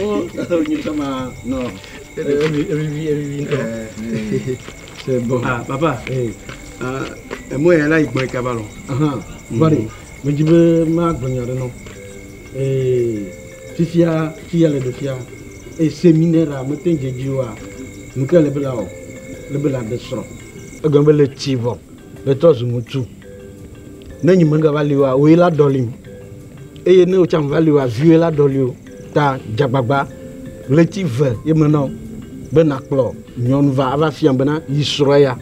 Oh, nye ma non. Evivi ŋutɔ. C'est bon. Ah, papa. Eh. Ah, emɔ ya la yi gbɔn kaba lɔ. Ahan. Bari, medzi be magblɔ nya ɖe nɔ. Eh, fifia, fia le ɖe fia. Eh, séminaire mete dze dzi oa. Nu ke le be la wɔ? Le be la ɖe srɔ̃. Egɔme be le tsi vɔ, le trɔ zu ŋutsu. Ne nyi megava li oa, wòe la ɖɔlim. Eye ne wòtsã meva li oa, viwòe la ɖɔli o. Ta dzagbagba ɣleti ve ye menɔ be nakplɔ nyɔnu va ava fiam bena yi srɔ̃ ya.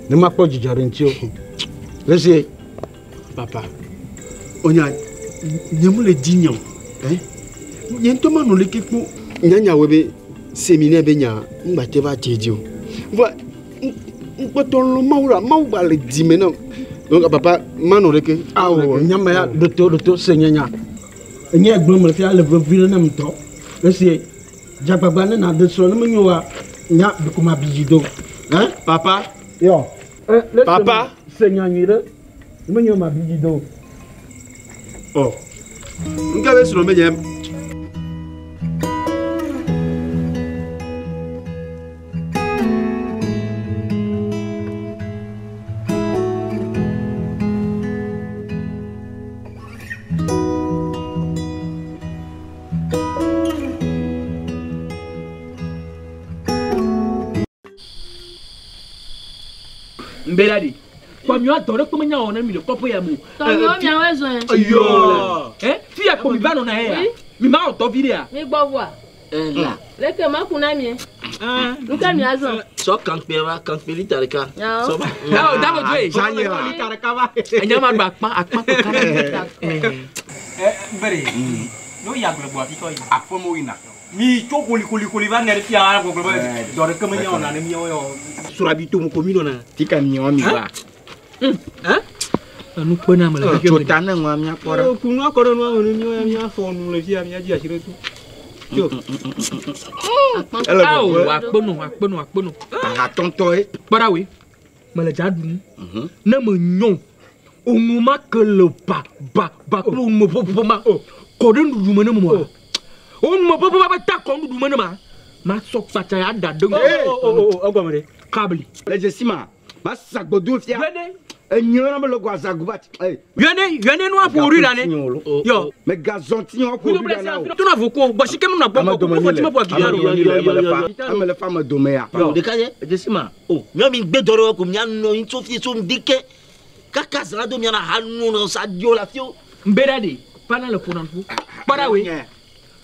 Ne makpɔ dzidzɔ ɖe ŋuti o. Lesie. Papa, onya nye mu le di nya o. Eh? Nye ŋutɔ manɔ leke kpo. Nyanya wɔ be séminaire be nya ŋgba te va dze dzi o. Vɔa ŋkpɔtɔ lɔ Mawu la, Mawu gba le dzi me nam. Donc papa manɔ leke. Awo, nyama ya ɖoto ɖoto se nye nya. Enye gblɔm le fia le vevi ɖe nam ŋutɔ. Lesie. Dzagbagba ne na ɖe srɔ̃ ne menyo wa nya ɖeko ma bi dzi do. Hein? Papa. Yɔ. Papa. Se nya nyui ɖe. Ne menyo ma bi dzi do. Oh. Nka be srɔ̃ menye. Mbela de kpɔ miwa dɔ ɖe kpɔ menya wɔ na mi le kɔƒe ya me o. Tɔnyewo miawoe zɔe. Ayɔ. Ɛ fi ya kpɔ mi va nɔna ye ya. Mi ma wɔ dɔ vi ɖe ya. Mi gbɔ vɔa. La. Leke ma ku na mie. Nu ke miazɔ. Sɔ kankpe va kankpe lita ɖeka. Yawo. Sɔ va. Awo dabo do ye. Zanye la. Enya ma ɖu akpa akpa kɔ kaba. Ɛ nbere. N'o ya gblɔ gbɔ afi kɔ yi. Aƒeme yina. Mi tso kolikoli va ne ɖe fia gbɔgblɔ be dɔ ɖeke menya wɔna ne míawo yɔ. Surabi to mu ko mi nɔna. Tika miawo mi va. Enu kpe na me le xexea Tso me. ta ne ŋua míakpɔ ɖa. Kunu akɔ ɖe nua me ne míawo ya míafɔ nu le fia míadzi asi ɖe to. Tso. Ele Awo bɔbɔe. akpe no akpe no akpe no. Ahatɔntɔe. Kpɔ ɖa woe. Mele dza ɖu nu. Ne me nyɔ onu ma ke le ba ba ba kple onu me ƒoƒo ma kɔ ɖe nuɖuɖu me ne me moa. Onu me ƒoƒo ma be ta kɔ nuɖuɖu me ne ma. Ma sɔ kpatsa ya da ɖe O egɔme ɖe. Kabli. Le dzesi ma, ma sagbɔdo fia. Yɔne Enyo na be le go azagu va. Ee. yɔne yɔne nua ƒo ɖui la ne. Yɔ. Megazɔ ti wɔƒo ɖui ɖa na o. Tona vo ko gbɔsi ke nuna gbɔ Ame kɔ dome ko mi fɔ ti le. me ƒo agidi Ame alo. dome mi le. Eme le fa. Ame le fa ame dome ya. Ɖeka dze edze si ma. O miɔ mi gbe dɔ ɖe ko mia nɔ anyi tso fie tso ŋdi ke. Kaka zã do miana ha nu nɔ sa dio le afi wo. Nbera de pana le ƒona ƒu. Kpɔ ɖa woe.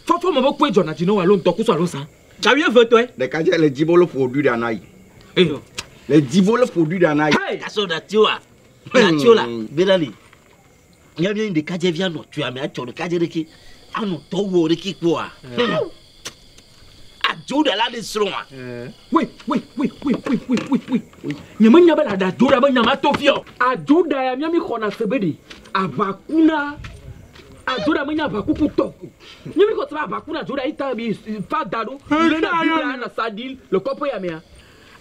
Fɔfɔ me be koe dzɔna dzi ne wo alo ŋdɔkusu alo zã. Gawi eve tɔe. Ɖeka dze le dzibo le ƒo ɖui ɖa na yi. Ee. Le dzibo le ƒo ɖui ɖa na yi. Hey. Gasɔ ɖe wa. Ɖe la. Bena li. Mia mi ɖeka dze via nɔ tuya me atsɔ ɖeka dze ɖeke. Anɔ tɔ wɔ ɖeke kpoa. Adzo ɖe la ɖe srɔ̃a. Wait, wait, wait, wait, wait, wait, wait, wait. Nye menya be le aɖe adzo ɖa be nya ma to fia o. Adzo ɖa ya mía mi xɔna se be ɖe aʋakuna. Adzo ɖa menya aʋakuku tɔ. Nye mi xɔ se be aʋakuna adzo ɖa yi ta bi fa da ɖo. Lé na Biblia na sa ɖi le kɔƒe ya mea.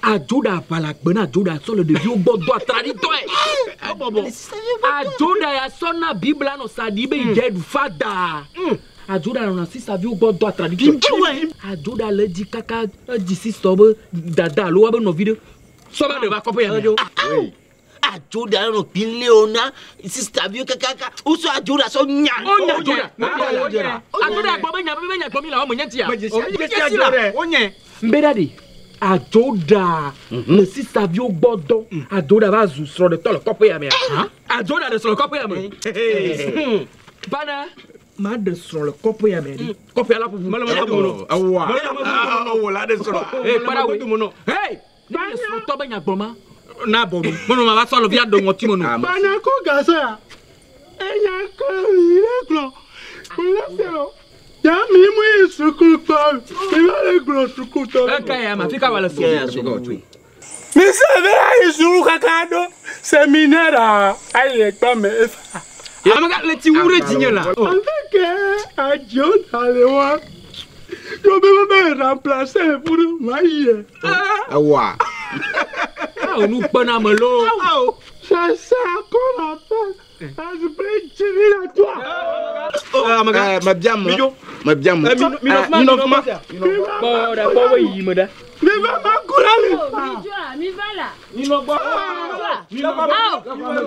Adzo ɖa aʋa le agbe na adzo ɖa sɔ le ɖeviwo gbɔ do atraɖi tɔe. Adzo ɖa ya sɔ na Biblia nɔ sa ɖi be yi dze ɖu fa da. Adzo ɖa nɔna sisaviwo gbɔ do atraɖi tɔe. Adzo ɖa le edzi kaka edzi sisɔ be dada alo woabe nɔvi ɖe. Sɔ va ɖe va kɔƒe ya mea. Oui. Adzo ɖe nɔ kpin lé o na sista viwo kakaka. Wosɔ adzo ɖe sɔ nya. O nya adzo ɖa. Adzo ɖa. Adzo ɖa gbɔ be nya be nya gbɔ mi la wɔme nye tia. Dzesi adzo ɖe. Wonye. Nbera de adzo ɖa le sisaviwo gbɔ dɔ. Adzo ɖa va zu srɔ̃ɖetɔ le kɔƒe ya mea. Adzo ɖa ɖe srɔ̃ le kɔƒe ya me. Bana ma ɖe srɔ̃ le kɔƒe ya me ɖi. Kɔƒe ya la ƒuƒu. Mele me domo nɔ. Ewoa. Ewo la ɖe srɔ̃. Ee kpara woe. Mele me domo nɔ. Hey! Ne le srɔ̃tɔ be nya gblɔ ma. Na bɔ nu. Mɔnɔ ma va sɔ lɔvia ɖo ŋɔti me nɔ. Bana ko gasɔ ya. Enya ko mi le gblɔ. Mi le se o. Ya mi mu yi sukulu kpɔ. Mi va le gblɔ suku tɔ. Eka ya ma fi ka wa le srɔ̃. Mi se be ayi sukulu kaka ɖo séminaire ayi ekpɔ me efa. Ame ka le ti wu ɖe dzinye la. Avec adzo da le wa. Yo be be remplacer pour ma yi. Ewoa. Awo nu kpe na me lo. C'est ça qu'on appelle esprit divinatoire. Amegã. Mebia mɔ. Mebia mɔ. Minɔ fima. Kpɔ ɖe kpɔ wo yi me ɖe. Mi va ma ku la mi. Mi dzoa, mi va la. Minɔ gbɔ. Minɔ gbɔ.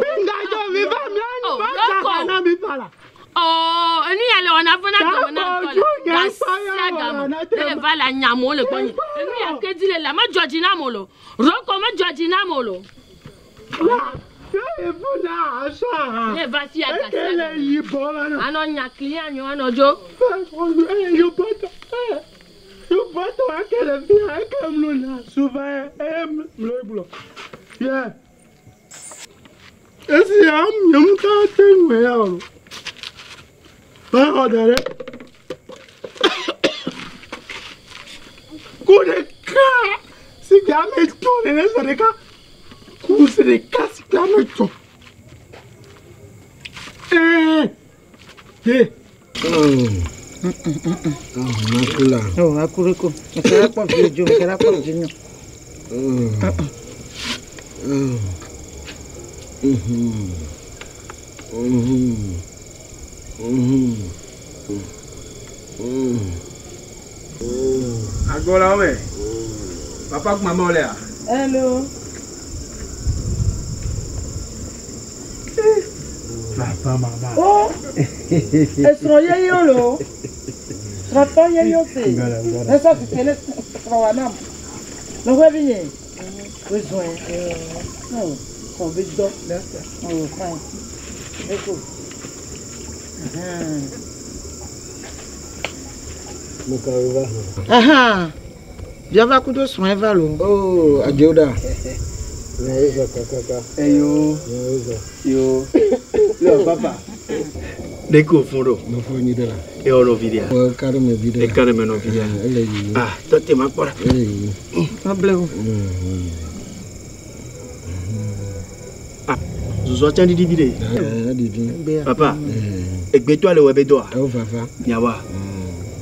Mi nga dzɔ mi va mi Oh, va lɔkɔ. tsaka na mi fa la. Oh, enu ya le wɔna fana gɔme na Dakɔ, ŋutɔ tso la. nye Gasia game. Ne le va la nyamewo le gbɔnye. Enu ya ke dzi le la medzɔ dzi nam o lo. Rɔkɔ medzɔ dzi nam o lo. Ye fu na asɔ hã. Ne va fia Eke gasia le game. yibɔ la na. Anɔ nya kli anyo anɔ dzo. Yubɔtɔ eke le fia eke mlo na suva eye mlo gblɔ. Ye. Esi ya nye ŋutɔ te ŋue ya o. Ba xɔ da ɖe. Ku ɖeka si ke ame tsɔ nene sɔ ɖeka. Ku si ɖeka si ke ame tsɔ. Ee. Ye. Makula. Oh, akureko. Mekara kpɔ vi dzo, mekara kpɔ vi nyo. Agɔlawo me. Papa kuma ma lea. Hello. Papa mama. Oh, esrɔ̃ yeyewo lo. Srɔ̃tɔ yeyewo se. Ne sɔ si ke ne srɔ̃ wa nam. Lɔƒe vi nye. Wozɔe. Oh, xɔ be dɔ. Oh, fine. Eko. Ahan. Biava kudo srɔ̃e va lo. Oh, adzoda. Nyawuza kakaka. Eyo. Nyawuza. Yo. Leo papa. Ɖe ko fun ɖo. Nɔfɔ nyi ɖe la. Ewɔ nɔvi ɖea. Wɔ ka ɖe me vi ɖe la. Eka ɖe me nɔvi ɖea. Ele yiyi. Ah, tɔte ma kpɔ ɖa. Ele yiyi. Mable o. Zozɔ tsã ɖiɖi vi ɖe. Eɖiɖi. Papa. Egbetɔa le wɔ ebe dɔa. Ewo fafa. Nyawoa.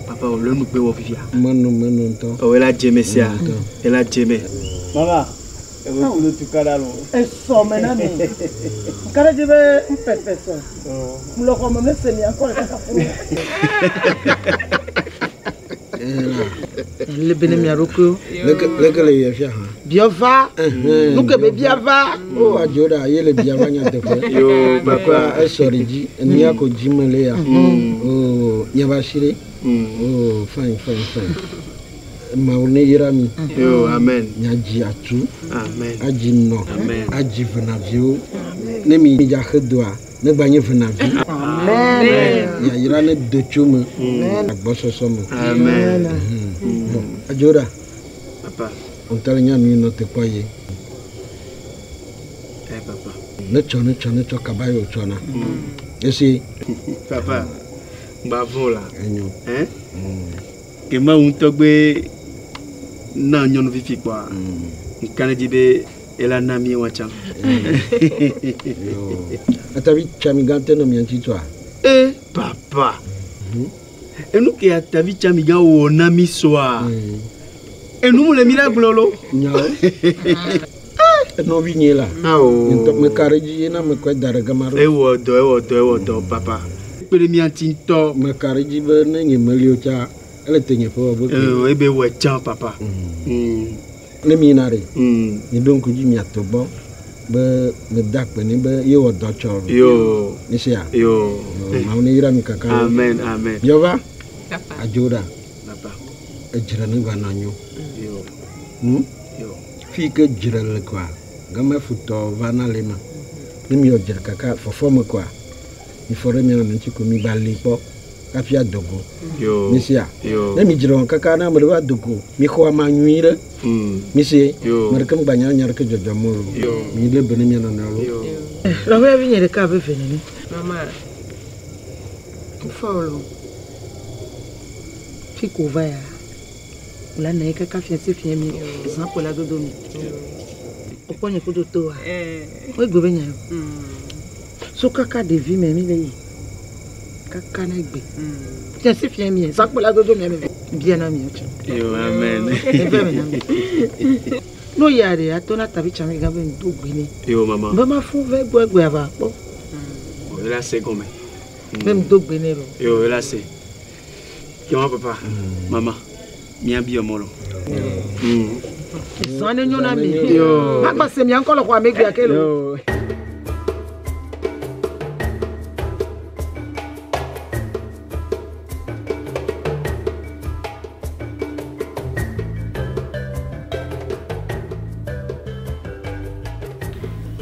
Papa o le nugbe wɔ fifia. Menu menu ŋutɔ. Ɔwɔ ela dze me sia. Ela dze me. Mama. Ewe kulo tukala lo. Esɔ me na mi. Nkare dzi be ŋpɛpɛ sɔ. Mlɔ xɔ me ne se mia ŋkɔ le kaka ƒu. Le be ne mia ɖokuiwo. Leke le yie fia hã. Biɔva. Nu ke be biava. O adzoda ye le biava nyateƒe. Yo papa. Esɔ ɖe dzi. Enia ko dzi me le ya. O nyaba si ɖe. O fine fine fine. Mawu ne yra mi. Yo amen. Miadzi atu. Amen. Adzi nɔ. Amen. Adzi venaviwo. Ne mi dza xe doa, ne gba nye venavi. Amen. Yayra ne do tso me. Agbɔsɔsɔ me. Amen. Bon, adzoda. Papa. Ŋutɔ le nya nu nɔ te kpɔ ye. Eh papa. Ne tsɔ ne tsɔ ne tsɔ kaba ye wòtsɔna. Esi. Papa. Gba vɔ la. Enyo. Hein? Ke ma ŋutɔ gbe na nyɔnu fifi kpɔa. Nka ne dzi be ela na mi wa tsã. Atavi tsami gã te nɔ mia ŋuti tɔa. Eh papa. Enu ke atavi tsami gã wɔ na mi sɔa. Enu mu le mi la gblɔ lo. Nyawo. Enɔvi nye la. Awo. Ŋutɔ meka ɖe dzi ye na mekɔe da ɖe gama ɖo. Ewɔ dɔ ewɔ dɔ ewɔ dɔ papa. Kpe ɖe mia ŋuti ŋutɔ. Meka ɖe dzi be ne nye meli o tsa ele te nye ƒe wɔ be. Ee ebe wɔ tsã papa. Ne mi yina ɖe. Mi ɖo ŋku dzi miatɔ gbɔ be meda akpe nɛ be ye wɔ dɔ tsɔ. Yo. Esia. Yo. Mawu ne yra mi kaka. Amen amen. Biɔva. Adzo ɖa. Papa. Edzre ne gba nɔ anyo. Yo. Yo. Fi yi ke dzre le koa, gama futɔ va na le ma. Ne mi wɔ dzre kaka fɔfɔ me koa, mi fɔ ɖe mia nɔ ŋuti ko mi ba li kpɔ hafi ado go. Yo. Mi sia. Yo. Ne mi dzre wɔm kaka ne ame ɖe va do go, mi xɔ ama nyui ɖe. Mi se. Yo. Ame ɖeke ŋgba nya nya ɖeke dzɔdzɔm o. Yo. Mi lé be ne mia nɔnɔewo. Yo. Lɔƒe vi nye ɖeka abe ve nene. Mama. Nfa o lo. Fi ko va ya. Wòle na ye kaka fia si fia mi. Zã ko la dodo mi. Wokpɔ nye kudo to wa. Wo egbe be nya yo. So kaka ɖevi me mi le yi. Kaka na egbe. Fia si fia mi. Zã ko la dodo mi ame. Bia na mi o tsɔ. Yo amen. Eve me na mi. No ya ɖe atɔ na tabi tsami gã be ŋdo gbe ne. Yo mama. Be ma fún vɛ gbɔ egbe ava kpɔ. O ela se gɔme. Be mi do gbe ne lo. Yo, là c'est. Kema papa, maman, mia bi omolo. Zan ne nyo na mi. Yo. Agba se mi anko lo kwa megbe akelo. Yo.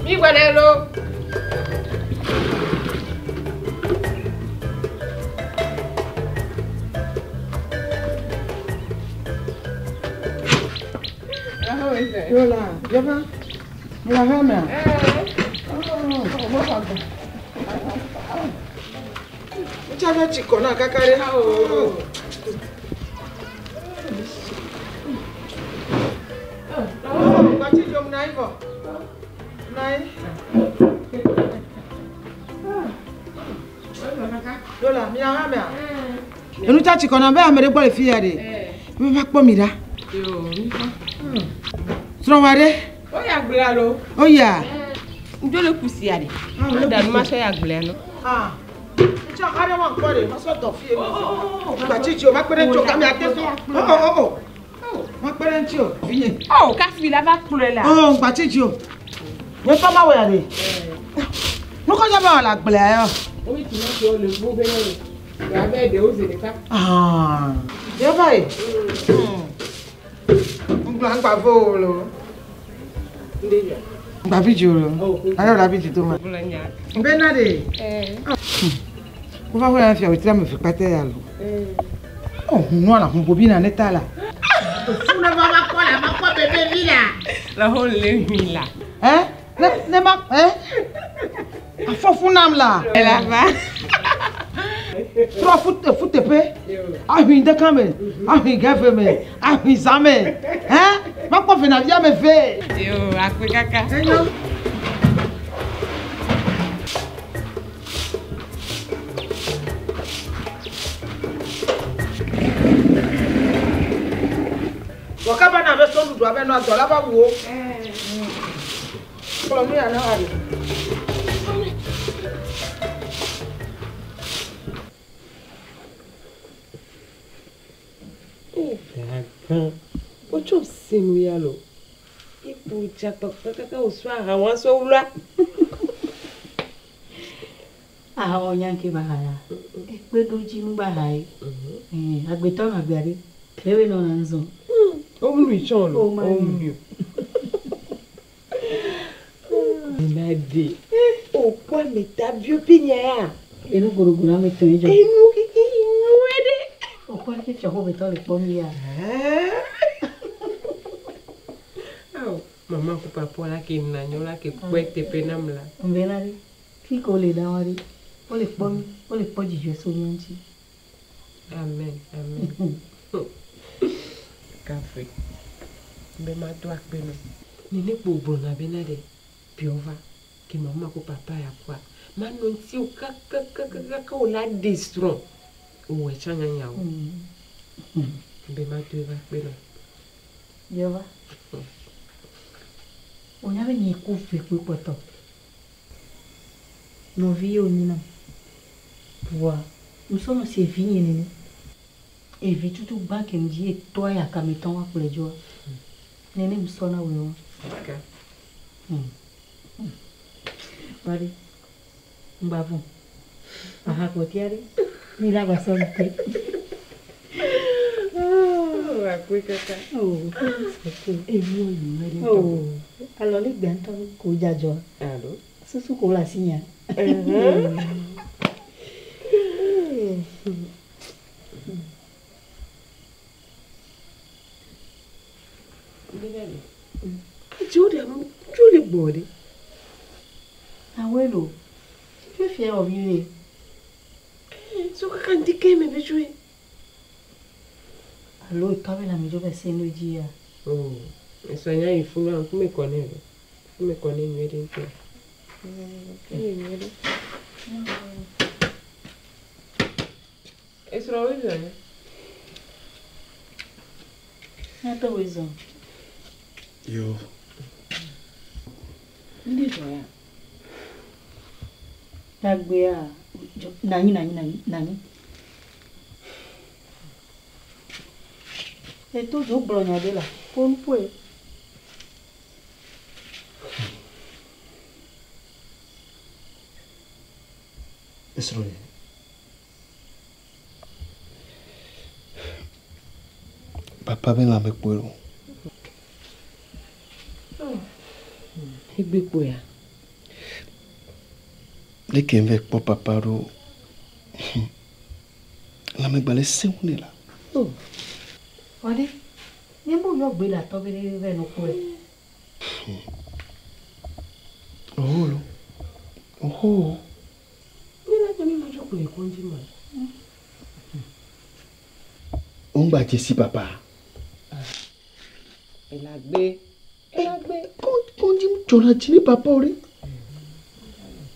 Mi gbɔdɛ lo. Yola, yaba. Mula hama. Nchava chikona kakare. Oh, bachijo mnaivo. Mnai. Yola, mila hama. Enu cha chikona be amere gbole fi ya de. Be ba kpo mi da. Srɔ̃wa O ya gblea lo. O ya. Ŋdzo le kusia ɖe. O da nu ma sɔ ya gblea no. Ah. Tsɔ aɖe wa ŋkɔ ɖe, ma sɔ dɔ fie. Gbatsitsi o, ma kpe ɖe ŋuti o, kame ate sɔ. O o o. Ma kpe ɖe ŋuti o, vinye. O kafi la va kplɔe la. O gbatsitsi o. Nye ŋutɔ ma wɔ ya ɖe. Nukɔdza be wɔ le agblea yɔ. O mi tomatiwo le gbó be ne le. Abe ɖewo zi ɖeka. Ah. Yɔ va yi. Ŋgblɔ ŋgba vo o lo. Ŋgba vi dzi o lo. Alo la vi dzi do ma. Bena ɖe. Wova xɔ ya fia wòtí ame eve kpata ya lo. O hunua la hunbobi na ne ta la. Funu va va kpɔ la va kpɔ bebe vi la. La ho le hui la. Ɛ ne ne ma ɛ afɔfu nam la. La va. Trɔ fu fu teƒe. Ahui ɖeka me, ahui gɛve me, ahui zã me. Ɛ ma kpɔ venavi ame ve. Yo akpe kaka. Enyo. Wɔ kaba na be sɔnuɖu abe nɔ adɔ la va wu wo. Kplɔ nu ya na wa ɖe. Gã. Wotsɔ senu ya lo. Iku dzakpakpa kaka wòsɔ aha wa sɔ wlua. Ahawɔ nyanke ba ha ya. Ekpeɖodzinu ba ha ye. Agbetɔ nɔ agbea ɖe. Lewe nɔna ŋzɔ. O nui tsɔ lo. O ma O nui. nui. Nana de. O kpɔ ameta bio ƒe nya ya. Enu gorogoro ame tɔn ye dzɔ. Enu keke nyuie ɖe. O kɔ eke fiaxɔmetɔ le kpɔm ya. Awo mama ko papa la ke nanyɔ la ke kpɔe teƒe nam la. Nbena ɖe. Fi ke wole ɖa wa ɖe. Wole kpɔ mi. Wole kpɔ dzidzɔ so mía ŋuti. Amen amen. Kafe. Be ma do akpe nɔ. Nene kpo gblɔna bena ɖe biɔ va ke mama ko papa ya kɔa manɔ ŋuti o kakakakaka o la ɖe srɔ̃. O wɔ tsã nyanya o. Be ma do eva kpe nɔ. Biɔ va. Wonya be nye ku ve kpoe kpɔtɔ. Nɔvi ye wonye nam. Voa nusɔnɔ si evi nye nene. Evi tutu gbã ke ŋdzi ye tɔa ya kametɔ wa kplɔe dzoa. Nene nusɔna woe wa. Ka. Va ɖe. Ŋgba vɔ̃. Aha kpɔtia ɖe. Mi la gba sɔ nu ke. Oh, akpe kaka. Oh. Enu nyuie ɖe. Oh. Alɔ le gbea ŋutɔ ko dzadzɔa. Alo. Susu ko le asi nya. Dzo ɖe dzo le gbɔ ɖe. Awoe lo. Fifia wɔ viwe. So kaka ŋdi ke me be tsoe. Alo etɔ be lãme dzo be se nu dzi ya. Oh, esɔ nya yi funu a ŋkume kɔ nɛ lo. Ŋkume kɔ nɛ nyuie ɖe ŋutɔ. Eye nyuie ɖe. Esrɔ̃ wo zɔ ne. Nyatɔ woe zɔ. Yo. Ŋdi zɔ ya. Tagbea Dzo nanyi nanyi nanyi nanyi. Eto dzo gblɔ nya ɖe la ƒo nu ƒoe. Esrɔ̃nye. Papa be lãme kpoe o. Egbe kpoea? Leke ŋ vɛ kpɔ papa ɖo lãmegbalẽ sẽŋu nɛ la. O. Wɔ ɖe, ne mo yɔ gbe le atɔ be ne vɛ nɔ kpɔe. Oho lo. Oho. Mi la dze mi ma dzo kplɔe kɔndzi ma. O ŋgba dze si papa. Elagbe. Elagbe. Kɔndzi dzɔna dzi ne papa o ɖe.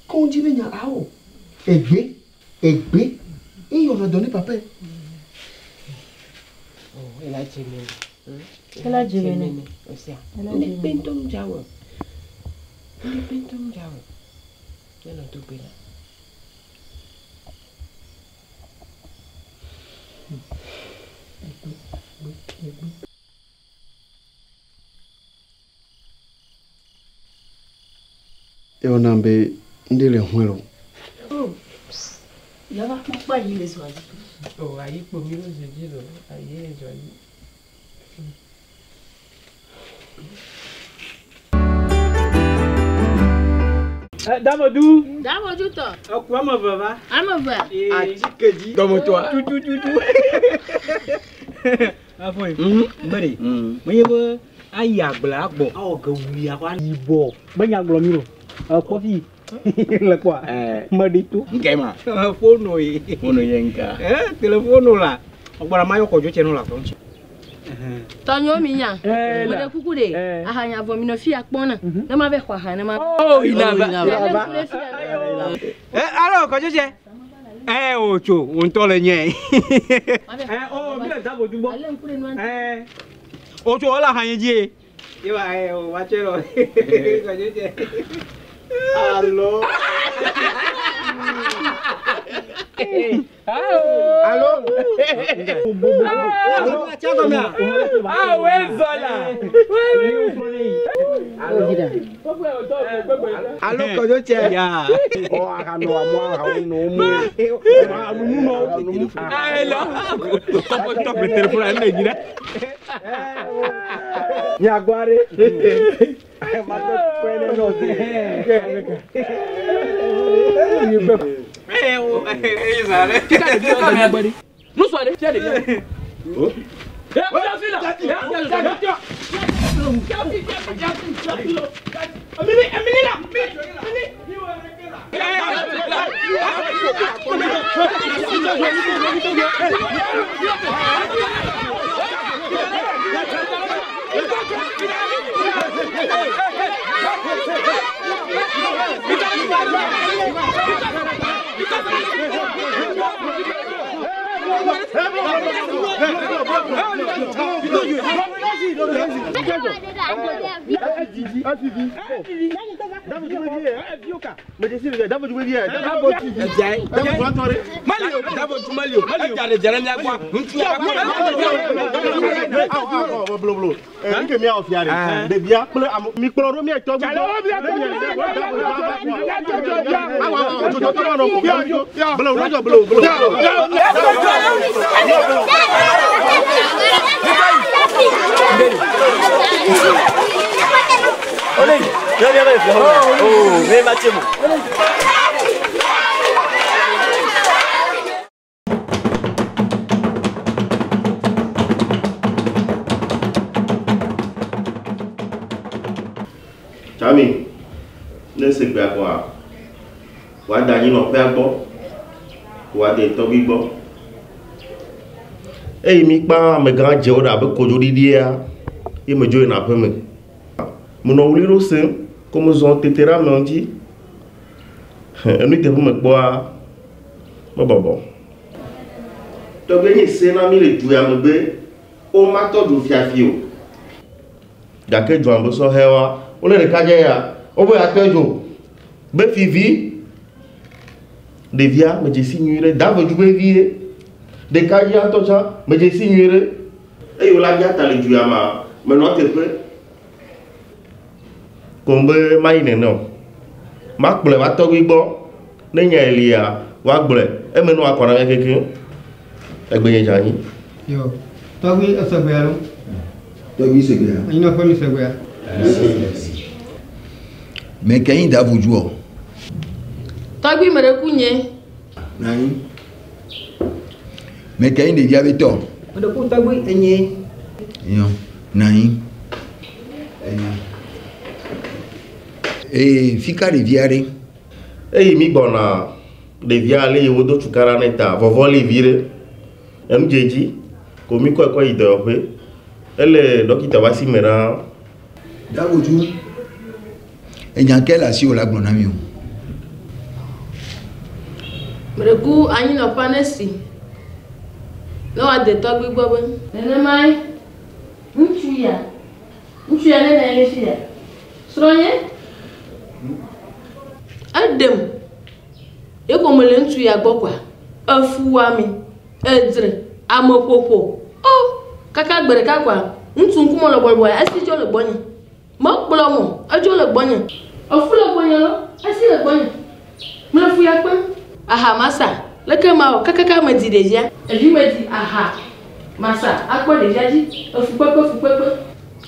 Kɔndzi be nya awo. Egbe. Egbe. Eyɔna dɔ ne papa ye. Oh, ela dze me. Ela dze me ne. Osia. Ela Ne dze me. kpe ŋutɔ nu dza wɔ. Ne kpe ŋutɔ nu dza wɔ. Ne nɔ do gbe la. Ewɔna be ŋɖe le hɔe lo. O. Yava kpɔkpɔ ayi le zɔa dzi. O ayi kpo mi le zɔ dzi lo. Ayi le zɔ dzi. Damodu. Damodu tɔ. Eku ame eve va. Ame eve. Atike dzi. Dɔmɔtɔa. Tutututu. Afɔ yi. Mbere. Menye be ayi agble agbɔ. Awɔ ge wui akɔ yibɔ. Menya gblɔ mi o. Ekpɔ fi. Le kpɔa. Meɖi to. Nke ma. Fono ye. Fono ye nka. Telefono la. Ɔgbɔna ma yɔ kɔdzo tse no la fɔ ŋuti. Tɔnyewo mi nya. Eh, la. Meɖe kuku ɖe. Ahanya vɔ mi nɔ fi ya kpɔna. Ne ma vɛ xɔ aha ne ma. Oh, ina va. Lé ŋku ɖe fi ya. Alo kɔdzo tse. O tso, wo ŋutɔ le nye. O mi le Damodu gbɔ. Lé ŋku ɖe nua ŋuti. O tso ele aha nye dzi ye. Ye wa o wa tse lɔ. Kɔdzo tse. Alo. Alo. Ah ouais, voilà. Alo kɔdzo tse. Ya. Ɔ aha nɔ amu aha nɔ mu. Aha numu nɔ. Hello. Kɔkɔ tɔ le téléphone ale le dzi ɖe. Nyagbare. Matɔ kpɛ ne nɔ te. Nusua ɖe fia ɖevia. Ɖevia kple mikplɔ ɖo miatɔ Tsami, ne se gbea kɔa, wòada anyinɔƒea gbɔ, wòade tɔgbi gbɔ. Eyi mi kpa amegã dzewo ɖe abe kodzoɖiɖia, ye medzo yina aƒeme. Menɔ wli ɖo sem, ko mezɔ tete ɖe amewo ŋuti. Enu yi teƒe mekpɔa, mebɔbɔ. Tɔgbi nye se na mi le du ya me be womatɔ dzo fiafi o. Gake dzoa be sɔhɛwoa, wole ɖeka dze ya, wobe yeatɔe dzo be fivi. Ɖevia medze si nyui ɖe, David be vie. Ɖekadzia ŋutɔ tsã medze si nyui ɖe. Eye wòle abia ta le du ya mea, menɔ eteƒe. Ko be mayi nene o. Makplɔe va tɔgbui gbɔ. Ne nya lia, woagblɔe. Eme ne woakɔ na mía kekeŋ. Egbe nye dze anyi. Yo, tɔgbui esegbea lo. Tɔgbui segbea. Anyinɔƒe mi segbea. Mɛ ke nyi Davujuɔ? Tɔgbui me ɖe ku nye. Nanyi. Mɛ ke nyi ɖevia be tɔ? Me ɖe ku tɔgbui enye. Nyɔ, nanyi. Enyo. Ee, fi ka ɖevia ɖe? Eyi mi gbɔna ɖevia le yi wodo tukaɖa nɛ ta vɔvɔ li vi ɖe. Enu dze dzi ko mi kɔe kɔ yi dɔyɔƒe. Ele dɔkita be asi me ɖaa. Davuju, enya ke le asiwò la gblɔ na mi o. Me ɖe ku anyinɔƒea ne si. Ne woade tɔgbui gbɔ be. Nenemae ŋutsu ya, ŋutsu ya ne nɔ anyi ɖe fi ya. Srɔ̃nye, eɖem. Ye ko mele ŋutsu ya gbɔ koa, efuwɔame, edzre, ameƒoƒo. O, kaka gbe ɖeka koa, ŋutsu ŋkume lɔbɔlɔbɔ ya, esi dzo le gbɔnye. Mekplɔm o, edzo le gbɔnye. Efu le gbɔnye lo, esi le gbɔnye. Mele fu ya kpem. Aha masa, leke mawɔ kakaka medi ɖevia. Evi medi aha masa akpɔ ɖevia dzi. Efu kpekpe, fu kpekpe.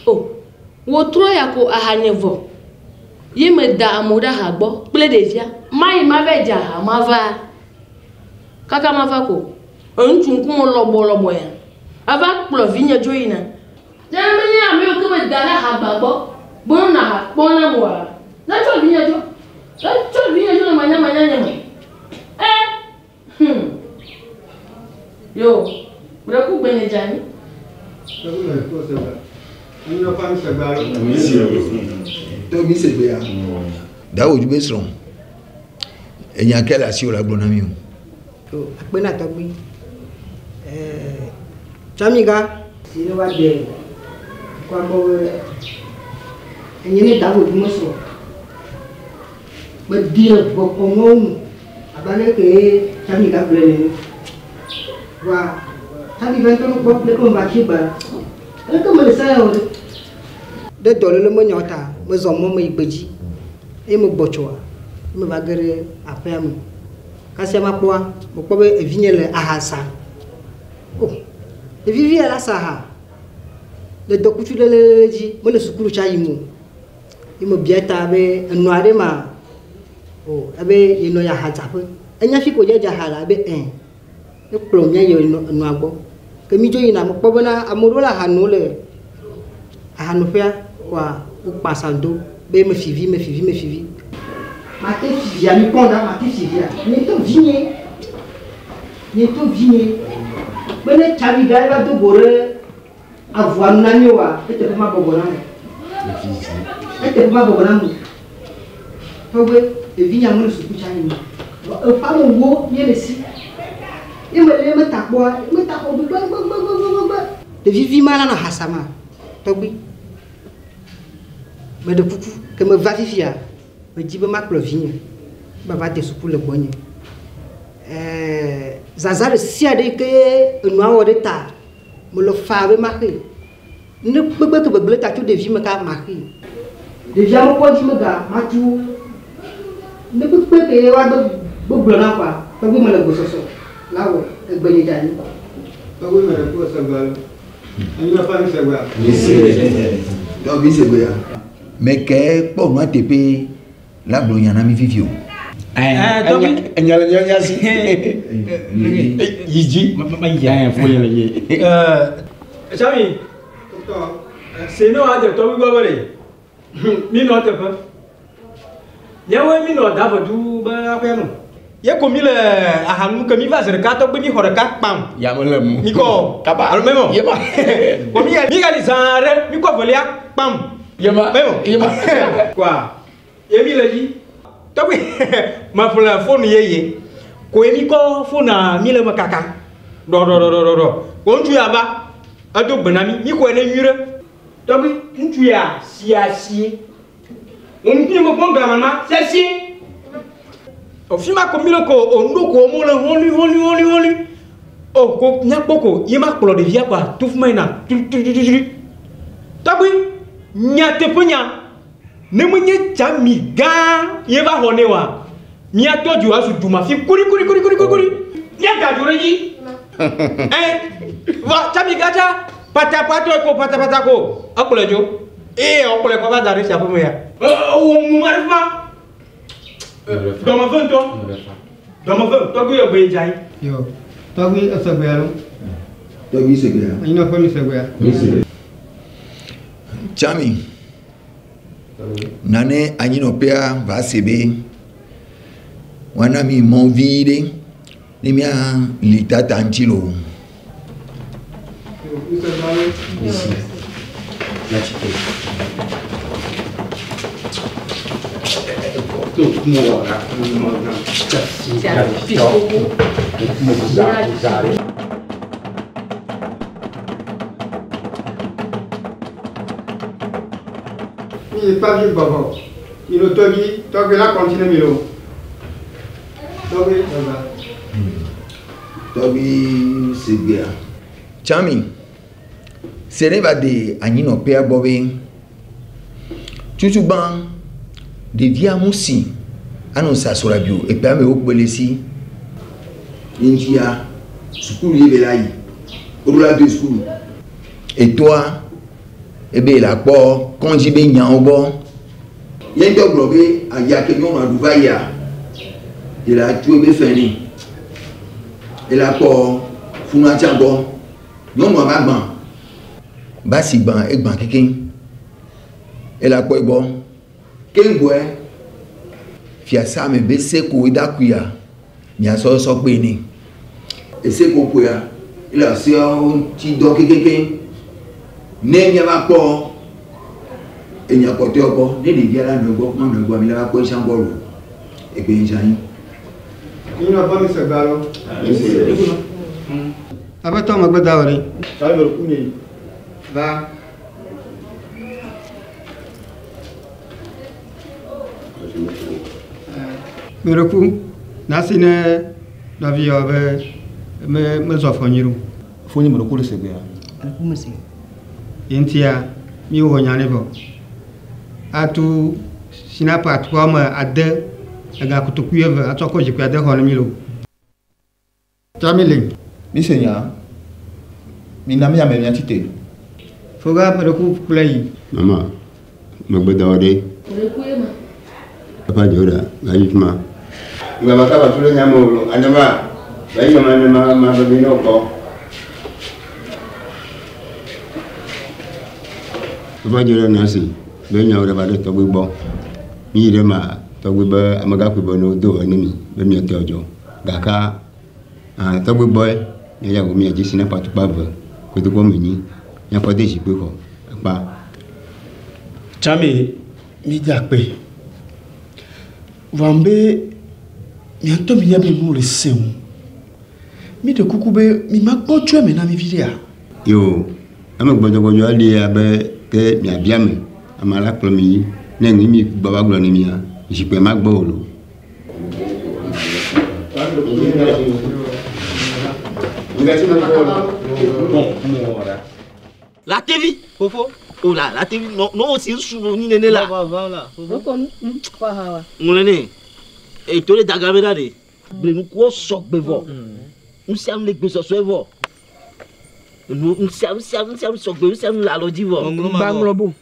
O, wòtrɔ ya ko aha nye vɔ. Ye meda amewo ɖe aha gbɔ kple ɖevia. Mayi mava dze aha mava. Kaka mava ko. Ŋutsu ŋkume lɔbɔlɔbɔ ya. Eva kplɔ vinye dzo yina. Ne menye ame yiwo ke meda ɖe ahagba gbɔ be wonɔ aha kpɔm nam oa, ne tsɔ vinye dzo. Ne tsɔ vinye dzo le manyamanya nye me. E! Yo, meɖe ku gbe nye dze anyi. Tɔ mi segbea. Dawodu be srɔ̃. Enya ke le asiwò la gblɔ na mi o. Yo, akpe na tɔgbui. Tsamiga. Si ne va de kɔ gbɔ be enye ne Dawodu me srɔ̃. Medi ʋe kɔnuwo nu abe ale ke Tsamiga gblɔe nene. Vɔa Tsamiga ŋutɔ mekpɔ leke meva tsi gbea. Leke mele se ya o ɖe. Ɖe dɔléle menyawo ta mezɔ mɔ meyi gbedzi eye megbɔ tsoa ye meva ge ɖe aƒea me. Kasia makpɔa, mekpɔ be evinye le aha sa. O, ɖevi vi ya la sa aha le dɔkutsu lelelele dzi mele sukulu tsa yim o. Ye mebia ta be enɔ aɖe ma o ebe yenɔ ye aha dzaƒe. Enya fi ko dze dze aha la ebe ɛ. Ekplɔ mía yi enɔa gbɔ. Ke mi dzo yina mekpɔ bena ame ɖewo le aha nom le ahanoƒea koa wokpa sando be mefivi mefivi mefivi. Mate fivia mi kpɔm ɖa mate fivia. Nye ŋutɔ vinye. Nye ŋutɔ vinye. Be ne Tsamiga eva do go ɖe avua nu na mi oa, eteƒe mabɔbɔ na mo. Eteƒe mabɔbɔ na mo. Tɔgbe evinya mele suku tsa yim. Eƒe amewo nye le si. Ye mele meta kpɔa, meta xɔ gbegbegbegbegbegbe. Ɖevi vi ma la nɔ aha sama. Tɔgbe. Meɖe kuku ke meva fifia, medzi be makplɔ vinye be va de suku le gbɔnye. Zaza ɖe sia ɖe ke enua wɔ ɖe ta, mele faa be maxe. Ne kpekpe ke gbegble ta tso ɖevi me ka maxe. Ɖevia mekpɔ dzi mega matu wo. Ne kpekpe ke woagbe gbegblɔ na kɔa, tɔgbe mele gbɔsɔsɔ la wɔ egbe nye dze anyi. Tɔgbe mele kpɔ segbea lo. Anyinɔƒe mi segbea. Tɔ mi segbea. Mɛ ke kpɔ nua teƒe la gblɔ nya na mi fifi o. Enya le nya si. Yi dzi. Fo le ye. Sami, se ne wa de tɔgbi gbɔ be ɖe, mi nɔ teƒe. Míawoe mi nɔ Davedu be aƒea me. Ye ko mi le aha nu ke mi va zi ɖeka tɔgbi mi xɔ ɖeka kpam. Ya me le mu. Mi kɔ. Kaba. Alo memo. Yema. Ko mi mi gali zã ɖe mi kɔ velia kpam. Yema. Memo. Yema. Kɔa ye mi le dzi. Tɔgbi meƒle fonu yeye. Ko ye mi kɔ fonua mi le me kaka. Ɖɔɖɔɖɔɖɔɖɔ. Ko ŋutsu ya va edo gbe na mi. Mi xɔe ne nyui ɖe. Tɔgbi ŋutsu ya sia sie. Wo ŋkume mekpɔ glama ma sia sie. Fi ma ko mi le ko o ŋɖo ko mo le hɔli hɔli hɔli hɔli. O ko míakpɔ ko ye ma kplɔ ɖevia kɔa to fi ma yina tutututu. Tɔgbi nyateƒe nya ne menye tsami gã ye va xɔ ne wa míatɔ dzo azu dumafi kuri kuri kuri kuri kuri míada dzo ɖe dzi. Ɛ va tsami gã tsa patapatɔ ko patapata ko ekplɔe dzo eye ekplɔe kɔ va da ɖe tsiaƒe me ya. Wò mu ma ɖe fi ma. Dɔmefe ŋutɔ. Dɔmefe tɔgbi yɔ gbe dza yi. Yo, tɔgbi esegbea lo. Tɔgbi segbea. Anyinɔƒe mi segbea. Tsami, nane anyinɔƒea va se be woana mi mɔ vi ɖe ne mía li tata ŋuti loo. Mi yi kpavi gbɔgbɔ. Mi lo tɔgbi, tɔgbi la kɔntine mi lo. Tɔgbi gbɔgbɔ. Tɔgbi segbea. Tsami, se ɖe va de anyinɔƒea gbɔ be tutugbã ɖevia mu si anɔ sasrabi o eƒea me wokpe le si. Ye ŋutia sukulu ye be la yi. Woɖo la do sukulu. Etɔa ebe le akpɔ kɔndzi be nyawo gbɔ. Ye ŋutɔ gblɔ be aya ke nyɔnua ɖu va yia, ye la tso ebe fɛ nɛ. Ye la kpɔ funua tsã gbɔ. Nyɔnua va gbã. Basi gbã egbã kekeŋ. Ye la kpɔ egbɔ. Keŋgbɔe fiasa me be seko edakuia miasɔ sɔ kpe nɛ. Eseko koea ele asiawo ŋuti dɔ kekekeŋ. Ne miava kpɔ enya kpɔtɔewo gbɔ, ne ɖevia la nɔ egbɔ kuma nɔ egbɔ, mi la va kpɔ etsã gbɔ lo. Egbe ŋdza anyi. Anyinɔƒe mi segbea lo. Aƒetɔ megbe da wɔ ɖe. Va. Meɖeku nasi ne nɔvi yɔ be me mezɔ afɔ nyui ɖo. Fonye meɖeku le segbea. Meɖeku me se. Ye ŋutia mi wɔ nya nɛ vɔ. Atu sinapa atukpa wɔme ade ega kotokui eve atsɔ kɔ zikpui ade xɔ ne mi lo. Tsami le. Mi se nya. Mi na mi ame mia tite. Foga meɖeku kple yi. Mama, megbe da wɔ ɖe. Meɖeku ye ma. Papa dzo ɖa, va yi fi ma. Ŋgba kaba tu ɖe nyame o lo, anema, va yi ma ne ma ma be ne wokpɔ. Papa dzo ɖe nasi, be nyawo ɖe va ɖe tɔgbi gbɔ. Mi yi ɖe ma tɔgbi be amegãkpui be ne wodo he ne mi be miate dzɔ. Gaka tɔgbi gbɔe miaya wo mia dzi si ne patukpa ve kotoku me nyi miakɔ de zikpui xɔ ekpa. Tsami mi da kpe. Vɔ be miatɔ mi nya be nu le se ŋu. Mi ɖe kuku be mi ma gbɔ tso eme na mi vi ɖea. Yo, ame gbɔdzɔgbɔdzɔ ali abe ke miabia me ame la kplɔ mi yi ne ŋu mi gbɔ va gblɔ ne mia zikpui ma gbɔ o lo. La TV. Fofo. Oh la, la TV. Non, non, c'est sous ni néné là. Ŋlɔ eto le daga be ɖa ɖe. Gbenukuwo sɔgbe vɔ. Nu sia nu le gbesɔsɔe vɔ. Nu nu sia nu sia nu sia nu sɔgbe nu sia nu le alɔ dzi vɔ. Gbaŋlɔ bo.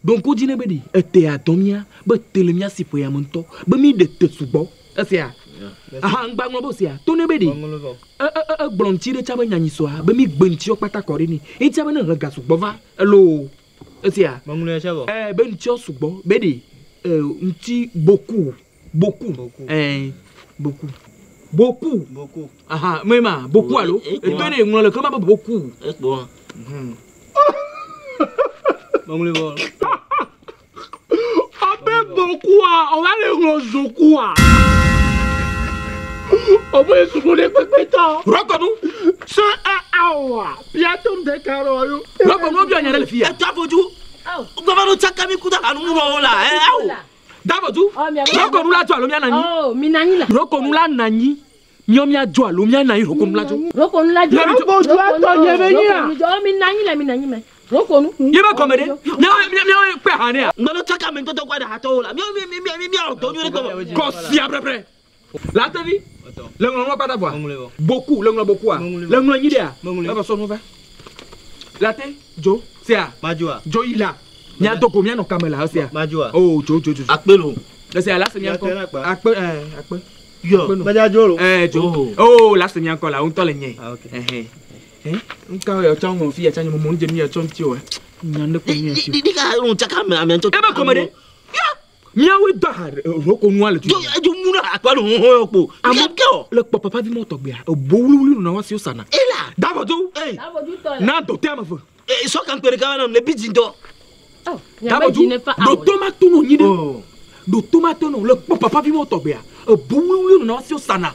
Donc dzi ne be ɖe ete adɔ mía be te le mía si ƒe ya me ŋutɔ be mi ɖe te sugbɔ. Esia. Aha ŋgbaŋlɔ bo sia to ne be ɖe. E e e egblɔ ŋuti ɖe tsa be nyanyisɔa be mi gbe ŋutiwo kpata kɔ ɖe ni. Eŋutia be ne he ga sugbɔ va elo. Esia. Ɛ be ŋutiwo sugbɔ be ɖe ɛ ŋuti beaucoup beaucoup. Ɛ beaucoup. Beaucoup. Aha mais ma beaucoup alo. Eto ne ŋlɔ le ke ma be beaucoup. Ekpɔ. Abe beaucoup a, on va le ŋlɔ zoku a. Obo yesu de kpekpe tɔ. Rɔkɔnu. Se ɛ awa. Piatom de karo yo. Rɔkɔnu o bi ɔnya ɖe le fi ya. Eto afoju. Gbɔfɔ do tsaka mi kuta anu mu wo la. Ɛ awo. Dabɔdu. Rokonu la dzo alo mia nanyi. Oh, mi nanyi la. Rokonu la nanyi. Miɔ mia dzo alo mia nanyi rokonu la dzo. Rokonu la dzo. Dabɔdu atɔ nye be nyia. Rokonu dzo. Oh, mi nanyi la mi nanyi mɛ. Rokonu. Ye be gɔme ɖe. Miawo miawo kpe ha nea. Ŋgbɛnɔ tsaka me ŋutɔtɔ kɔ ɖe hatɔwo la. Miawo mi mi mi miawo dɔ nyuie ɖe kpɔ. Kɔ sia brɛbrɛ. Latevi. Le ŋlɔ nua kpata vɔa. Boku le ŋlɔ bokua. Le ŋlɔ nyi ɖea. Eva sɔ nu va. Late dzo sia. Dzo yi la. Mia dogo mia nɔ kame la esia. Oh dzo dzo dzo. Akpe lo. Esia la se mia kɔ. Akpe ɛɛ akpe. Yɔ. Akpe no. Ɛɛ dzo. Oh la se mia kɔ la ŋutɔ le nye. Ɛhɛn. Nka yɔ tsɔ ŋlɔ fi ya tsɔ nye mo ŋdze mi yɔ tsɔ ŋuti o. Nya ne ko mi si. Di ka ŋu tsaka ame ame ŋutɔ. Ebe gɔme ɖe. Miawoe do aha rokonua le tu. Dzo edzo mu na akpa lo hɔn kpo. Ame le kpɔ papa vi mɔtɔ gbea. Ebo wluwlu nɔ wa si wosana. Ela. Dabɔdu. Na dɔte ame ve. Sɔ kan kpe ɖeka na ne bi dzi ŋutɔ. Dabɔdu. Ɖoto ma to nɔ nyi ɖe. Ɖoto ma to nɔ le kpɔ papa vi mɔtɔ gbea. Ebo wluwlu nɔ wa si wosana.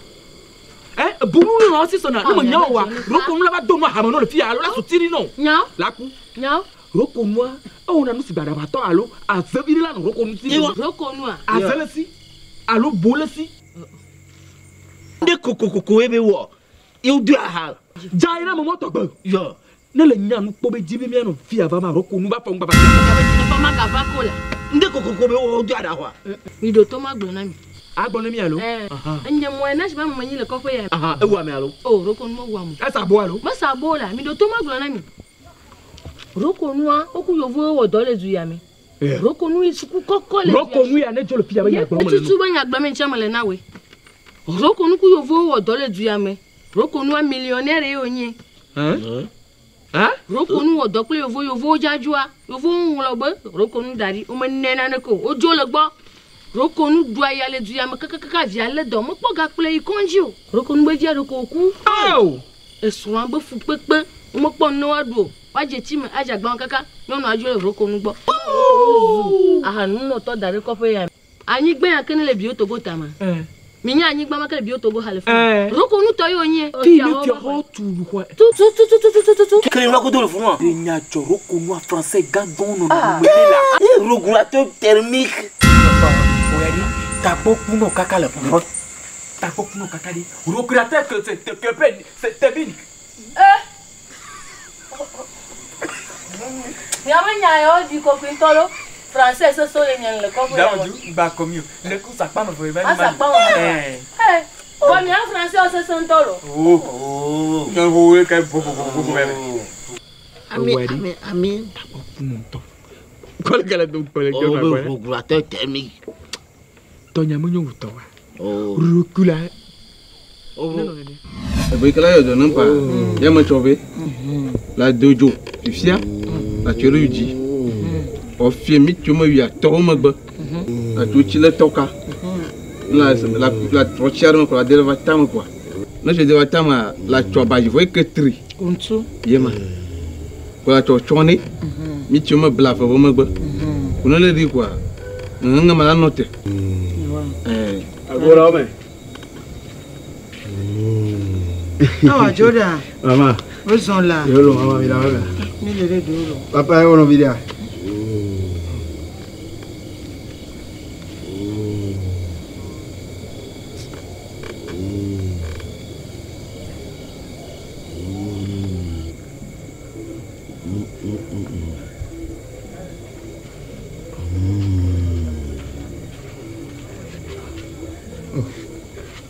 Ebo wluwlu nɔ wa si wosana. Ne me nya wa rokonu la va do nu ahame nɔ le fia alo la sotiri nɔ. Nyawo. La ku. Nyawo. Rokonua ewɔna nu si gbadabatɔ alo azevi ɖe la nɔ rokonu si. Rokonua. Aze le si alo bo le si. Ɖe kokokoko ye be wɔ ye wodo aha. Dza yi na me mɔtɔ gbe. Yɔ. Ne le nya nu kpɔ be dzi be mianɔ fia va ma rokonu va fɔ ŋgbava. Nefa ma gava ko la. Nde kokoko be wɔ wodo aha wa. Mi ɖo to ma gblɔ na mi. Agblɔ ne mi alo. Enye mɔ na si ma me nyi le kɔƒe ya. Aha ewu ame alo. O rokonu me wu ame. Esa bo alo. Mesa bo la mi ɖo to ma gblɔ na mi. Rokonua woku yevuwo wɔ dɔ le du ya me. Rokonu yi suku kɔkɔ le. Rokonu ya ne dzo le fia be nya gblɔm le nu. Tutu be nya gblɔm ŋutia me le na woe. Rokonu ku yevuwo wɔ dɔ le du ya me. Rokonua millionnaire ye wonye. Rokonu wɔ dɔ kple yevuwo yevuwo dzadzua yevuwo ŋlɔ be rokonu da ɖi wome nɛ naneke o wodzo le gbɔ. Rokonu ɖua ya le du ya me kakakaka via lé dɔ mekpɔ gakple yi kɔndzi o. Rokonu be via ɖeko wòku. Esrɔ̃a be fukpekpe womekpɔ nu ne woaɖu o. Woadze tsi me adze agbawo kaka nyɔnua dzo le rokonu gbɔ. Ahanunɔtɔ da ɖe kɔƒe ya. Anyigba ya ke ne le bio Togo tama. Mi nye anyigba ma ke le bio Togo ha le fi. Rokonu tɔ ye wonye. Fi ne fiaxɔ tu xɔ. Tu tu tu tu tu tu tu tu. Kele nua kodo le funu. Enya dzɔ rokonua français gãgãwo nɔ nɔ me la. Régulateur thermique. Oya ɖi tagbɔ kunɔ kaka le ƒuƒu. Tagbɔ kunɔ kaka ɖi. Régulateur que c'est que c'est thermique. Miaƒe nya yawo ɖi kɔkɔe ŋutɔ ɖo. Français sese le mia le kɔƒe ya me. Dabɔdu gba kɔmi o. Ne ku sakpa me vɔ ye va A sakpa me vɔ. Ɛ vɔ mia français sese ŋutɔ ɖo. Oh. Nyɔnu wo ke bo bo bo bo bo bɛ. Ami ami ami. Tagbɔ kunɔ ŋutɔ. Kɔle kele do kɔle kele. O be régulateur thermique. Tɔnya menyo wutɔ wa. Rokula. Ebe ke la yɔ dɔ ne pa ya me tsɔ ve la do dzo fifia la tso ɖe dzi ɔfie mi tso me wia tɔwo megbe la tso tsi le tɔka la la la trɔ tsia ɖe me kɔ la de ɖe va tame kɔa ne tso de va tamea la tsɔ abadzi vɔ eke tri ye ma kɔ la tsɔ tsɔ ne mi tso me bla eve megbe ko ne le ɖi kɔa ŋeŋe ma la nɔ te. Agora me. Awa Joda. Mama. Ozon la. Yolo mama mi la mama. Mi le le do lo. Papa e wono vidia.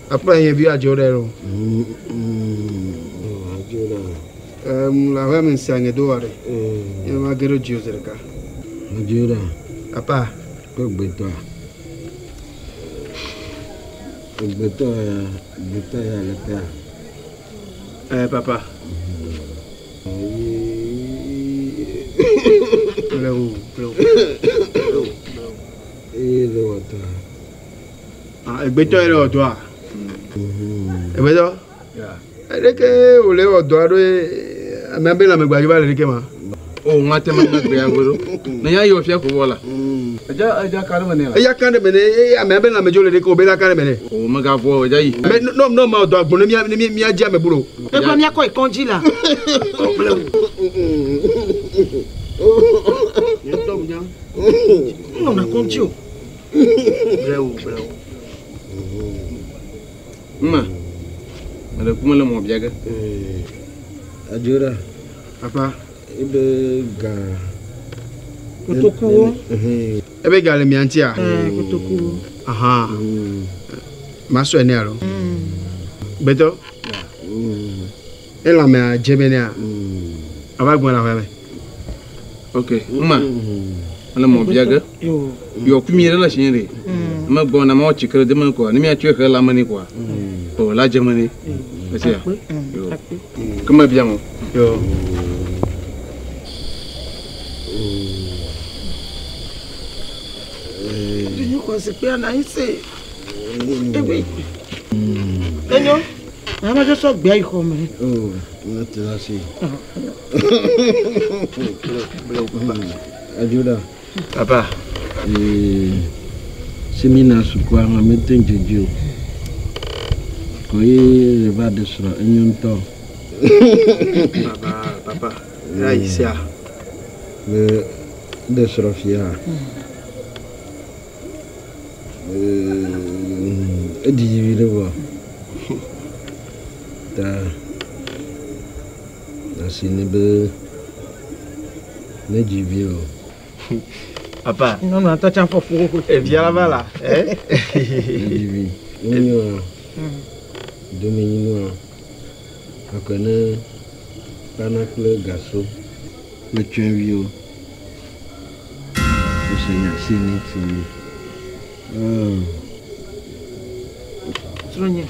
Apa yẹn bí àjọ rẹ rọ. La me nsange do wa rẹ. Yẹn ma gero jio zereka. Àjọ rẹ. Apa. Kó gbẹtọ. Gbẹtọ ya gbẹtọ ya lẹtẹ. Ẹ papa. Blewu blewu. Eye le wɔ tɔ. Egbetɔ yɛ le wɔ tɔa. Egbetɔ. Ɖeke wòle wɔ dɔ aɖo ame be lãmegba va le ɖeke ma. O ŋa tɛ ma ŋa gbe ya gbolo. Ne ya yɔ fia ko bɔ la. Eja eja ka ɖe me ne la. Eya kan ɖe me ne eye ame be lãmedzo le ɖeke o be la kan ɖe me ne. O me ga vɔ eja yi. Mɛ nɔ nɔ ma dɔ agbɔn ne mía ne mía dzi ame bolo. Egblɔ mía kɔ ikɔndzi la. Nɔna kɔndzi o. Blewu, blewu. Ma, mele ku mele mɔ bia ge. Adzora. Papa. Ebe ga. Kotokuwo. Ebe ga le mia ŋutia? Kotokuwo. Ahan. Masɔe nɛ alo? Gbetɔ. Elãmea dze be nea? Ava gbɔna le aƒea me. Ok, ma, mele mɔ bia ge. Yɔ ku mi ɖe le asinye ɖe. Me gbɔna ma tsi ke ɖe deme kɔa, ne miatsɔe xe lãme nɛ kɔa, o la dze me nɛ. Esia. Yo. Ke me bia mɔ. Yo. Dunye xɔ zikpuia na anyi se. Ewe. Enyo. Ame ɖe sɔ gbea yi xɔ me. Oh, ne te la si. Adzoɖa. Papa. Ee, semina sukua ma mete dzedzi o. Ko ye le va ɖe srɔ̃ enyo ŋutɔ. Papa, papa. Ya yi sia. Le ɖe srɔ̃ fia. Ee, edidi vi ɖe vɔ. Ta asi ne be ne dzi vi o. Papa. Nyɔnua ŋutɔ tsã fɔ fu xoxo. Evia la va la. Ne dzi vi. Wonyoa domenyinua akɔ ne kpana kple gaso kple tsɔeviwo. Wose nya sini sini. Srɔ̃nye.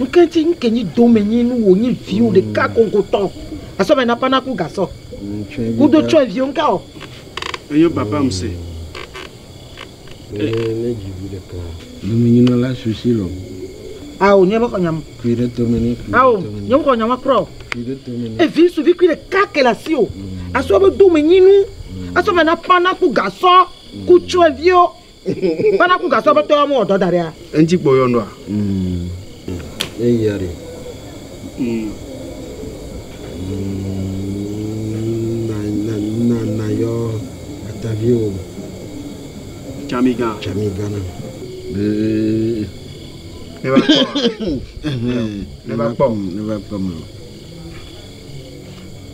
Nuke ŋuti nuke nyi domenyinu wò nyi viwò ɖeka koŋkotɔ. Asɔ be na kpana ku gasɔ. Kudo tsɔeviwo ŋka o. Enyo papa mse. Ne ne dzi vi ɖeka. Domenyinua la susi lɔ. Awo nye mexɔ nyam. Kui ɖe tome ne kui ɖe Awo tome ne. nye mexɔ nyama kura o. Kui ɖe tome ne. Evi ŋutsuvi kui ɖeka ke le asi o. Asɔ be domenyinu. Asɔ be na kpana ku gasɔ ku tsɔeviwo. Kpana ku gasɔ be tɔwo mewɔ dɔ da ɖia. Eŋuti kpɔ yɔ nɔa. Eya ɖe. Na na na na yɔ ataviwo. Tsamiga. Tsamiga na. Ee. Ne va kpɔ. Ne va kpɔ. Ne va kpɔ me.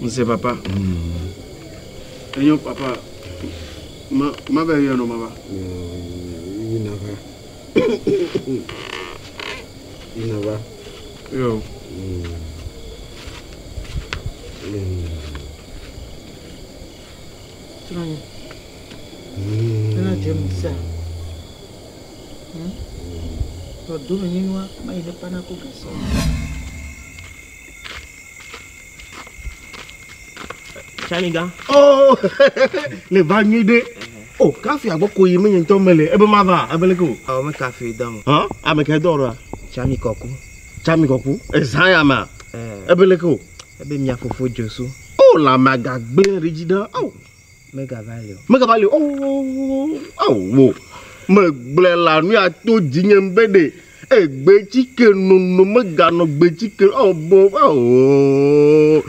Nse papa. Enyo papa. Ma ma va yɔ nɔ ma va. Yina va. Yina va. Yo. Srɔ̃nye. Ena dze mi sia. Tɔ domenyinua mayi ne kpana ku gasɔ. Tsamiga. Oh, le va nyui ɖe. Oh, kafi agbɔ ko yi menye ŋutɔ mele. Ebe ma va, ebe leke o. Ɔ me kafi dɔm. Hã? Ame ke dɔ ɖoa? Tsami kɔku. Tsami kɔku. Ezã ya ma. Ebe leke o. Ebe mia fofo dzosu. Oh, lãmea gagblẽ ɖe dzi ɖe. Oh. Megava li o. Megava li o. Oh, oh, wo. Megblẽ la nu ya to dzinye be ɖe. Egbetsike nono meganɔ gbetsike. Oh, bo, oh.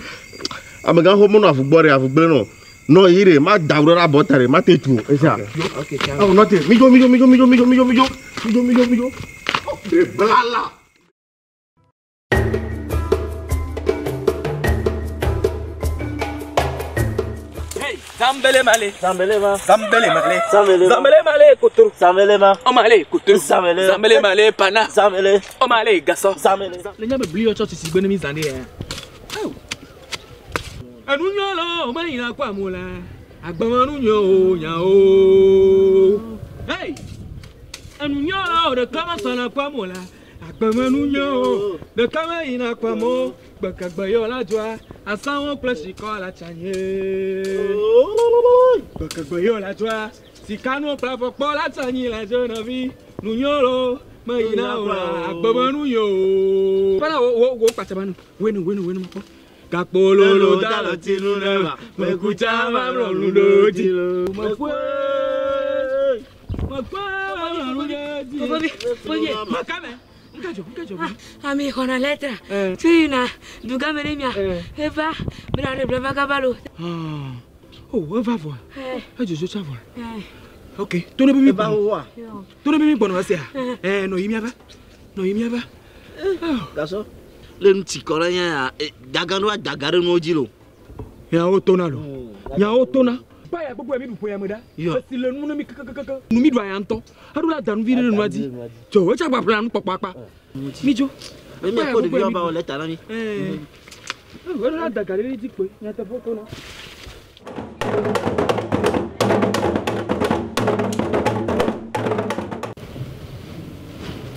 Amegã xɔ menɔ avugbɔ ɖe avugble nɔ. Nɔ yi ɖe ma da ɖo ɖe abɔta ɖe ma te tu o. Esia. Ok, ciao. Oh, nɔ te. Midzo, midzo, midzo, midzo, midzo, midzo, midzo. Midzo, midzo, midzo. Ɖe blala. Zambele male. Zambele ma. Zambele male. Zambele ma. Zambele male kotoro. Zambele ma. Omale kotoro. Zambele. Zambele male pana. Zambele. Omale gasɔ. Zambele. Le nya be bli yɔ tsɔ sisi gbe ne mi zã ɖe ya. Awo. Enunyɔlɔ o me yina kɔ amu la. Agbemenu nyɔ o nya o. Hey. Enunyɔlɔ o ɖeka me sɔna kɔ amu la. Agbemenu nyɔ o ɖeka me yina kɔ amu. Gbekegbe yɔ la dzɔa. Asawo kple sikɔ la tsa nye. Gbekegbe yɔ la dzɔa. Sikanuwo kple afɔkpɔ la tsa nyi la dzo nɔvi. Nunyɔlɔ me yina o la. Agbemenu nyɔ o. Fana wo wo wo kpatsaba nu. Wenu wenu wenu kpɔ. Gakpololo da lɔ tinu ne ma. Mekutsa ma mlɔ nu ɖo dzi. Mekue. Mekue ma mlɔ nu ɖo dzi. Fofovi, fofovi. Makame. Nkadzɔ, nkadzɔ. Ami xɔna lɛtra. Tso yina dugame ɖe mia. Eva bena ɖe ble va kaba lo. Oh, eva vɔa. Edzodzo tsa vɔa. Ok, to ne be mi gbɔnɔ. To ne be mi gbɔnɔ esia. Ɛ nɔ yi miava. Nɔ yi miava. Gasɔ. Le nu tsi kɔ ɖe nye ya, daga ɖo adaga ɖe nuwo dzi lo. Nyawo tona lo. Nyawo tona. Paya gbogbo ya mi ɖu ƒe ya me ɖa. Esi le nu ne mi kekekeke. Nu mi ɖu aya ŋutɔ. Eɖo la da nu vi ɖe nua dzi. Tso etsa gba ƒle nu kpɔkpɔ akpa. Mi dzo. Be mi akpɔ ɖeviwo ba wɔ lɛta na mi. Eɖo la da ga ɖe dzi kpoe. Nyateƒe tona.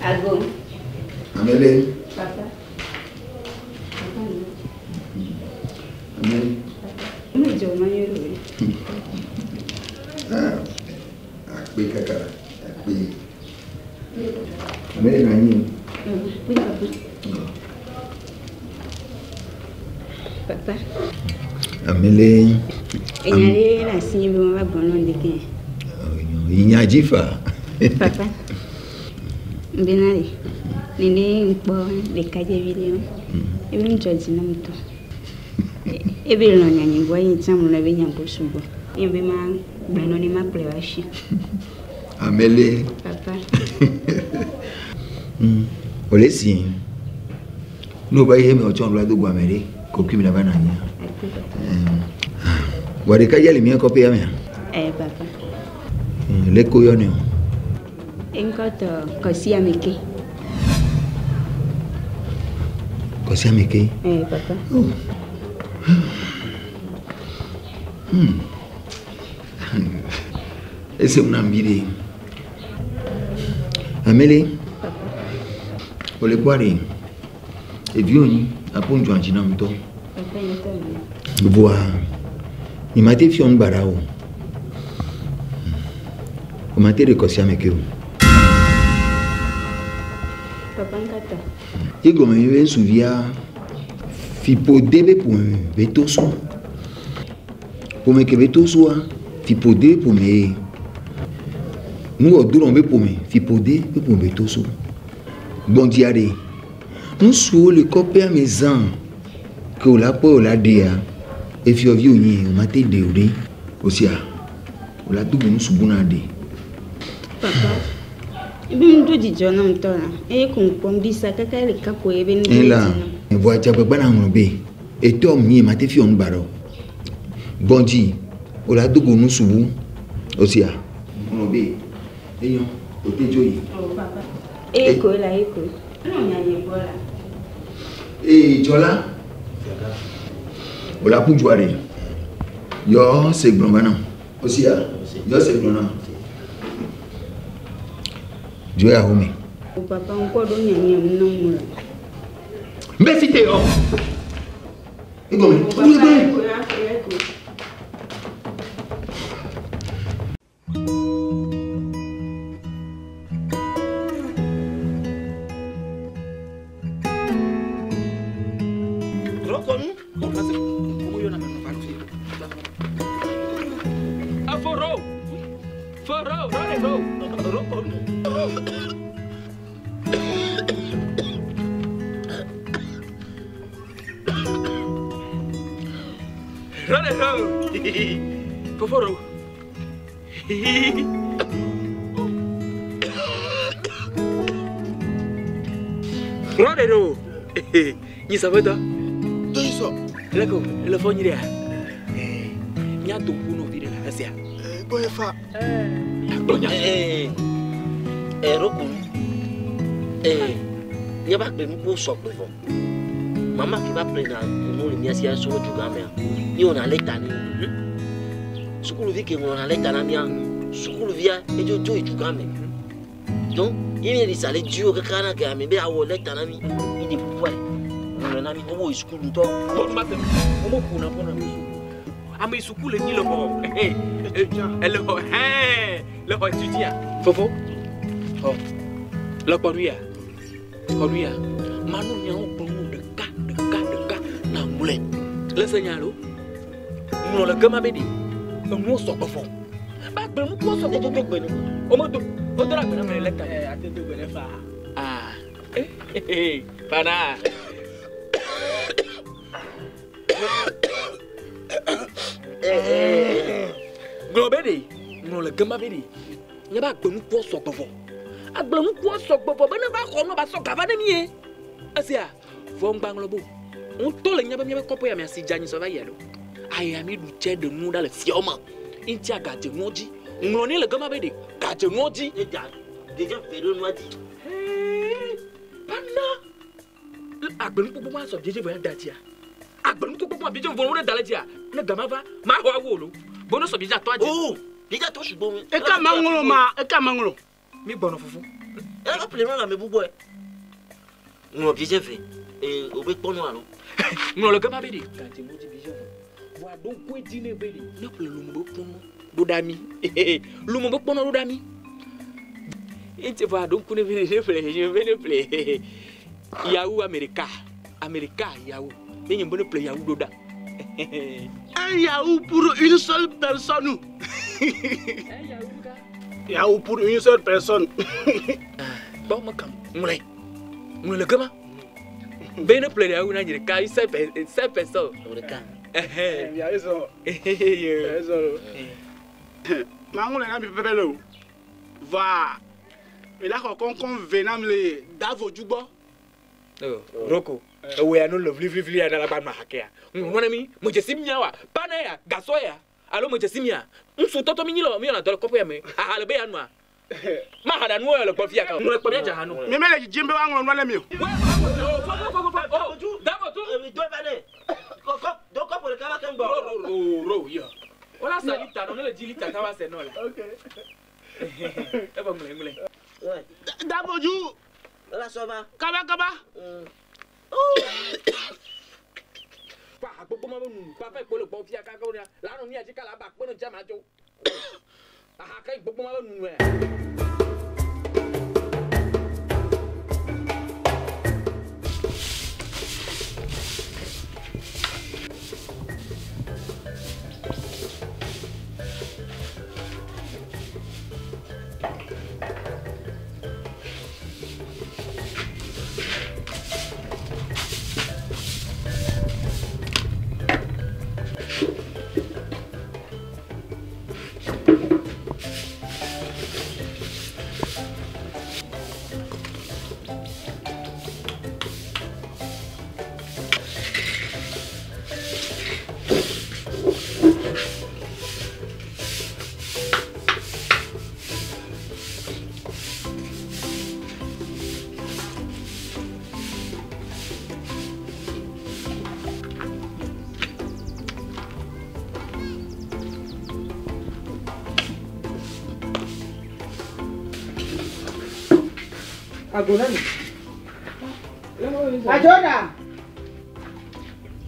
Ago. Amele. Papa. Amele. Mi dzɔ ma nyuie ɖo. Ah, akpe kaka, akpe. Amele nɔ anyi. Oui, papa. Papa. Amele. Enya ɖe le asinye be mava gblɔ na wò ɖekɛ. Nya dzi fa. Papa. Bena ɖe, nene ŋkpɔ ɖekadzevi ɖe ebe nu dzɔ dzi nam ŋutɔ. Ebe lɔ̃ nyanye gbɔ eye tsã melɔ̃ ebe nya gbɔ sugbɔ. Eye be ma gblɔe nɔ ne makplɔe va asi. Amele. Papa. Wòle si. Ne wòva yi eme wòtsɔ ŋlɔ do go ame ɖe, kokui mi la va nɔ anyi. Wɔ ɖeka dze le mía kɔƒea mea? Eh, papa. Le ko yɔ ne o. Eŋkɔ tɔ Kɔsi Ameke. Kɔsi Ameke? Eh, papa. Oh. Ese mu nam bi ɖe. Amele. Wòle kpɔa ɖe. Evi wònyi, aƒo ŋdzɔ dzi nam ŋutɔ. Papa ŋutɔ wònye. Voa, nyemate fiɔ nu baɖa o. Womate ɖe Kɔsi Ameke o. Papa ŋkatɔ. Ye gɔme nye be ŋsuvia fiƒode be ƒome be to so. Ƒome ke be to soa, fiƒode be ƒome ye. Nuwɔ do nɔ be ƒome, fiƒode be ƒome be to so. Gbɔ̃dzia ɖe, ŋutsuwo le kɔƒea me zã ke wòle akpɔ wòle aɖea, efiɔvi wònye, wòmate ɖe o ɖe. Osia, wòle ado go ŋutsu bu na ɖe. Papa, ebe nu do dzidzɔ nam ŋutɔ la, eye ko ŋkpɔm ɖi sa kaka le kaƒo ebe nu do Ela, dzi nam. vɔa dzagbagba na ŋlɔ be, etɔ mi mate fiɔ nu baɖa o. Gbɔ̃dzi, wòle ado go ŋutsu bu. Osia, ŋlɔ be, enyo, wòte dzo yi. Oh, papa. Eye koe la, eye koe. Enɔ nyanye gbɔ la. Ee, dzɔla. Wòle aƒu dzoa ɖe. Yɔ se gblɔ va nam. Osia, yɔ se gblɔ nam. Dzo ya home. O papa ŋkɔ ɖo nyanye mu nam mu la. Mbe si te yɔ. Egɔme. O papa, eye koe la, eye koe. Aforo. Foro, ro, ro. Ro, ro. Ro, ro. Foforo. Ro, ro. Nyi saveta. Toyiso. Leko, le fɔ nyi ɖea? Mía do ƒu nɔvi ɖe le esia. Gbɔ ye fa. Gblɔ nya. Roko míava gbe nukuwo sɔgbe vɔ. Mama ke va ƒle na nu le mía sia so dugã mea, míewɔna lɛta nɛ. Sukuluvi ke ŋlɔna lɛta na mía, sukuluvia edzo dzo yi dugã me. Donc, ye míele sa le dziwo kaka na ke ame be awɔ lɛta na mí, mi ɖe ƒuƒua ŋlɔe na mí, wowo yi sukulu ŋutɔ. Bɔnu ma se, womeƒona ƒo na mi suku. Ame yi suku le nyi le xɔ, ele xɔ, hɛn, le xɔ étudia. Fofo, xɔ, le kpɔ nu ya, xɔ nu ya. Manu nyawo gblɔ nu ɖeka, ɖeka, ɖeka na ŋlɔe. Le se nya alo? Ŋlɔ le gema be ɖe, enuwo sɔgbɔ fɔ. Ba gbe nukuwo sɔgbɔ fɔ. Gbe nuku. Womedo, wodo la gbe na me le lɛta. Ate do gbe ɖe fa. Ah, fana. Ŋlɔ be ɖe, ŋlɔ le gema be ɖe. Míabe agbenukuwo sɔgbɔ vɔ. Agblenukuwo sɔgbɔ vɔ be ne va xɔ nua ba sɔ ga va ne mí ye. Esea, vɔ ŋgba ŋlɔ be o. Ŋutɔ le nya be míabe kɔƒe ya mea si dze anyi sɔ va yia ɖo. Aya mi ɖu tse ɖe nu ɖa le fiawo me. Ŋutia gadze nuwo dzi. Ŋlɔ nɛ le gama be ɖe gadze nuwo dzi. Gadze ve ɖe nua dzi. Pana agbenuku gbogbo asɔ biedze vɔ ya da dzia. Agbenuku gbogbo biedze vɔ wo ne da le dzia. Ne gama va, ma xɔ awu o lo. Bono sɔ biedze atɔ adzi. Oh, biedze atɔ sugbɔ mi. Eka ma ŋlɔ ma, eka ma ŋlɔ. Mi gbɔnɔ fufu. Ela ƒle nua le ame bubu. Ŋlɔ biedze ve. Ee, o be kpɔnu alo. Ŋlɔ le gama be ɖe. Gadze mo dzi biedze vɔ. Vɔ aɖo ŋku edzi ne be ɖe. Ne ƒle lumu be kpɔnu ɖo ɖa mi. Lumu be kpɔnu ɖo ɖa mi. Ŋuti vɔ aɖo ŋku ne be ɖe ne ƒle nye be ne ƒle. Yawu Amerika. Amerika yawu. Ne nye be ne ƒle yawu ɖo ɖa. Un yaourt pour une seule personne. Yaourt pour une seule personne. Bon, ma kam. Ŋlɔe. Ŋlɔe le gama. Be ne ƒle yawu na nye ɖeka, une seule personne. Ɖeka. Ezɔ. Ezɔ. Ma ŋlɔe na mi pɛpɛpɛ le o. Vɔa, mi la xɔ kɔŋkɔŋ ve nam le Davo dzu gbɔ. Roko, ewe ya no le vlivlivli ya na la gba nɔ hakea. Ŋlɔ na mi, me dzesi mia wa. Pana ya, gasɔ ya. Alo me dzesi mia. Ŋutsu tɔtɔ mi nyi le mi yɔna dɔ le kɔƒe ya me. Aha le be ya nɔa. Ma ha ɖa nuwo ya le gbɔ fia ka. Ŋlɔ kpɔ mia dza ha nu. Mi mele dzidzim be woaŋlɔ nua ne mi o. Ro yo. Wala sa lita no ne le dzi lita ta va se nɔ la. Ebe ŋlɔe ŋlɔe. Davoju. Wala sɔ va. Kaba kaba. Pa gbogbo ma be nu papa ekpo le gbɔ fia kaka wo la nɔ nu ya dzi kala ba kpe no dza ma dzo. Aha ke gbogbo ma be nu ya. Agonani. Ajoda.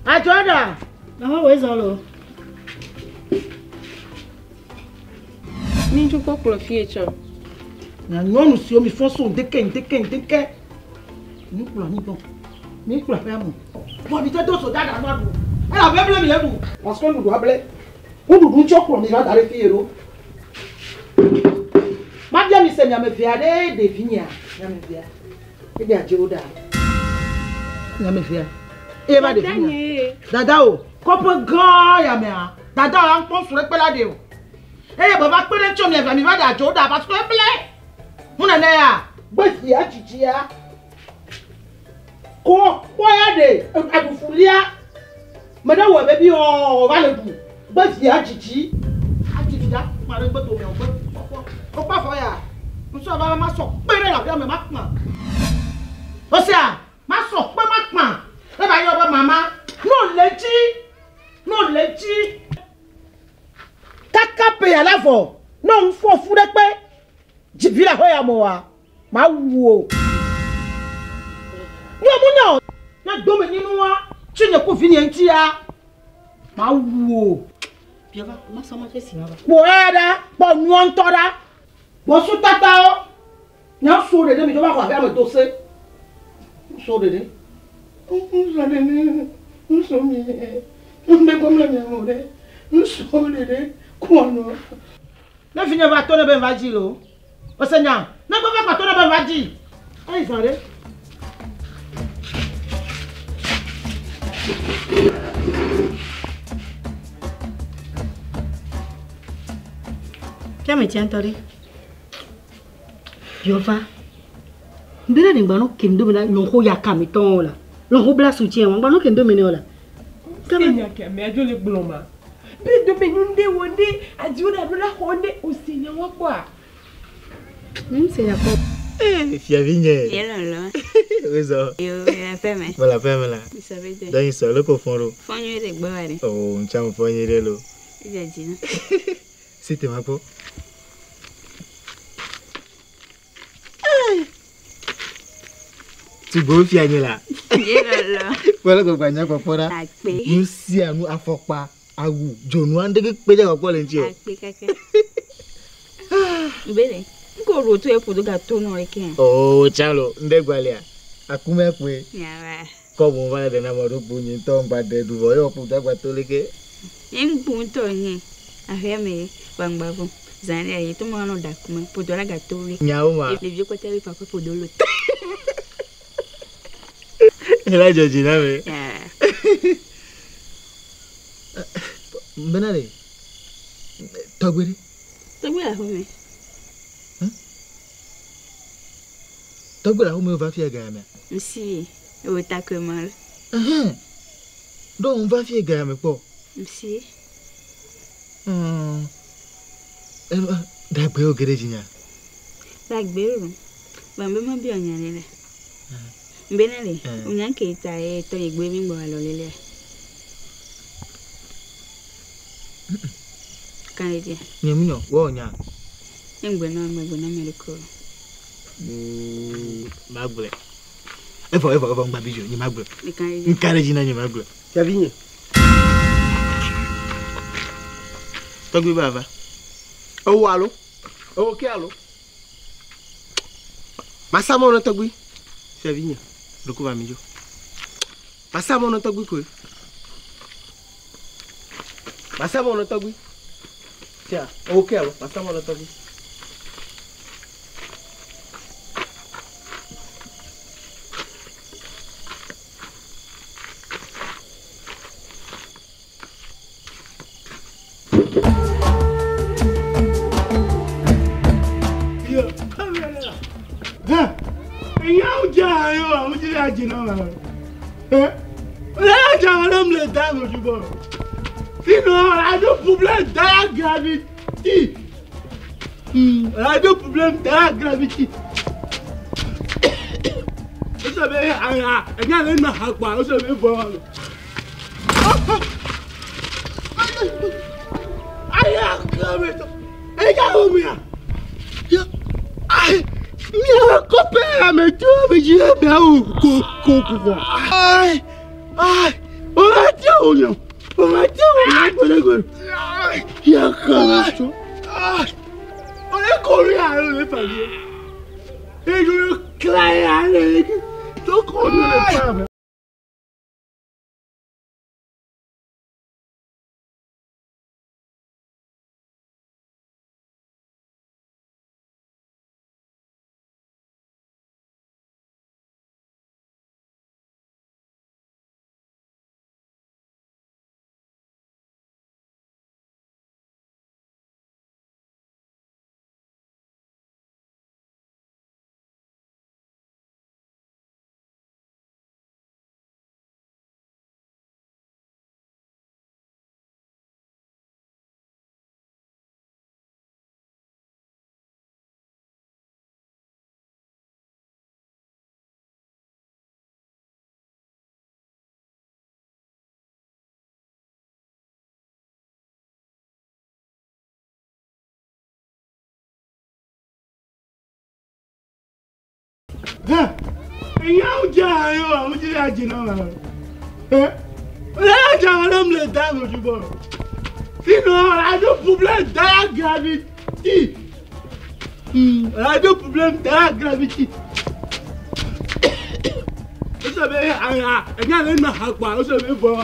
Ajoda. Mama wo zɔlɔ. Mi ŋutsu kpɔ kplɔ fie tsɔ. Na nyɔnu siwo mi fɔ so ŋdeke ŋdeke ŋdeke. Mi kplɔ anyi gbɔ. Mi kplɔ aƒea me. Vɔ mi te do so dada nua ɖu. Elabe ble mi le ɖu. Parce que nuɖuɖu able. Nuɖuɖu ŋuti wokplɔ mi va da ɖe fie ɖo. Mabia mi se miame via ɖe ɖevi nyea. Miame via. Eɖe adze wo ɖa. Miame via. Eye va ɖevi nyea. Dada o. Kɔƒe gã ya mea. Dada o ya ŋkpɔ srɔ̃ ekpe la ɖe o. Eye be va kpe ɖe ŋuti mia via mi va ɖe adze wo ɖa parce que eble. Ŋu nene ya. Gbe via dzidzia. Ko kpɔ ya ɖe aɖufulia. Me ɖe wɔ be bi ɔ va le ɖu. Gbe via dzidzi. Adzidzi ɖa kpa ɖe gbe dome o gbe kpɔkpɔ. Wokpɔ afɔ ya. Ŋutsu ava ma sɔ kpe ɖe aƒea me ma kpa. Osea ma sɔ kpe ma kpa. Eva yɔ be mama. No le dzi. No le dzi. Kaka pe ya la vɔ. No ŋufɔ fu ɖe kpe. Dzivi le aƒe ya me oa. Ma wu o. Nyɔ mu nyɔ. Ne dome nyinua. Tsi nye ku vi nye ŋuti ya. Ma wu o. Kpɔ ya ɖa. Kpɔ nua ŋutɔ ɖa. Gbɔsu tatawo. Nya so ɖeɖe mi dzɔ va xɔ aƒea me do se. So ɖeɖe. Ŋsɔ ɖeɖe. Ŋsɔ mi. Ŋgbe gbɔmle mi mo ɖe. Ŋsɔ ɖeɖe. Kɔnɔ. Ne vi nye va to ne be va dzi lo. Ose nya. Ne gbe va to ne be va dzi. Eyi zã ɖe. Kia me tia ŋutɔ ɖe. Yɔva. Nbena ne gba no kendo me la lɔnxo ya kame tɔn la. Lɔnxo bla soutien wa gba no kendo me ne o la. Se nya ke amea dzo le gblɔ ma. Be dome nu ɖe wɔ ɖe adziwo ɖe aɖo la xɔ ɖe o se nya wa kpɔa. Se nya kpɔ. Fiavi nye. Ye lɔlɔ. Wezɔ. Yo, le aƒe me. Mele aƒe me la. Ŋsɔ be de. Dɔnyi sɔ leke wòfɔ ɖo? Fɔ nyuie ɖe gbɔ wa ɖe. Oh, ŋtsa me fɔ nyuie ɖe lo. Edze dzi na. Si te ma kpɔ. Tugbo fia nye la. Ye lɔlɔ. Kpɔ leke wògba nya kpɔkpɔ ɖa. Akpe. Nu sia nu afɔkpa, awu, dzonu aɖeke kpe dze kpɔkpɔ le ŋuti o. Akpe kaka. Mbele. Nko ɖo to eƒo do gato nɔ leke. Oh, tsã lo, ŋɖe gbalia. Akume kpoe. Nyawa. Kɔ boŋ va le ɖe na ame ɖo kpo nye ŋutɔ ŋgba ɖe ɖu vɔ ye wɔ kpo gba to leke. Nye ŋgbu ŋutɔ nye. Aƒea me gbangba vɔ. Zã ɖe ayi to ma nɔ ɖe akume. Ƒodo la gato le. Nyawo ma. Ɖeviwo kpata be papa ƒodo lo. Ela dzɔ dzi na me. Ya. Mbena ɖe. Tɔgbe ɖe. Tɔgbe le aƒeme. Tɔgbe le aƒeme va fia ga mea. Ŋsi ewo ta ke ma le. Ɛhɛn. Ɖo ŋu va fia ga me kpɔ. Ŋsi. Ɖagbe wo ge ɖe dzinya. Ɖagbe lo. Bambe ma bi ɔnya le le. Mbena le. Onya ke ta ye tɔ ye gbe mi gbɔ alɔ le le. Kan le dia. Nye mu nyɔ, wɔ nya. Nye ŋgbe na me gbe na me le ko. Magblɔe. Evɔ evɔ evɔ ŋgba bi dzo, nye magblɔe. Kan le dia. Ŋka ɖe dzi na nye magblɔe. Fiavi nye. Tɔgbi ba va. Ewo alo? Ewo ke alo? Masa mɔ na tɔgbi. Fiavi nye. Ɖoko va mi dzo. Masa mɔ na tɔgbi koe. Masa mɔ na tɔgbi. Fia, ewo ke alo? Masa mɔ na tɔgbi. Sinon, on a deux problèmes dans la gravité. On a deux problèmes dans la gravité. Vous savez, il y a un quoi, vous savez, bon. Aïe, aïe, mi copain, mais tu vois, mais j'ai bien où, Aïe, aïe, on va dire où, non. On va dire où, non, Il y a On est connu à les familles. Et je le crée à les. Donc on est femmes. Sinon, on a deux problèmes dans la gravité. On a deux problèmes dans la gravité. Vous savez, il y a un quoi, vous savez, bon.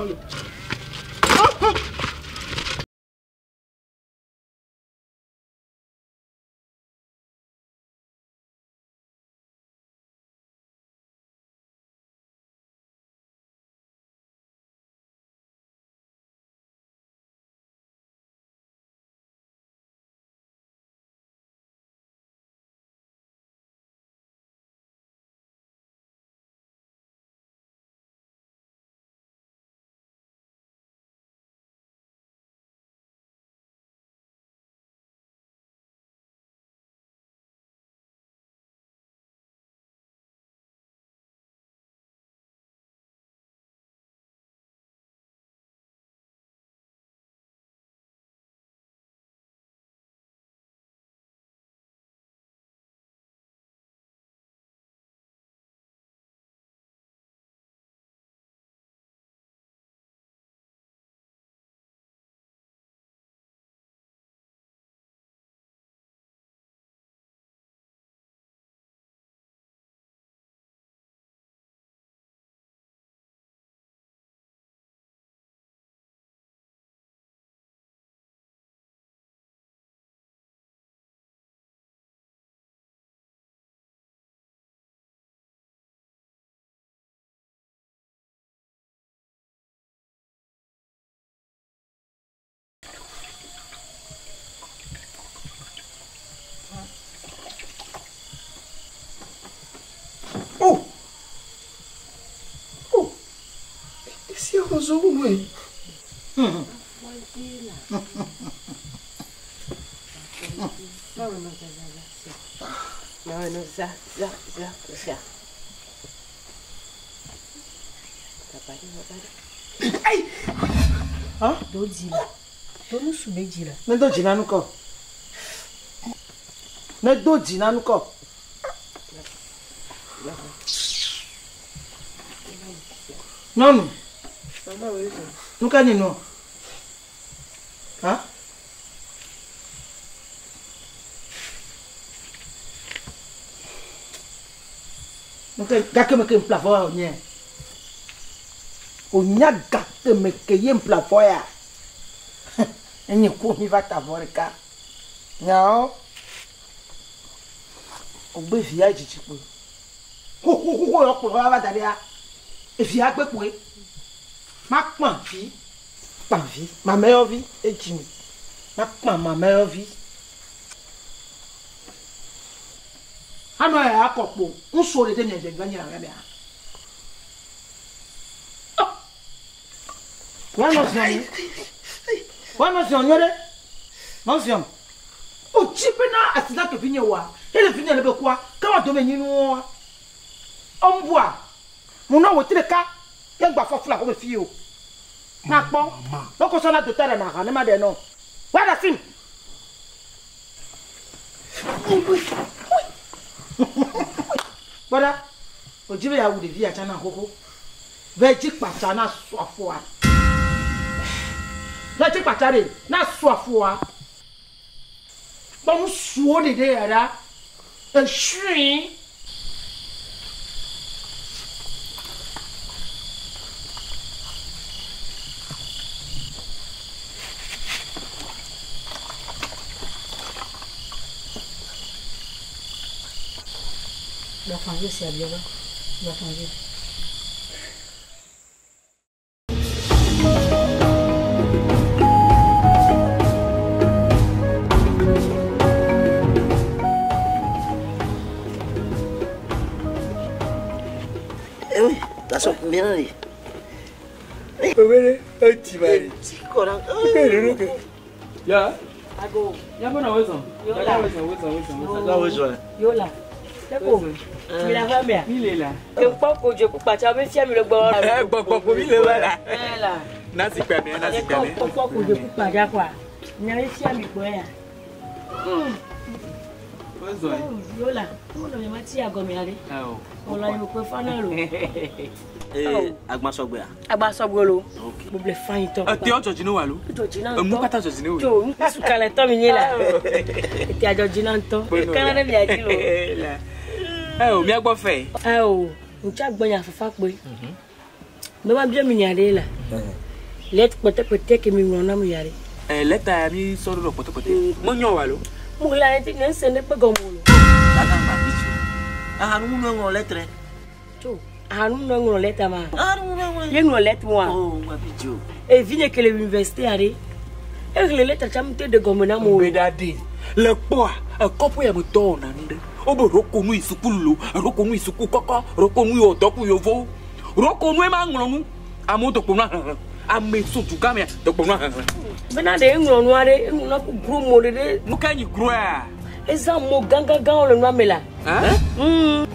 Ozo we. Hein? Do dzi la. Do nusu be dzi la. Ne do dzi na nukɔ. Ne do dzi na nukɔ. Nyɔnu. Nu ka nye nua? Ha? Nu ke gake me ke ŋƒle avɔ ya wònye? Wònya gake me ke ye ŋƒle avɔ ya? Enye ku mi va ta avɔ ɖeka. Nyawo. Wògbe via dzidzi kpoe. Xoxoxoxo yɔ kplɔ va da ɖea. Evia gbe kpoe. Makpã vi. Kpã vi. Mameyɔvi edzi mi. Makpã mameyɔvi. Anɔ ya akɔ kpo. Ŋutsuwo ɖe ɖe mia dze va nye la mea. Woanɔ ziɔ mi. Woanɔ ziɔ nyuie ɖe. Nɔ ziɔ. O tsi bena accident ke vinye wa. Ele vinye le be kua. Kama dome nyi nuwoa. Ɔmbua. Munɔ wò tri ɖeka. Ye ŋgba fɔ fla xɔme fi o. Na kpɔ. Lɔkɔ sɔ na dota ɖe na ha ne ma ɖe nɔ. Wa ɖe asim. Kpɔ ɖa. O dzi be yeawu ɖevi ya tsã na xoxo. Ve dzi kpatsa na su afɔa. Ve dzi kpatsa ɖe na su afɔa. Kpɔ nusuwo ɖeɖe ya ɖa. Esui. Doit changer, c'est bien. Doit changer. Eh oui, tasɔ mìíràn rè. Obere, eti bari. Ti kɔra. Ya. Ago. Ya bona wezon. Yola. Ya wezon, wezon, wezon, wezon. Ya wezon. Yola. Seko. Mi la fa mea. Mi le la. Ke kpɔ ko dze ku kpatsa be fia mi le gbɔ. Eh, gbɔ gbɔ mi le wa la. Eh la. Nasi kpɛ mi, nasi kpɛ mi. Kpɔ ko dze ku kpatsa kɔa. Nya be fia mi gbɔ ya. Wezon. Yola. Wo nɔ mi ma ti agɔme ya ɖe. Awo. Wòlɔ yi kpe fana lo. Ee, agbasɔgbea. Agbasɔgbe lo. Gboble fain tɔ. Ete ɔdzɔ dzi ne wa lo. Edzɔ dzi na ŋutɔ. Emu kata dzɔ dzi ne wo. Tso ŋutsu kalẽtɔ mi nye la. Ete adzɔ dzi na ŋutɔ. Kana ɖe mia dzi lo. Ɛ o mia gbɔ fɛ. Ɛ o ŋutsu agbɔnya fafa kpoe. Mɛ ma bia mi nya ɖe la. Lɛti kpɔtɛkpɔtɛ ke mi ŋlɔ na mi ya ɖe. Ɛ lɛta ya mi sɔ ɖo ɖe kpɔtɛkpɔtɛ. Mo nyɔ wa lo. Mo la ne ne se ne kpe gɔme o lo. Dada ŋgba bi tso. Aha numu nɔ ŋlɔ lɛtrɛ. Tso aha numu nɔ ŋlɔ lɛta ma. Aha numu nɔ ŋlɔ. Ye ŋlɔ lɛti wa. O ŋgba bi tso. Evi nye ke le université ya ɖe. Exlẽ lɛta tsa mu te ɖe gɔme na mo. Gbe ɖa ɖe. Le kpɔa ekɔƒe ya me tɔ wɔna nu ɖe. Wobe roko nu yi sukulu lo, roko nu yi suku kɔkɔ, roko nu yi wɔ dɔku yovo. Roko nu ema ŋlɔ nu. Amewo dɔkpo nua hehe. Ame so duga mea dɔkpo nua hehe. Bena ɖe eŋlɔ nua ɖe, eŋlɔ nua ku gro mo ɖe ɖe. Nu ka nyi groa? Ezã mo gãgãgãwo le nua me la.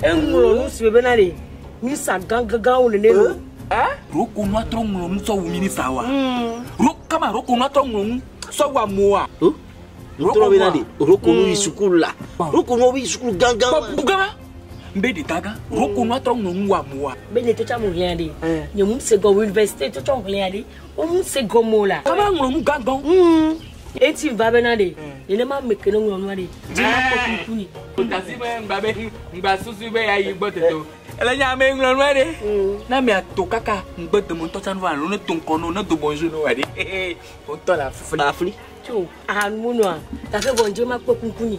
Eŋlɔ nu si be bena ɖe minisa gãgãgãwo nene lo. Roko nua trɔ ŋlɔ nu sɔ wu minisa wa. Ro kama roko nua trɔ ŋlɔ nu sɔ wu amewoa. Ntɔrɔ bɛ na de roko nu yi sukulu la. Roko nu yi sukulu gángan. Bugama. N bɛ de ta gan. Roko nua trɔ ŋlɔ nu wu amewoa. Be nye tsotsa mo hlẽ ɖe. Nye mu se gɔme université tsotsa hlẽ ɖe. Wo mu se gɔme o la. Kama ŋlɔ nu gángan. Eti va bena ɖe. Nenema ame ke ne ŋlɔ nua ɖe. Dzi ma kpɔ kuku ni. Tasi be ŋgba be ŋgba susu be ya yi gbɔ tete o. Ele nye ame ŋlɔ nua ɖe. Na mia to kaka ŋgbe deme ŋutɔ tsã nu va alo ne to ŋkɔ no ne do bonjour no wa ɖe. Ŋutɔ le afli. Afli. Tso aha nu nua gake vɔ ŋdzi ma kpɔ kuku ni.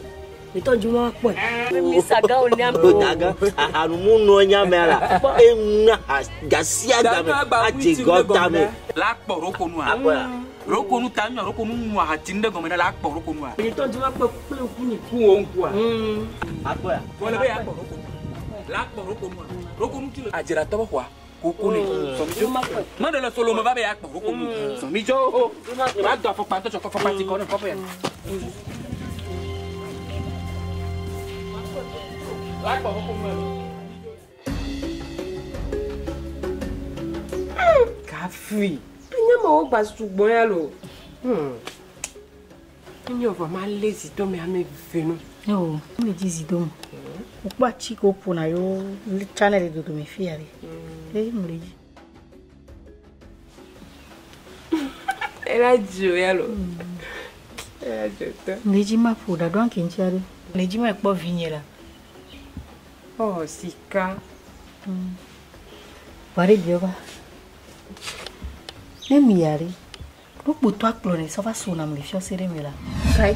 Etɔ ŋdzi ma kpɔe. Misa gãwo ne amewo. Daga aha numu nɔ nya mea la. Eŋuna gasia game adze gɔ tame. La kpɔ roko nua. Akpɔa. Roko nu ta nua roko nu nua hati nu ɖe gɔme ɖe la kpɔ roko nua. Etɔ ŋdzi ma kpɔ kple ŋku ni. Ku wo ŋkua. Akpɔa. Wọle be ya kpɔ roko nu. La kpɔ roko nua. Roko nu ti le. Adzratɔ be xɔa. Koko ne. Sɔmidzo. Mɛ le solo me va be ya kpɔ koko nu. Sɔmidzo. Ma do afɔkpa ŋutɔ tsɔ kɔ afɔkpa ti kɔ ne kɔƒe ya. La kpɔ koko nu. Kafui. Nyama wo gba sugbɔ ya lo. Nye vɔ ma le zi do me ame ve nu. Oh, me dzi zi do me. Wokpɔ atsi ko ƒona yewo tsana le dodome fi ya ɖe. Eye mo le dzi. Ela dzo ya lo. Ela dzo tɔ. Le dzi ma ƒo ɖa ɖo anke ŋuti aɖe. Le dzi ma kpɔ vinye la. Oh, sika. Vɔ ɖe biɔ va. Ne mi ya ɖe. Ɖokpo to akplɔ ne sɔ va so nam le fiɔse ɖe me la. Kai.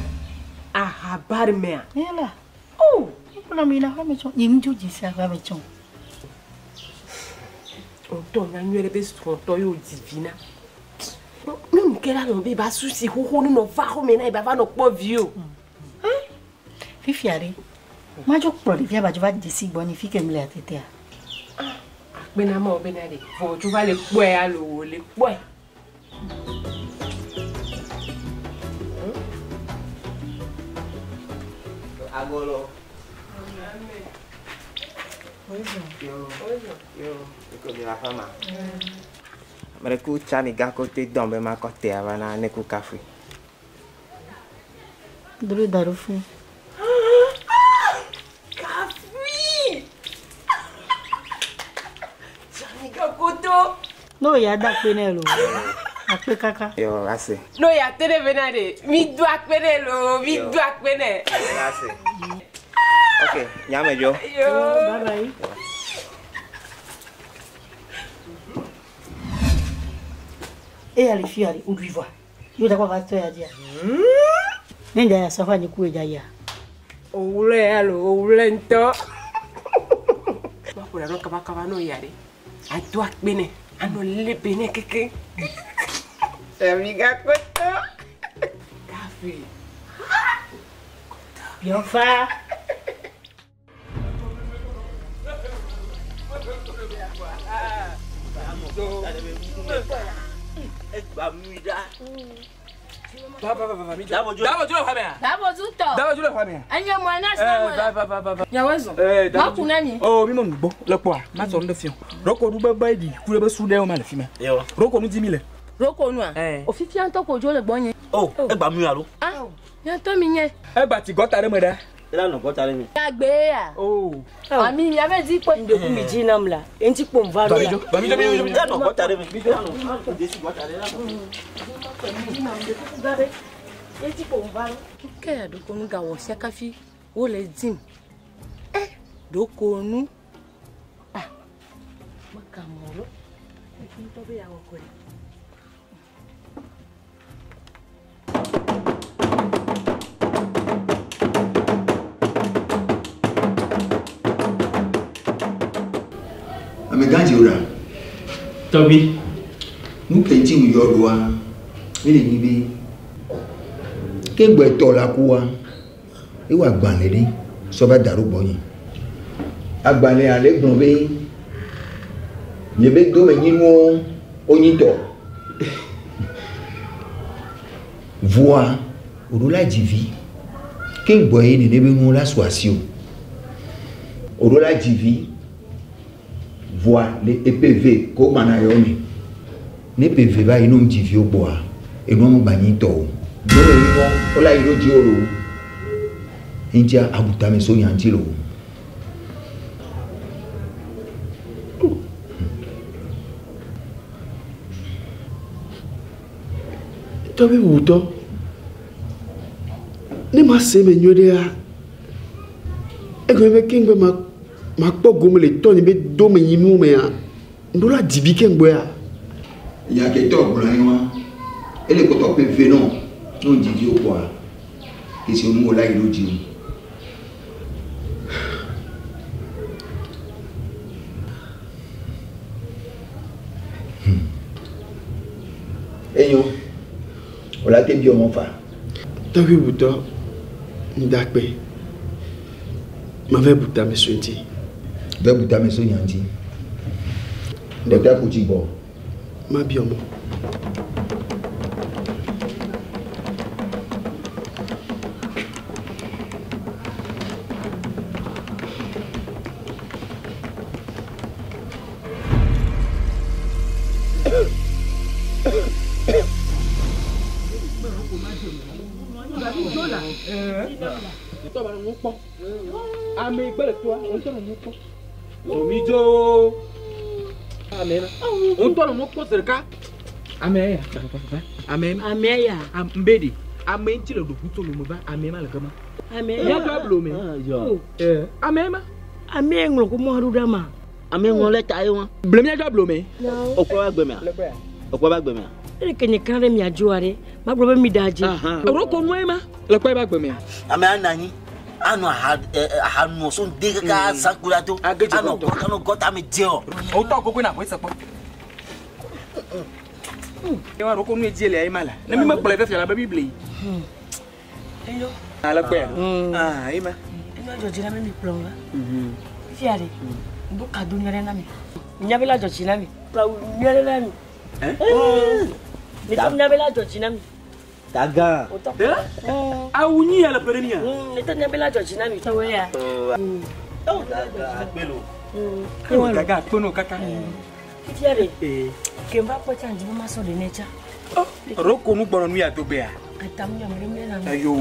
Aha bar mea. Yala. Oh, kplɔ mi na xɔ me tsɔ. Nye ŋudzo dzi sia xɔ me tsɔ. Ŋutɔ nya nyuie ɖe be srɔ̃tɔ ye wòdzi vi na. Nyɔnu ke la nɔ be ba susi xoxo ne nɔ va xɔme na ye ba va nɔ kpɔ vi o. Fifia ɖe. Madzo kplɔ ɖevia ba dzo va dzesi gbɔ ni fi ke mi le atetea. Akpe na Mawu bena ɖe vɔ dzo va le kpɔe alo wòle kpɔe. Agolo. Yo. Yo. Iko mi la fama. Mere ku chani ga ko te dombe ma ko te avana ne ku kafui. Dole darufu. Kafui. Chani ga koto. No ya da pe ne lo. Akpe kaka. Yo ase. No ya te de bena de. Mi do akpe ne lo, mi do akpe ne. Ase. Okay, nyame jo. Yo. Bye bye. E ale fi ale odui voa. Yo da kwa va to ya dia. Ne nja ya sofa ni ku e ja ya. Owulɛ alo owulɛ ŋutɔ. Maƒo ɖa nɔ kabakaba nɔ ya ɖe. Ado akpe nɛ, anɔ lé be nɛ keke. Samiga koto. Kafui. Biɔfa. Oh, mi mo nu gbɔ le kpɔa, ma sɔ nu ɖe fiɔ. Roko nu be be ɖi ku ɖe be su ɖe wo ma le fi ma. Roko nu di mi le. Roko nua? Ofifia ŋutɔ ko dzo le gbɔnye. Oh, egba mi alo? Ah, nye ŋutɔ mi nye. Egba ti gɔta ɖe me ɖa. Ela nɔ gɔta ɖe me. Agbe ya. Oh. Ami mi ave di kpɔ. Ndoku mi dzi nam la. Eŋuti kpom va ɖo la. Ba mi dzo, mi dzo, mi dzo. Ela nɔ gɔta ɖe me. Ela nɔ desi gɔta ɖe la. Eŋuti kpom va ɖo. Ke ya ɖoko nu gawɔ sia kafi wole dim. Eh, ɖoko nu. Ah, meka mɔ lo. Efi ŋutɔ be yeawɔ koe. Amegã dziwura. Tɔgbi. Nu ke ŋuti wòyɔ ɖoa, ele nyi be ke gbɔ etɔ la kua, ewɔ agbalẽ ɖe sɔ va da ɖo gbɔnye. Agbalẽa le gblɔ be nye be domenyinuwo wonyi tɔ. Voa wòɖo la dzi vi. Ke gbɔ ye nene be nuwo la su asi o. Wòɖo la dzi vi. Voa le EPV ko gbana yɔ me. Ne EPV va yi ne wodzi viwo gbɔa, enua me gba nyi tɔ o. Domenyinuwo wola yi ɖo dzi wo lo. Eŋutia abu tame so nya ŋuti lo. Tɔgbi bubutɔ, ne ma se eme nyuie ɖea, egɔme be keŋgbe ma makpɔ gome le tɔnye be domenyinuwo mea, ŋɖo la dzi vi keŋgbea. Nya ke tɔ gblɔ ye wa, ele kpɔtɔ ƒe ve nɔ, ne wodzi viwo kpɔa, kesi nu wòla yi ɖo dzi o. Enyo, wòla te biɔ mɔ fa. Tɔgbi bubutɔ, ŋdakpe. Ma va bu tame so ŋuti. Va bu tame so nya ŋuti. Ɖe ku tsi gbɔ. Ma biɔ mɔ. Ame gbele toa, ŋutɔ nɔ nu kpɔ. Omidzo. Ame ma. Ŋutɔ nɔ nu kpɔ zi ɖeka. Ame ya. Ame ma. Ame ya. Nbe de. Ame ŋuti le ɖoku tso lome va ame ma le gama. Ame ya. Míadzo ablo me. Ame ma. Ame ŋlɔ ko mɔ aɖo ɖa ma. Ame ŋlɔ lɛta ye wa. Ble míadzo ablo me. Okpɔ ba gbemea? Okpɔ ba gbemea? Ele ke nye kan ɖe miadzo aɖe. Magblɔ be mi da dzi. Roko nua ma. Le kpɔ ba gbemea. Ame anɔ anyi anɔ aha aha nɔ so de kaka sanku la to anɔ gɔ anɔ gɔta me dze o. O tɔ gogo na ko ese kpɔ. Ewa roko nue dzi le ayi ma la. Ne mi me kplɔe fefia la be mi ble. Eyo. Ale kpɔe. Ah, ayi ma. Enyo dzɔ dzi na mi mi kplɔ va. Fia ɖe. Ŋdo kado nyuie ɖe na mi. Nya be la dzɔ dzi na mi. Kplɔ awu nyuie ɖe na mi. Mi tɔ nya be la dzɔ dzi na mi. Daga. Awu nyi ya le ƒe ɖe mia. Mi tɔ nya be la dzɔ dzi na mi. Tɔwɔ ya. Daga akpelo. Daga akpeno kaka. Fia ɖe. Ke va kpɔ tsa ŋdi be ma sɔ ɖe ne tsa. Roko nu gbɔnɔ nu ya dogbea. Atam nyɔ mi ɖe mi na mi. Ayo.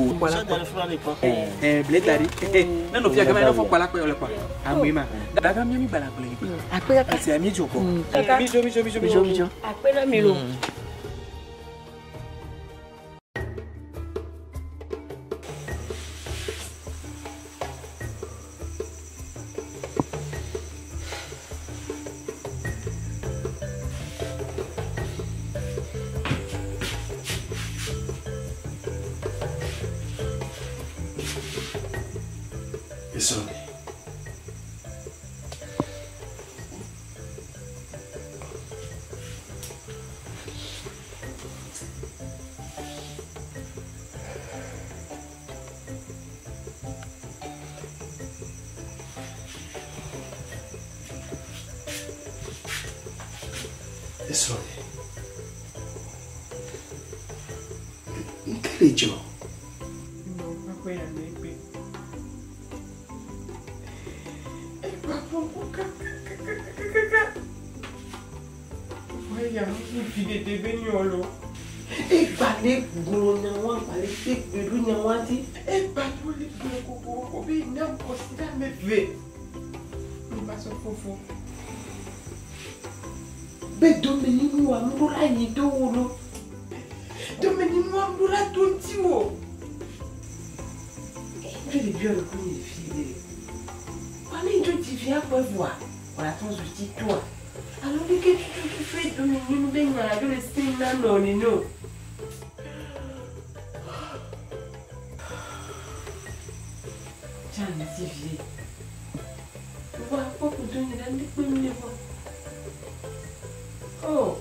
Eh, ble da ɖi. Ne nɔ fia gama ne fɔ kpala kpe le kpɔ. Ame ma. Daga mi mi bala gble. Akpe kaka. Asi ami dzo kɔ. Kaka. Mi dzo mi dzo mi dzo mi dzo mi dzo. Akpe na mi lo. Esrɔ̃. Esrɔ̃. Nke le dzɔ? Egbalẽ gblɔ nyawoa, gbalẽ te gbe ɖo nyawoa dzi. Egbalẽ le gblɔ kokoko be nya kɔsi ɖe ame ve. Ne ma sɔ fofo. Be domenyinu wa nu ɖo la yi do wo lo. Domenyinu wa nu ɖo la do ŋuti wo. Ŋutsu ɖevi le ku nye fi ɖe. Wa ne ŋutsu dzi via kpɔe voa, wòle atrɔ zu titoa. Alo ɖeke tututu domenyinu be nya la ɖo le se na nɔ nene o. Tsa ŋuti vie. Wa kpɔ kudo nye ɖe ŋdi kpe mi vɔ. Oh.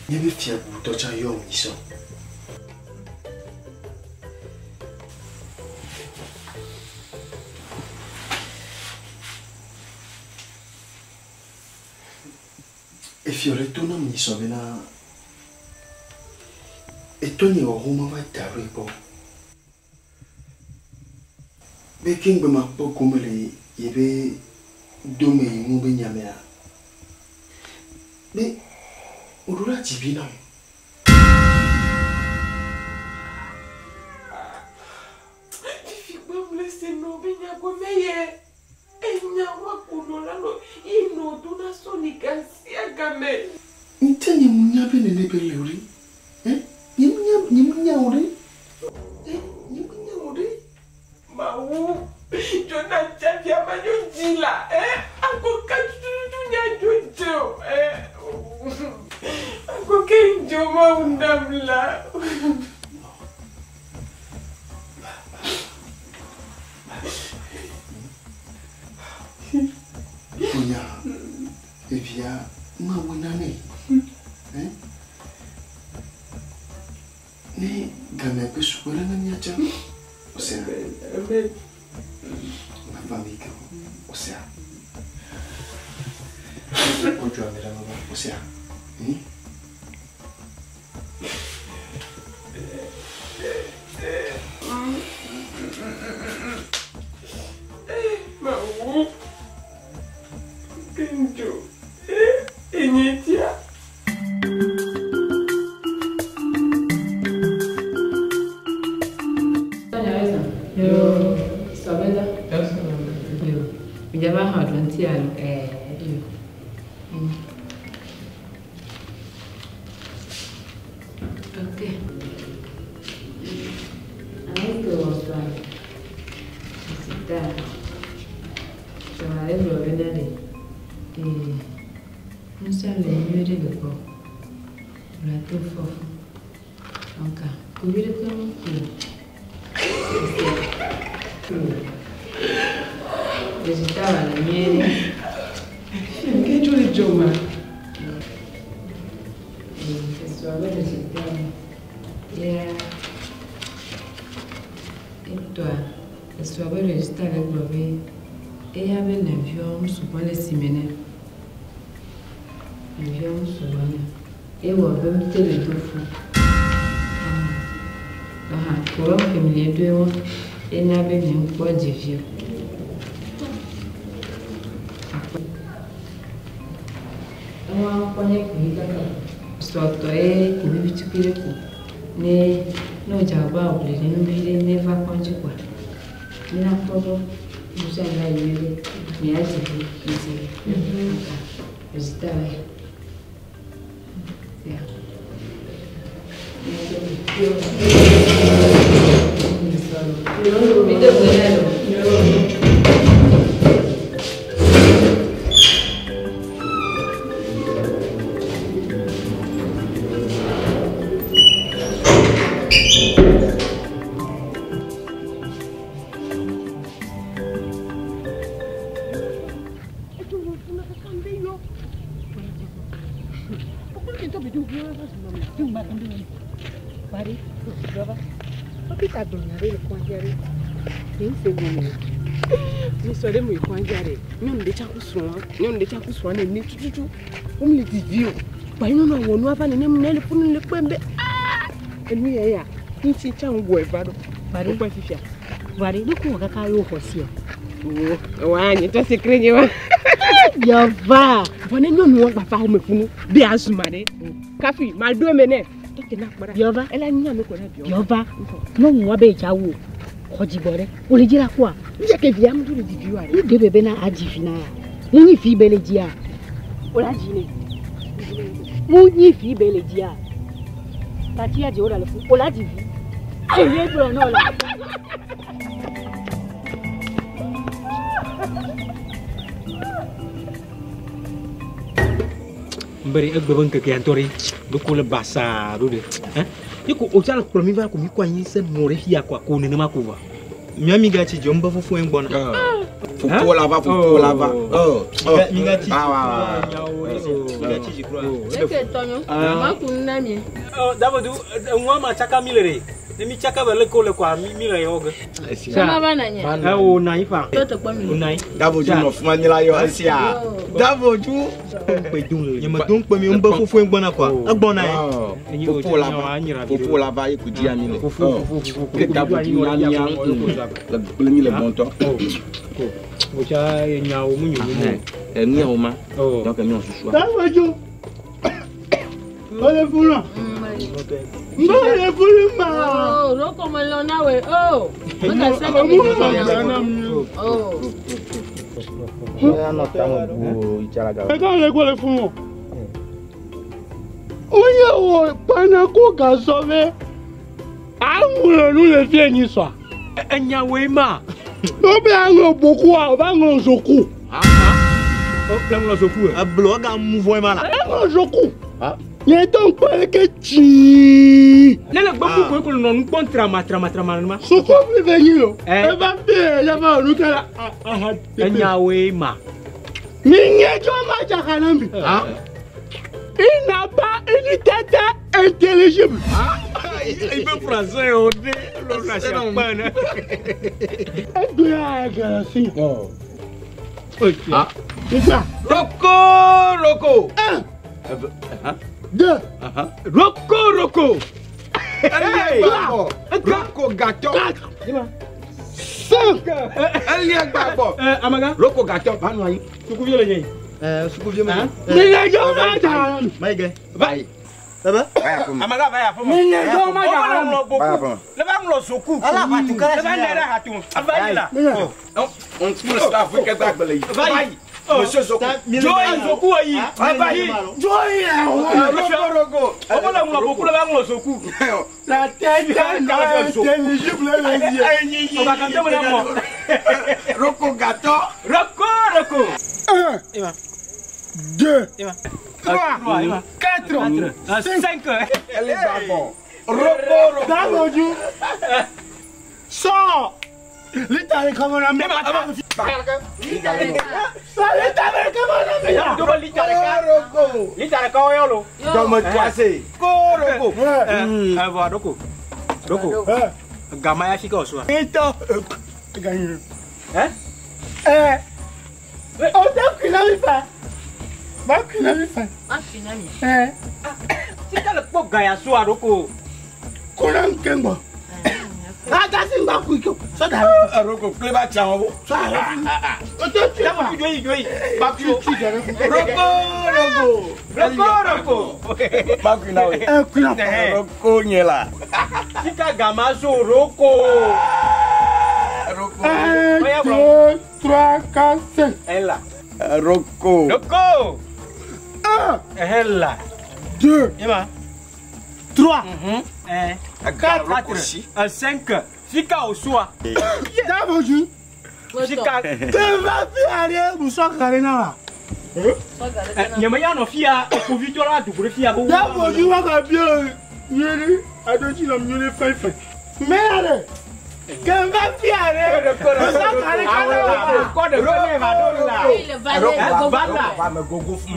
Nye be fia bubutɔ tsã yɔ mi sɔ. Efiɔ le to na mi sɔ bena etɔ nye wɔwɔ ma va da ɖo gbɔ. Be ke ŋgbe ma kpɔ gome le ye be dome yi ŋu be nyamea. Be woɖo la dzi vi nam. Fifi gbam le se nɔ be nyagɔme ye. Enya wa ko nɔ la nɔ ye nɔ do na sɔni gasia game. Ŋutɛ nye mu nya be nene be le o ɖe. Eh? Nye mu nya nye mu nya o ɖe. Eh? Nye mu nya o ɖe. Mawu, Jona dzavia ma nyo dzi la. Eh? Ako ka tututu nya dzo dze o. Eh? Ako ke dzo mawu nam la. Onya evia mawu nane. Eh? Ne game gbe su ɖe ne míadze. Osea. Mava mi ke o. Osea. Kpɔdzɔ ame ɖe mava. Osea. Mawu. Kenjo. Enyetia. Yava. Vɔ ne nyɔnuwo gbafa xɔme funu be azuma ɖe. Kafi ma ɖo eme nɛ. Tɔte na kpɔ ɖa. Yɔva. Ela nya me ko na biɔ. Yɔva. Nyɔnua be dza wo. Xɔ dzigbɔ ɖe. Wòle dzi la kua. Nje ke via mu le didi wa. Nu de bebe na adzi vi na ya. Mu nyi vi be le dzia. Wòle adzi nɛ. Mu nyi vi be le dzia. Tati adzi wòle le fu. Wòle adzi vi. Eye gblɔ nɔ la. Mbere egbe be ŋkeke ya ŋutɔ ɖe ɖoko le basaa ɖo ɖe. Ye ko wòtsa le kplɔ mi va ko mi kɔ anyi se nɔ ɖe fia ko ako nenema ko va. Mía mi gatsi dzɔ ŋbe fofo ye gbɔna. Fofo la va, fofo la va. Mi gatsi dzi kura. Eke tɔnyo, ma ku nu na mi. Davedu, eŋua ma tsaka mi le ɖe. Ne mi tsaka be leke wole koa mi le yɔ ge. Sama va na nye. Ɛ o na yi fa. Tɔ te kpɔ mi. O na yi. Davoju nɔ fuma mi la yɔ esia. Davoju. Nye me do ŋkpe mi ŋbe fofo ye gbɔna koa. Egbɔna ye. Fofo la va, fofo la va ye ko dzia mi le. Ke Davoju na mia le gblẽ mi le gbɔntɔ. O tsa nyawo mu nyo mu. Enu ma. Donc mi susua. Davoju. Ole funu. Mbole funu ma. Oh, roko me lɔ na we. Oh. Meka se ke mi lɔ na mi. Oh. Eka le ko le funu. Onye wo panako gasɔ be aŋlɔ nu le fie nyi sɔa. Enyawoe ma. N'o bɛ aŋlɔ bokua o b'a ŋlɔ zoku. O bɛ ŋlɔ zoku. Eblo ega mu vɔ ma la. Eŋlɔ zoku. Nye tɔ ŋkpɔ le ke dzii. Ne le gbe kuku ko nɔ nu kpɔm trama trama trama ma. Sukuvi bɛ nyi lo. Eva fi ye va nu kɛ la. Enyawoe ma. Mi nye tsɔ ma tsaka na mi. Il n'a pas une tête intelligible. Il veut français, on dit. Ah. Roko, Roko. 1, 2, Roko, Roko. Roko gâteau. 4, 5. Elie gbàgbọ́. Amaga. Roko gâteau. Sukuvi le nye. Sukuvi me. Mi le jɔ ma dza. Maïgɛ. Vai. Baba. Amaga va ya fɔ. Mi le jɔ ma dza. Le va ŋlɔ zoku. Ala va tu kala Le va nɛrɛ hatu. Va yi la. On kúrò sí Afrika gbàgbọ́ le yi. Va yi. Monsieur Zoku. Joyi zoku yi. Va yi. Joyi yɛ wɔ. Roko roko. O le ŋlɔ boku le va ŋlɔ zoku. La tête est intelligible les yeux. O ka kan tɛ mun na mɔ. Roko gâteau. Roko roko. 1, 2, 3, 4, 5. Elie gbàgbọ́. Roko roko. Dagoju. Sors. L'Italie comme on a mis. L'Italie comme on a mis. Dobo litareka. Roko. Litareka o yɔ lo. Dɔmɔ tuase. Roko. Ɛɛ Roko. Roko. Gama ya fi ka o sua. Ito. Hein? Eh. On t'a pris la mi fa. Ma kuna mi fa. Ma kuna mi. Eh. Sika le kpɔ gaya sua Roko. Kuna nkengbo. Agasi ngba kuiko. Soda. Roko kile b'a ca o. Soda. O tɛ tu Dabo tu joyi joyi. Baku. Roko roko. Roko roko. Bakuna o. Eh kuna. Roko nyela. Sika gama so Roko. Roko. 1, 2, 3, 4, 5. Ela. Roko. Roko. 1, Ela. 2, Ema. 3, 4, Roko si. 5. Sika o sua. Daboju. Sika. Te va fi are muso kare na wa. Nyame ya nɔ fia kpovitɔ la dugure fia ko. Daboju wa ka bi o nyere adoji la nyere fɛn fɛn. Mais are. Ke va fi are muso kare kare wa. Kɔ de ko ne ma do la. Roko va la.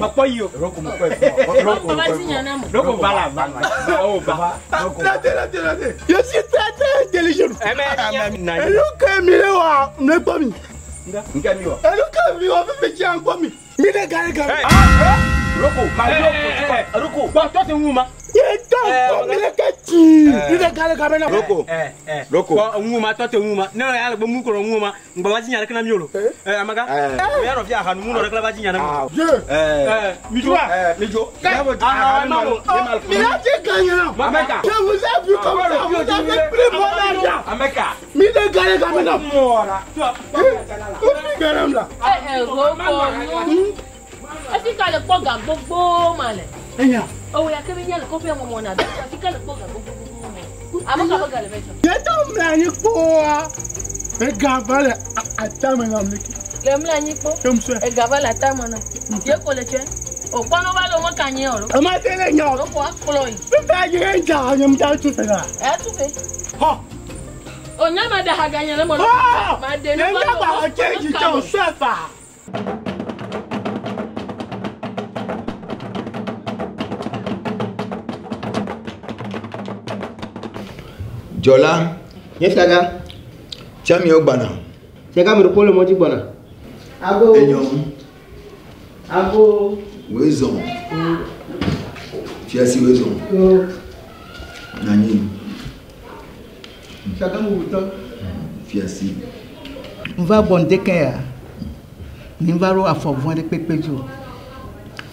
Mekpɔ yi o. Roko mekpɔ yi fún Roko va ti nya na mo. Roko va la va. O va. Lade lade lade. Je suis très très intelligent. Ɛmɛ nya. Elu ke mi le wa ne gbɔ mi. Nke mi wa. Elu ke mi wa fɛn fɛn tsi an gbɔ mi. Mi le gare gare. Roko ma yɔ Roko. Bɔn tɔ ti ŋu ma. Ye tɔ gbɔ mi le ke tsi. Mi le gare gare na. Roko. Roko. Bɔn ŋu ma tɔ ti ŋu ma. Ne yɛrɛ y'ale gbɔ mu kɔrɔ ŋu ma. Ŋgbɔ va ti nya ɖe kena mi o lo. Amaga. O y'a dɔn fia hanu mu nɔ ɖe kela va ti nya ɖe mi. 2, Mi jo. Mi jo. Ah, non. Mi a ti gagné non. Ameka. Je vous ai vu comme ça, vous avez pris mon argent. Ameka. Mi le gare gare na. Mɔra. O fi gare la. Eh eh Roko nu. Efi ka le kpɔ ga gbogbo ma le. Enya. Owo ya kebe nya le kɔfɛ mɔmɔ na dɔ. Efi ka le kpɔ ga gbogbo ma. Ame ka be ga le bɛ sɔn. Ye tɔ mla anyi kpoa. Ega va le atame na mi. Le mla anyi kpo. Ega va le atame na. Ye ko le tsɛ. O kpɔnɔ va le wo me ka nye o lo. Ema te le nya o. Roko akplɔ yi. Fífẹ́ yẹ ń jà ọ̀yẹ́ mi já tún fẹ́ la. Ɛ tu fɛ. Hɔ. O nya ma da ha ga nye le mɔ. Hɔ. Ma de Ne nu ń dàgbà ọ̀jẹ̀ jìjọ sẹ́fà. Jɔla. Nye fiaga. Tsamiwo gbana. Fiaga me ɖekpo le mɔdzi gbɔna. Ago. Enyo. Ago. Woe zɔn. Fiasi woe zɔn. Yo. Nanyi. Fiaga mu wutɔ. Fiasi. Nva gbɔ ŋdeke ya ni nva ɖo afɔ vɔ̃ ɖe kpekpe dzi o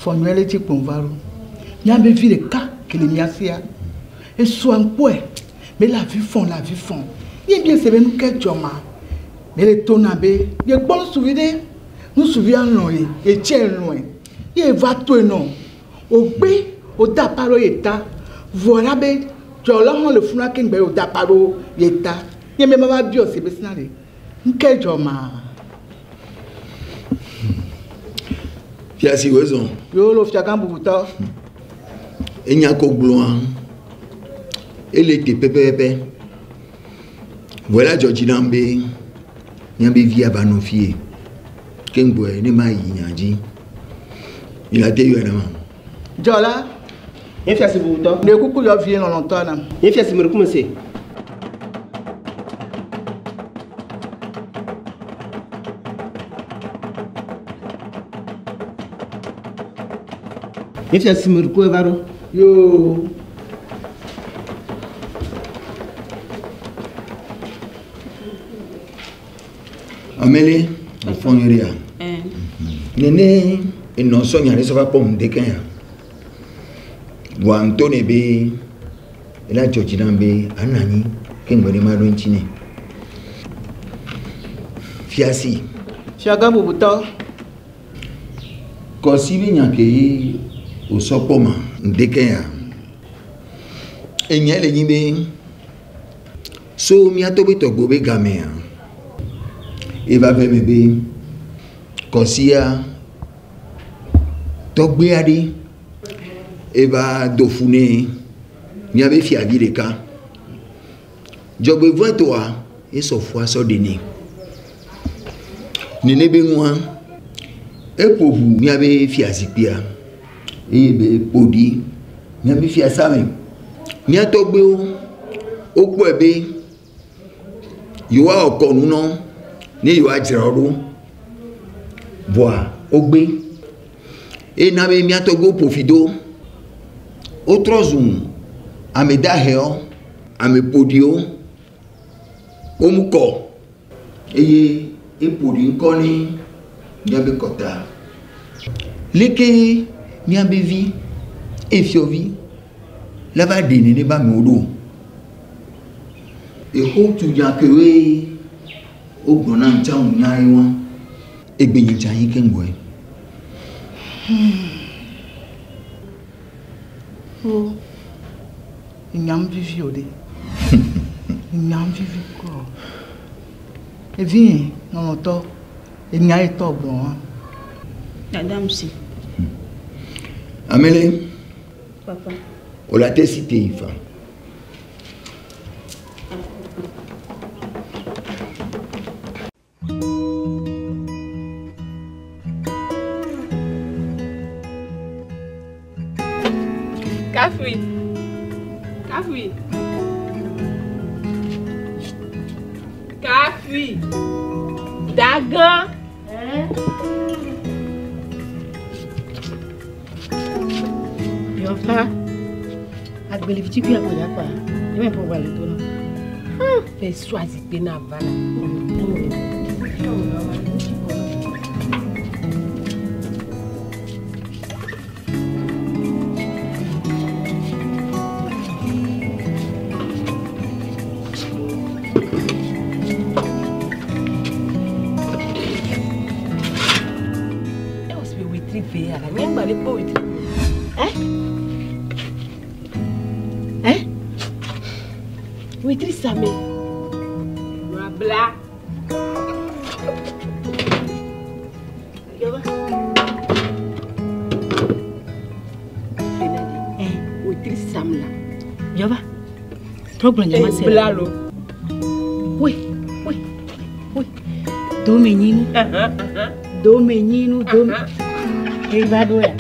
fɔ nyuie ɖe dzi kpo nva ɖo míabe vi ɖeka ke le mía sia esua ŋkpɔe me le avi fɔm le avi fɔm ye mi se be nu ke dzɔ ma me le to na be ye kpɔ nusuvi ɖe nusuvia lɔ̃ ye ye tse lɔ̃e ye va toe nɔ o gbe o da apa ɖo ye ta vɔ la be dzɔla hã le funu ake ŋgbe o da apa ɖo ye ta ye mi ma va biɔ se be sina ɖe ŋke dzɔ ma. Fiasi woe zɔn. Yo lo fiagã bubutɔ. Enya ko gblɔa ele te pɛpɛpɛ. Vɔ la dzɔ dzi nam be míabe via va nɔ fie. Ke ŋgbɔe ne ma yi nya dzi. Mi la te yɔe na ma. Dzɔla Nye fiasi bubutɔ. Ɖe kuku yɔ vie lɔlɔ̃tɔ nam. Nye fiasi me ɖokume se. Nye fiasi me ɖokume va ɖo. Yoo. Amele efɔ nyuie ɖea? Nene enɔ sɔ nya ɖe sɔ va kpɔ ŋdeke ya. Vɔa ŋutɔ ne be ela dzɔ dzi nam be anɔ anyi ke ŋgbe ɖe ma ɖo ŋuti nɛ. Fiasi. Fiagã bubutɔ. Kɔsi be nya ke ye wòsɔ kpɔ ma ŋdeke ya. Enya le nyi be so mía tɔgbe tɔgbewo be gamea eva va eme be kɔsia tɔgbe aɖe eva do fu nɛ míabe fiavi ɖeka. Dzɔgbevɔ̃etɔa esɔ fua sɔ ɖe nɛ. Nene be nua eƒo ʋu míabe fiazikpuia eye be ƒo ɖi míabe fiasa me. Mía tɔgbuiwo wokpɔe be yewoawɔ kɔnu nɔ ne yewoadzra wo ɖo. Vɔa wogbe. Ena be mía tɔgbuiwo ƒo fi do. Wotrɔ zu ame dahewo, ame ƒoɖiwo. Womu kɔ eye eƒo ɖi ŋkɔ ne míabe kɔta. Leke míabe vi efiɔvi la va ɖe nene be amewo ɖo. Exo tu nya kewoe wogblɔ na ŋtsa ŋu nya ye wa. Egbe nye dza anyi keŋ gbɔe. O, nyam vivi o ɖe. Nyam vivi kɔ. Evi lɔlɔ̃tɔ, enya ye tɔ gblɔ wa. Dada si. Amele, Papa. o la te si te yi fa. Kafui. Kafui. Kafui. Dagan. Yɔfa, agbelivitsikui akpɔdakpa, yɛmɛ ƒo gba le to nɔ. Fɛ sɔ azikpe na va la. E wò si be wetri ve ya la, nye ŋgba le kpɔ wetri. Wetri same. Nua bla. Yɔfa. Benadi. Wetri sam la. Yɔfa. Trɔ gblɔ nye ma se. Bla lo. Woe, woe, woe. Domenyinu. Domenyinu, dome. Eva ɖo ya.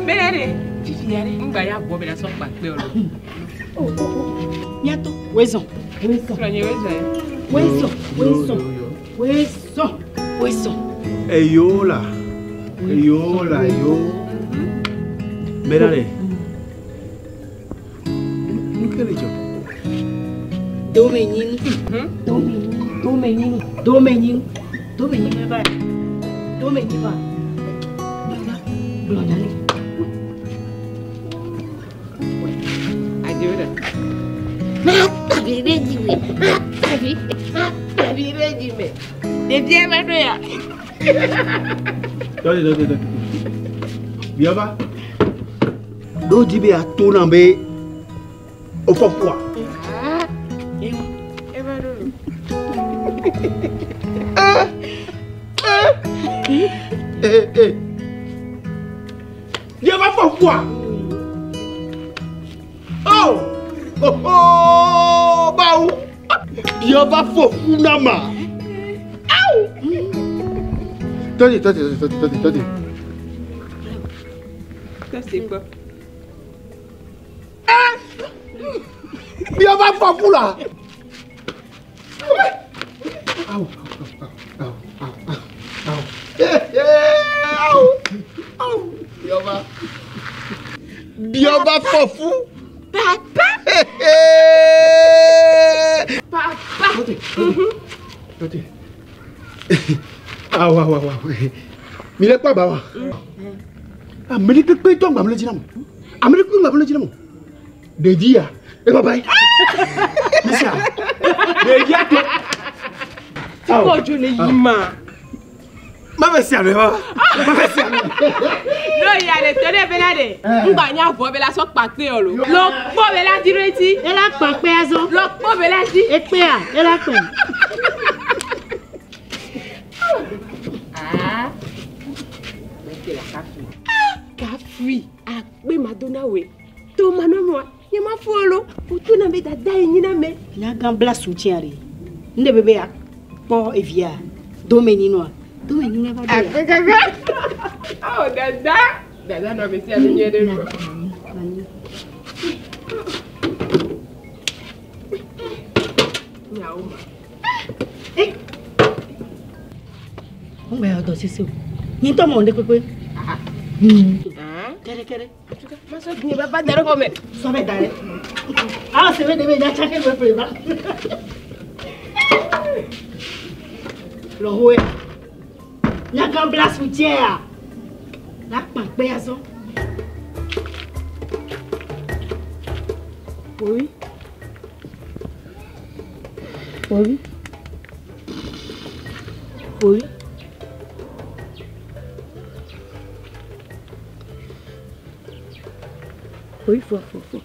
Benadi. Fifia ɖe, ŋgba ya bɔ be la sɔ kpa kpe o lo. Miato, wezɔn, wezɔn. Srɔ̃nye wezɔn. Wezɔn, wezɔn, wezɔn, wezɔn. Eyo la, eyo la, eyo. Bena ɖe. Nu ke le dzɔ? Domenyinu. Domenyinu, domenyinu, domenyinu. Domenyinu va. Domenyinu va. Yɔfa, gblɔ nya nɛ. Adziwo ɖe. Tavi ɖe dzi me. Tavi, Tavi ɖe dzi me. Ɖevia va ɖo ya. Tɔte, tɔte, tɔte. Biaba. Ɖo dzi be ato nam be wofɔ fua. Eva ɖo lo. Eh, eh. Biaba fɔ fua. Oh! Oh, oh, bawo. Biaba fɔ fu na ma. Awo. Tɔte, tɔte, tɔte, tɔte, tɔte. Sɔ se kpɔ. Mi va fɔ fu la. Awo, awo, awo, awo. Awo, awo. Biɔba. Biɔba fɔ fu. Papa. Papa. Tɔte. Awo, awo, awo. Mi le kpɔ aba wa. Ame ɖe kpekpe tɔ ŋgbam le dzi na mo. Ame ɖe kpekpe ŋgbam le dzi na mo. Ɖevi ya. E baba yi. Misia. Ɖevia to. Fifɔ dzo le yi ma. Ma fɛ si ame wa. Ma fɛ si ame. No ya le tɔ ɖe bena ɖe. Ŋgba nya vɔ be la sɔ kpakpe o lo. Lɔ kpɔ be la di ɖo eti. Ela kpakpe azɔ. Lɔ kpɔ be la di. Ekpea, ela kpe. Ah. Mete la kafui. Kafui. Akpe madona we. To manɔmɔa. Nye ma fo lo. Woto na be dada yi nyina me. Nyagã bla soutien ɖe. N ɖe be be ya kpɔ evia. Dome ninoa. Dome ninoa va do ya. Akpe kaka. Awo dada. Dada nɔ ame sia ame nyuie ɖe lo. Nyawo ma. Ŋgba ya dɔ sese o. Nye ŋutɔ mɔ ɖe kpekpe. Kɛɖɛ kɛɖɛ. Masɔ gbin baba da ɖe xɔ me. Sɔ bɛ da ɖe. Awo se be ɖe be nya tsake be ƒle va. Lɔhoe. Nyagã bla soutien ya. La kpa kpe azɔ. Oui. Oui. Oui. Oui, faut, faut, faut.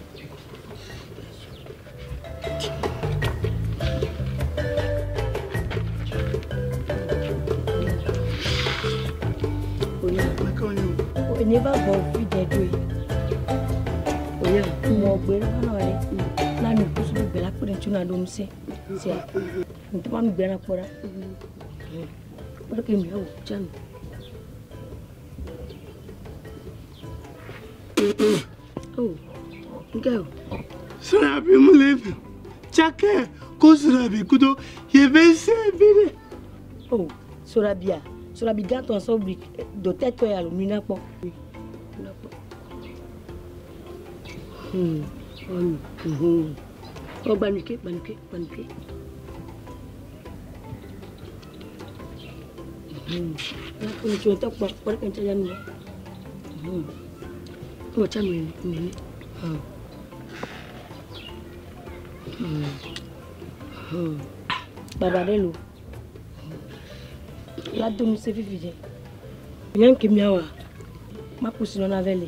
Onye va gbɔ fi ɖe ɖoe. Oya, mɔ gbe ɖe va na ɖe. Na nu kusu gbe la kpe ɖe ŋuti na ɖo ŋusẽ. Sia, ŋutɔ ma nu gbe na kpɔ ɖa. Kpɔ ɖe ke mi awɔ tsa nu. Oh, nke o. Srabi mu le fi. Tsake ko srabi kudo yebe se bi ɖe. Oh, Sorabia. Sorabi gãtɔ sɔ bli dɔtɛtɔ ya lo mi na kpɔ. Oh, gbanuke, gbanuke, gbanuke. Na kpɔ ŋutsu ŋutɔ kpɔ, kpɔ ɖe ke ŋutsu ya nu. Kpɔ tsa nu nene. Baba ɖe lo. La do nu se fifi dze. Nya ke miawoa, makusi nɔna vɛ le.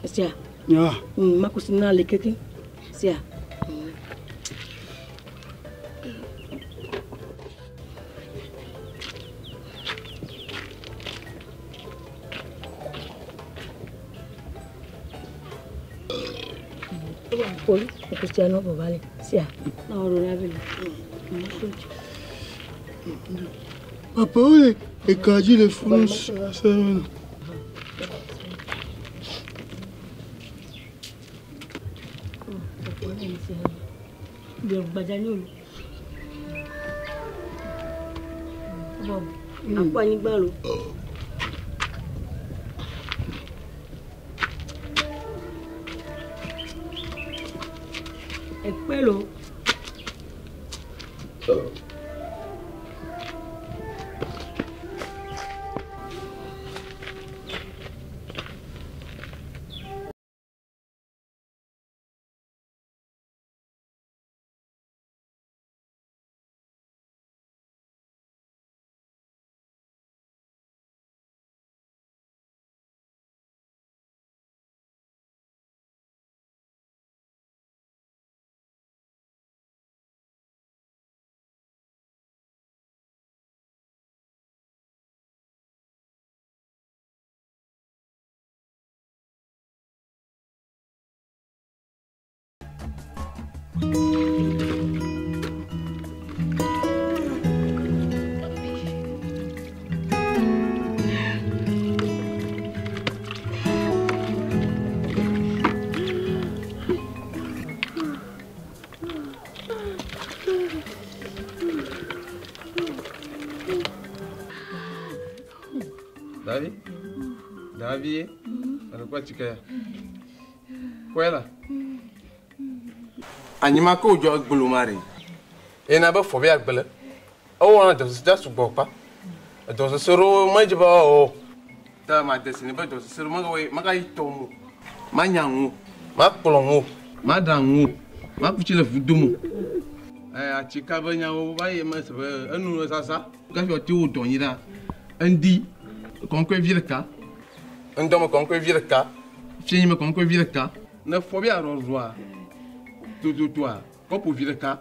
Sia. Ya. Makusi nɔna le keke. Sia. Poli, Cristiano Bobale. Sia. Na oro na vɛ le. Papa wo le eka dzi le funu sɛbɛn. Akpɔ anyigba lo. Ekpe lo. Davi, alikuwa chikaya. Kwela. Anyima ko jo agbolo mari. Ena ba fo be agbele. O wona do se da sugbo pa. Do se soro ma jiba o. Ta ma desini ba do se soro ma we ma ka itomu. Ma nyanwu, ma kplonwu, ma danwu, ma kuchile fudumu. Eh achika ba nyawo ba ye ma se ba enu sasa. Ka fi o ti wo don yira. Ndi konkwe virka. Ndom konkwe virka. Fienyi me konkwe virka. Ne fo bi arozwa. Tututua, kopo virka.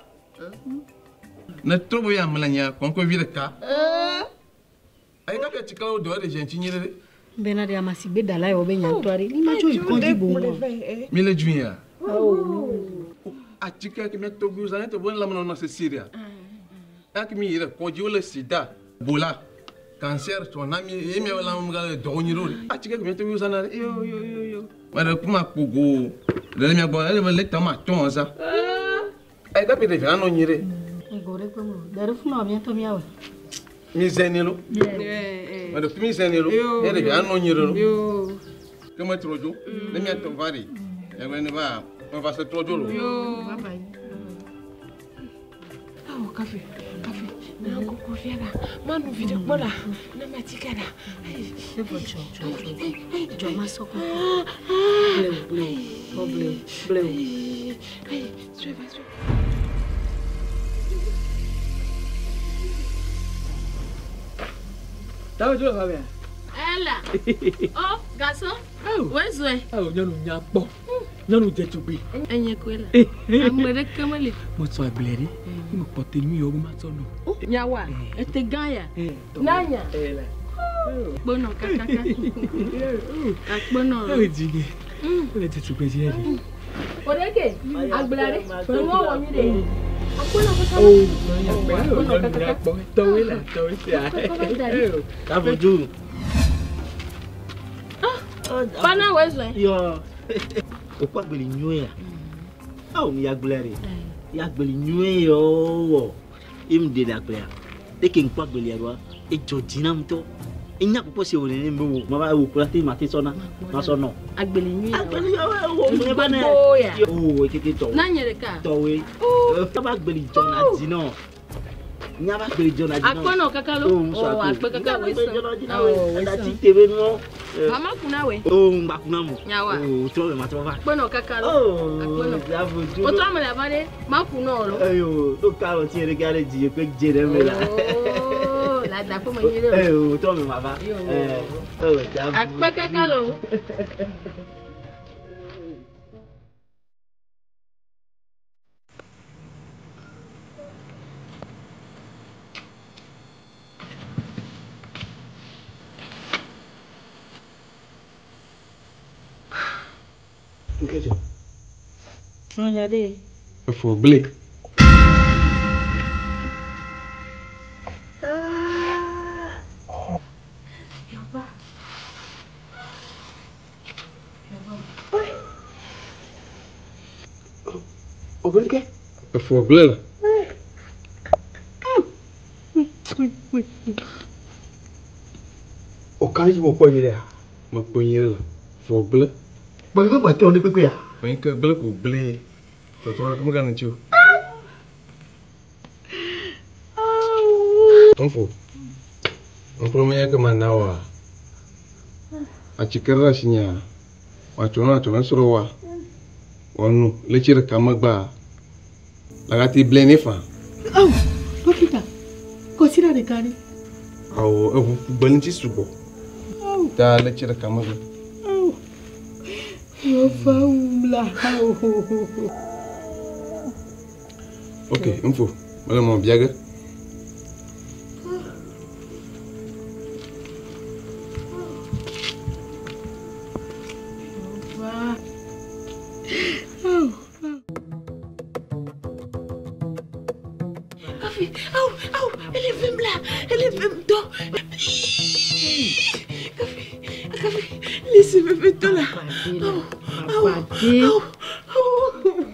Ne trobo ya mlanya konkwe virka. Ayi ka fi achika o do de genchi nyere. Bena de amasigbe dala yo be nyantoare. Ni ma jo ikondi bo mo. Mile junya. Achika ke me togu zane to bon la mona se Syria. Ak mi ire konji o le sida, bola. Cancer ton ami e mi la mo ga do nyiro. Achika ke me togu zane yo yo yo yo. Wala kuma kogo. Le mi agbo le le tama ton za. Ay ka pe de vana no nyire. Ngore ko mo. Dare funa mi to mi awe. Mi zenelo. Wala mi zenelo. E de vana no nyire lo. Ke mo trojo. Le mi to vari. E we ba on va se trojo lo. Yo. Bye bye. Oh, café. Café. Na koko fiala. Manu vide kpola. Na matikala. E bo jo jo jo. Jo ma soko. Bleu bleu. Oh bleu bleu. Ay, sueva sueva. Ta jo fa be. Ela. Oh, garçon. Ouais, zoé. Ah, nyanu nya po. Nyanu je tugbe. Enye kwela. Amere kemele. Mo so agbleri. Mo pote mi yo ma so no. Nyawa, ete ganya. Nanya. Ela. Bono kakaka. Akbono. Eh jige. Le je tugbe je ri. Oreke, agblare. No wo mi de. Akbono kakaka. Oh, nyanya kakaka. Towe la, towe se a. Ta voju. Pana we zoe. Yo. Okwa gbeli nyue ya. Awo mi agblare. Ya gbeli nyue yo wo. Im de la gbea. Eke nkwa gbeli arwa. E jodina mto. Enya popo se wole ne mbo. Ma ba wo kula te ma te sona. Ma sono. Agbeli nyue. Agbeli yo wo mo ba na. O ekeke to. Na nyere ka. To we. Ta ba gbeli jona dino. Nya ba gbeli jona dino. Akpono kaka lo. O akpe kaka we so. O da ti tebe no. Mama kuna we. O ngba kuna mo. Nyawa. O tro me ma tro va. Akpono kaka lo. O bravo ju. O tro me la ba de ma kuna o lo. Ayo, to ka lo ti ere gare ji pe jere me la. O la da ko mo nyere. Eh o tro me ma va. Eh o bravo. Akpe kaka lo. Nkejo. Regardez. Efo ble. Ah. Yoba. Yoba. Oui. Ogunke. Efo ble la. Oui, oui, oui. O kan ji mo po yire a. Mo po yire la. Fo ble. Bo ba ba te oni pepe ya. Oyin ke ble ko ble. Toto mo ga nti o. Onfo. Onfo me ya ke manawa. Achikera sinya. Wa tona tona soro wa. Onu le chire kamagba. La ga ti ble ni fa. Oh, dokita. Ko sira de kari. Awo ewu gbeni ti sugbo. Ta le chire kamagba. Oh. Yo fa umla. Ok, info. Mala mo biaga.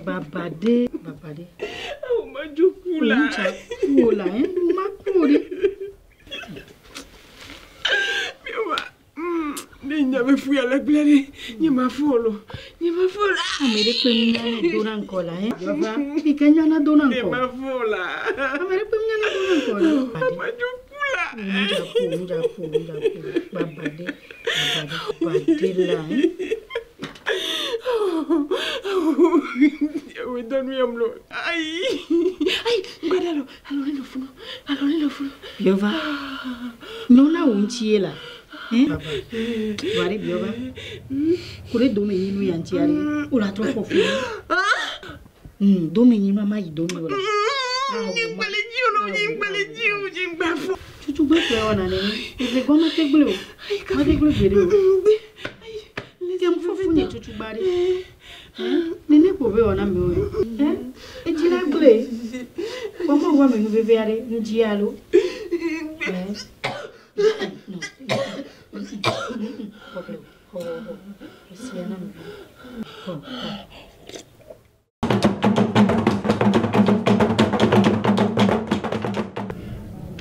Babade, babade. Oh, ma jokula. Kula, hein? Ma kuri. Miwa. Ni nya be fu la ɖe, nye ma fɔ lo, nye ma fɔ la. Ame ɖe kpe nunya ne do na ŋkɔ la, hein? Biova, fi ke nya na do na ŋkɔ. Nye ma fɔ la. Ame ɖe kpe nunya na do na ŋkɔ la. Papa dzo ku la. Ŋdza ku, ŋdza ku, ŋdza ku. Baba ɖe, baba ɖe, baba ɖe la, hein? Ewe dɔ nu yam lo. Ayi, ayi, ŋgbada lo, alo ne le funu, alo ne le funu. Biova, nyɔna wò ŋuti ye la. Hein? Baba, va ɖe Biova. Ku ɖe dome yi nu ya ŋuti aɖe, wo la trɔ fɔ fu. Dome yi ma ma yi dome o la. Nye ŋgbele dzi o lo, nye ŋgbele dzi o, nye ŋgba fɔ. Tutu gbe kplɔe wɔna nene. Eve gbɔ ma te gblẽ o. Ma te gblẽ gbeɖe o. Ke ŋu fɔfu nye tutu gba ɖe. Nene ko be wɔna me o. Edzi la gblẽ. Kpɔ mɔ wɔ ame nu veve aɖe ŋdzi alo.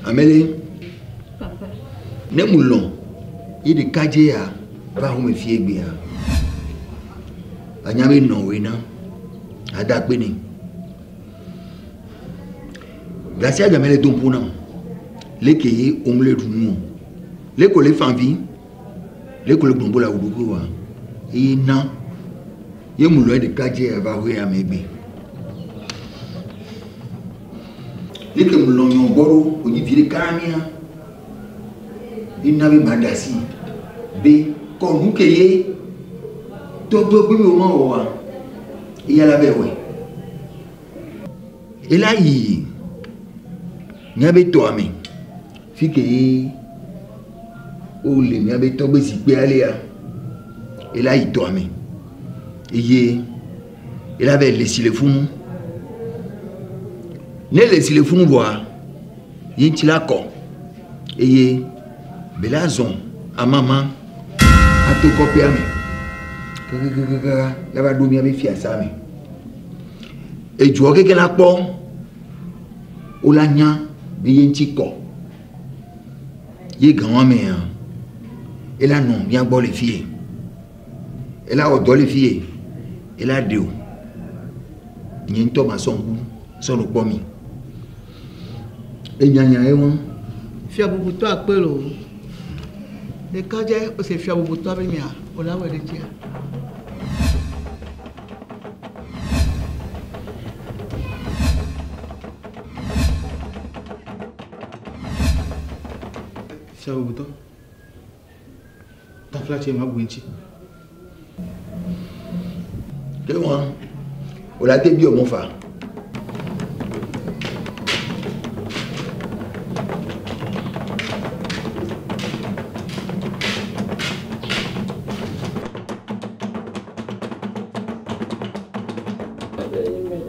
Amele, ne mu lɔ̃ ye ɖekadze ya va xɔme fie gbea, anya be nɔwòe na ada akpe nɛ. Gasiagame le dom ƒo nam leke ye womle ɖu nu o, leke wòle fa vi, leke wòle gblɔm be wòle awu ɖokui wa, eye na ye mu lɔ̃ ye ɖekadze ya va xɔe ya me egbe. Leke mu lɔ̃ nyɔ gbɔ ɖo wònyi vi ɖeka na mía, ena be maɖe asi be kɔ nu ke ye tɔgbe gbe be womawɔ oa, eya la be wɔe. Ela yi míabe tɔa me fi ke ye wole míabe tɔgbe zikpuia lea, ela yi tɔa me eye ela va yi le si le funu. Ne le si le funu vɔa, ye ŋuti la kɔ eye be la zɔ amama ato kɔƒea me kakakakaka la va ɖo míabe fiasa me. Edzuɔ keke la kpɔ wola nya be ye ŋuti kɔ. Ye gã mea, ela nɔ mía gbɔ le fie. Ela wɔ dɔ le fie. Ela ɖe o. Nye ŋutɔ masɔ ŋku sɔ nɔ kpɔ mi. Enyanya ye wɔn. Fia bubutɔ akpe lo. Ɖekadze ose fia bubutɔ be nya wòle awɔ ɖe dzia. Fia bubutɔ. Tafla tse ma bu ŋuti. Ke wɔn wòle ate bi ɔmɔ fa.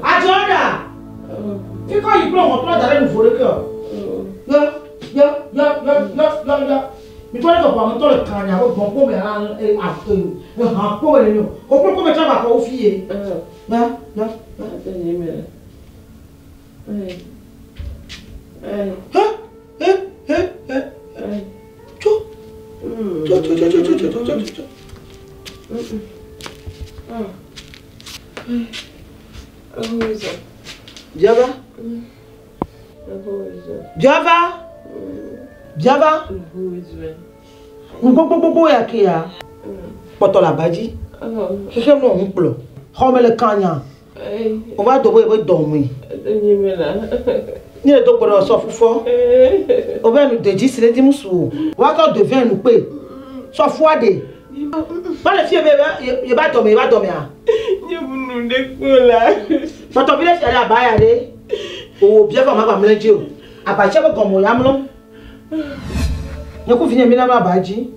Adzɔda! Fikɔ yi kple ʋɔtrɔ da ɖe nuvo ɖeke o. Yɔ, yɔ, yɔ, yɔ, yɔ, yɔ, yɔ. Mitɔ ɖe ʋɔa me tɔ le kanya be gbɔ̃ kpɔ me hã e a e ehã kpɔ me nene o. Koklo kpɔ me tsã va kɔ wo fi ye. Yɔ, yɔ, yɔ. He, he, he, he. Tso. Tso, tso, tso, tso, tso, tso, tso, tso. Biava. Biava. Biava. Nu gbogbogbogbo ya ke ya. Kpɔtɔ le aba dzi. Xexe nɔ ŋu kplɔ. Xɔme le kanya. Wova do be yebe dɔme. Ni le do gbɔdɔ sɔ fufɔ. Wobe nu de dzi si ɖe dzi musu o. Woatɔ de vin nu kpe. Sɔ fua de. Va le fie be yeba dɔme yeba dɔmea. Nye nu ɖe kpo la. Kpɔtɔ vi ɖe fia ɖe aba ya ɖe. Owó bia va ma gba mlɛ dzi o. Abatsia be gɔme ya mlɔ. Nye ku vi nye mi na mlɔ aba dzi.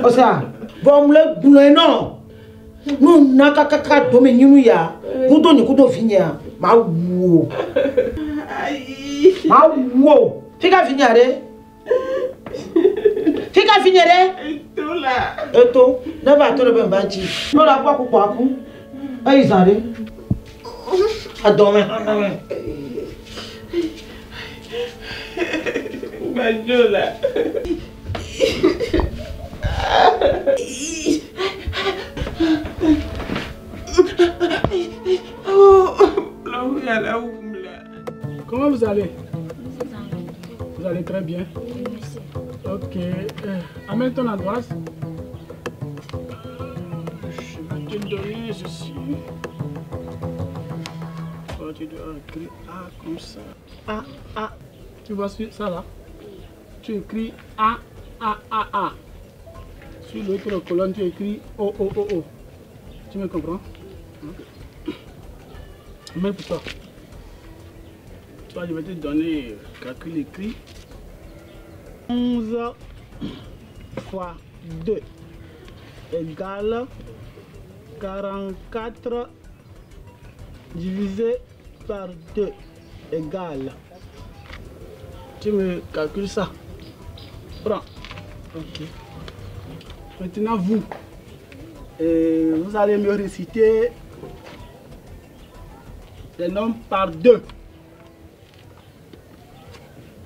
Ɔsia, vɔ mle gblɔe nɔ. Nu na kakaka dome nyinu ya. Kudo nye kudo vi nyea. Ma wu o. Ma wu o. Fika vi nyea ɖe? Fika vi nye ɖe? Eto la. Eto. Ne va to ɖe be ŋva dzi. Ne la kpɔ aku kpɔ aku. Eyi zã ɖe. Adɔme adɔme. Gbadzo la. Comment vous allez Vous allez très bien Ok. Amène ton adresse. Je vais te donner ceci. Oh, tu dois écrire A comme ça. A, A. Tu vois ça là Tu écris A, A, A, A. Sur l'autre colonne, tu écris O, O, O, O. Tu me comprends Ok. Mets pour toi. Toi, je vais te donner calcul écrit. 11 fois 2 égale 44 divisé par 2 égale. Tu me calcules ça. Prends. Ok. Maintenant, vous, et vous allez me réciter les nombres par 2.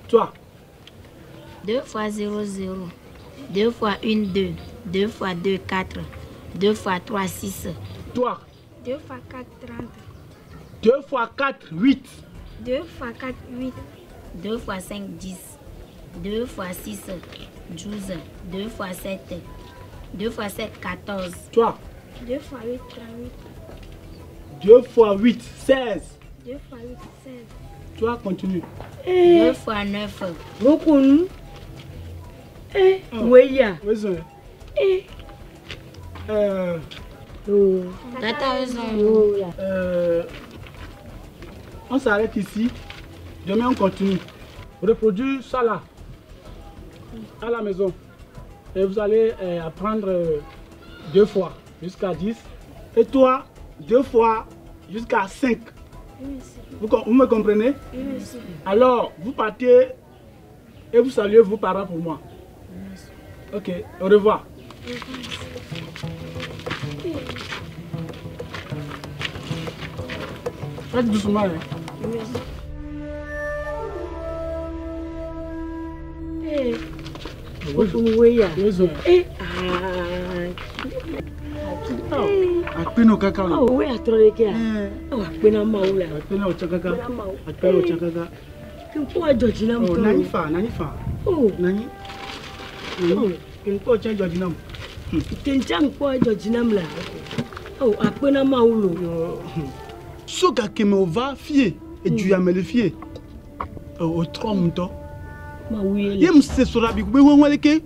Toi. 2 fois 0, 0. 2 fois 1, 2. 2 fois 2, 4. 2 fois 3, 6. Toi. 2 fois 4, 30. 2 fois 4, 8. 2 fois 4, 8. 2 fois 5, 10. 2 fois 6, 12. 2 fois 7, 2 fois 7, 14. Toi. 2 fois 8, 38. 2 fois 8, 16. 2 fois 8, 16. Toi, continue. 2 fois 9. Beaucoup. Eh, oui, ya. Eh. Tata raison. On s'arrête ici. Demain, on continue. Reproduire ça là, à la maison. Et vous allez apprendre 2 fois jusqu'à 10. Et toi, 2 fois jusqu'à 5. Oui, monsieur. Vous me comprenez? Oui, monsieur. Alors, vous partez et vous saluez vos parents pour moi. Oui, monsieur. Ok, au revoir. Au revoir, monsieur. Faites doucement. Hein. Oui, monsieur. Eh, Eh, akpeno kaka lo. Oh, we atro ke. Oh, akpena mawu la. Akpena o chakaka. Akpena o chakaka. Kin ko ajoji na Oh, nani fa, nani fa. Oh, nani. Kin ko cha joji na. Kin cha ko ajoji na la. Oh, akpena mawu lo. Soka ke me va fie et tu as me le fie. O tro mto. Mawu ye. Yem se sorabi be won wale ke.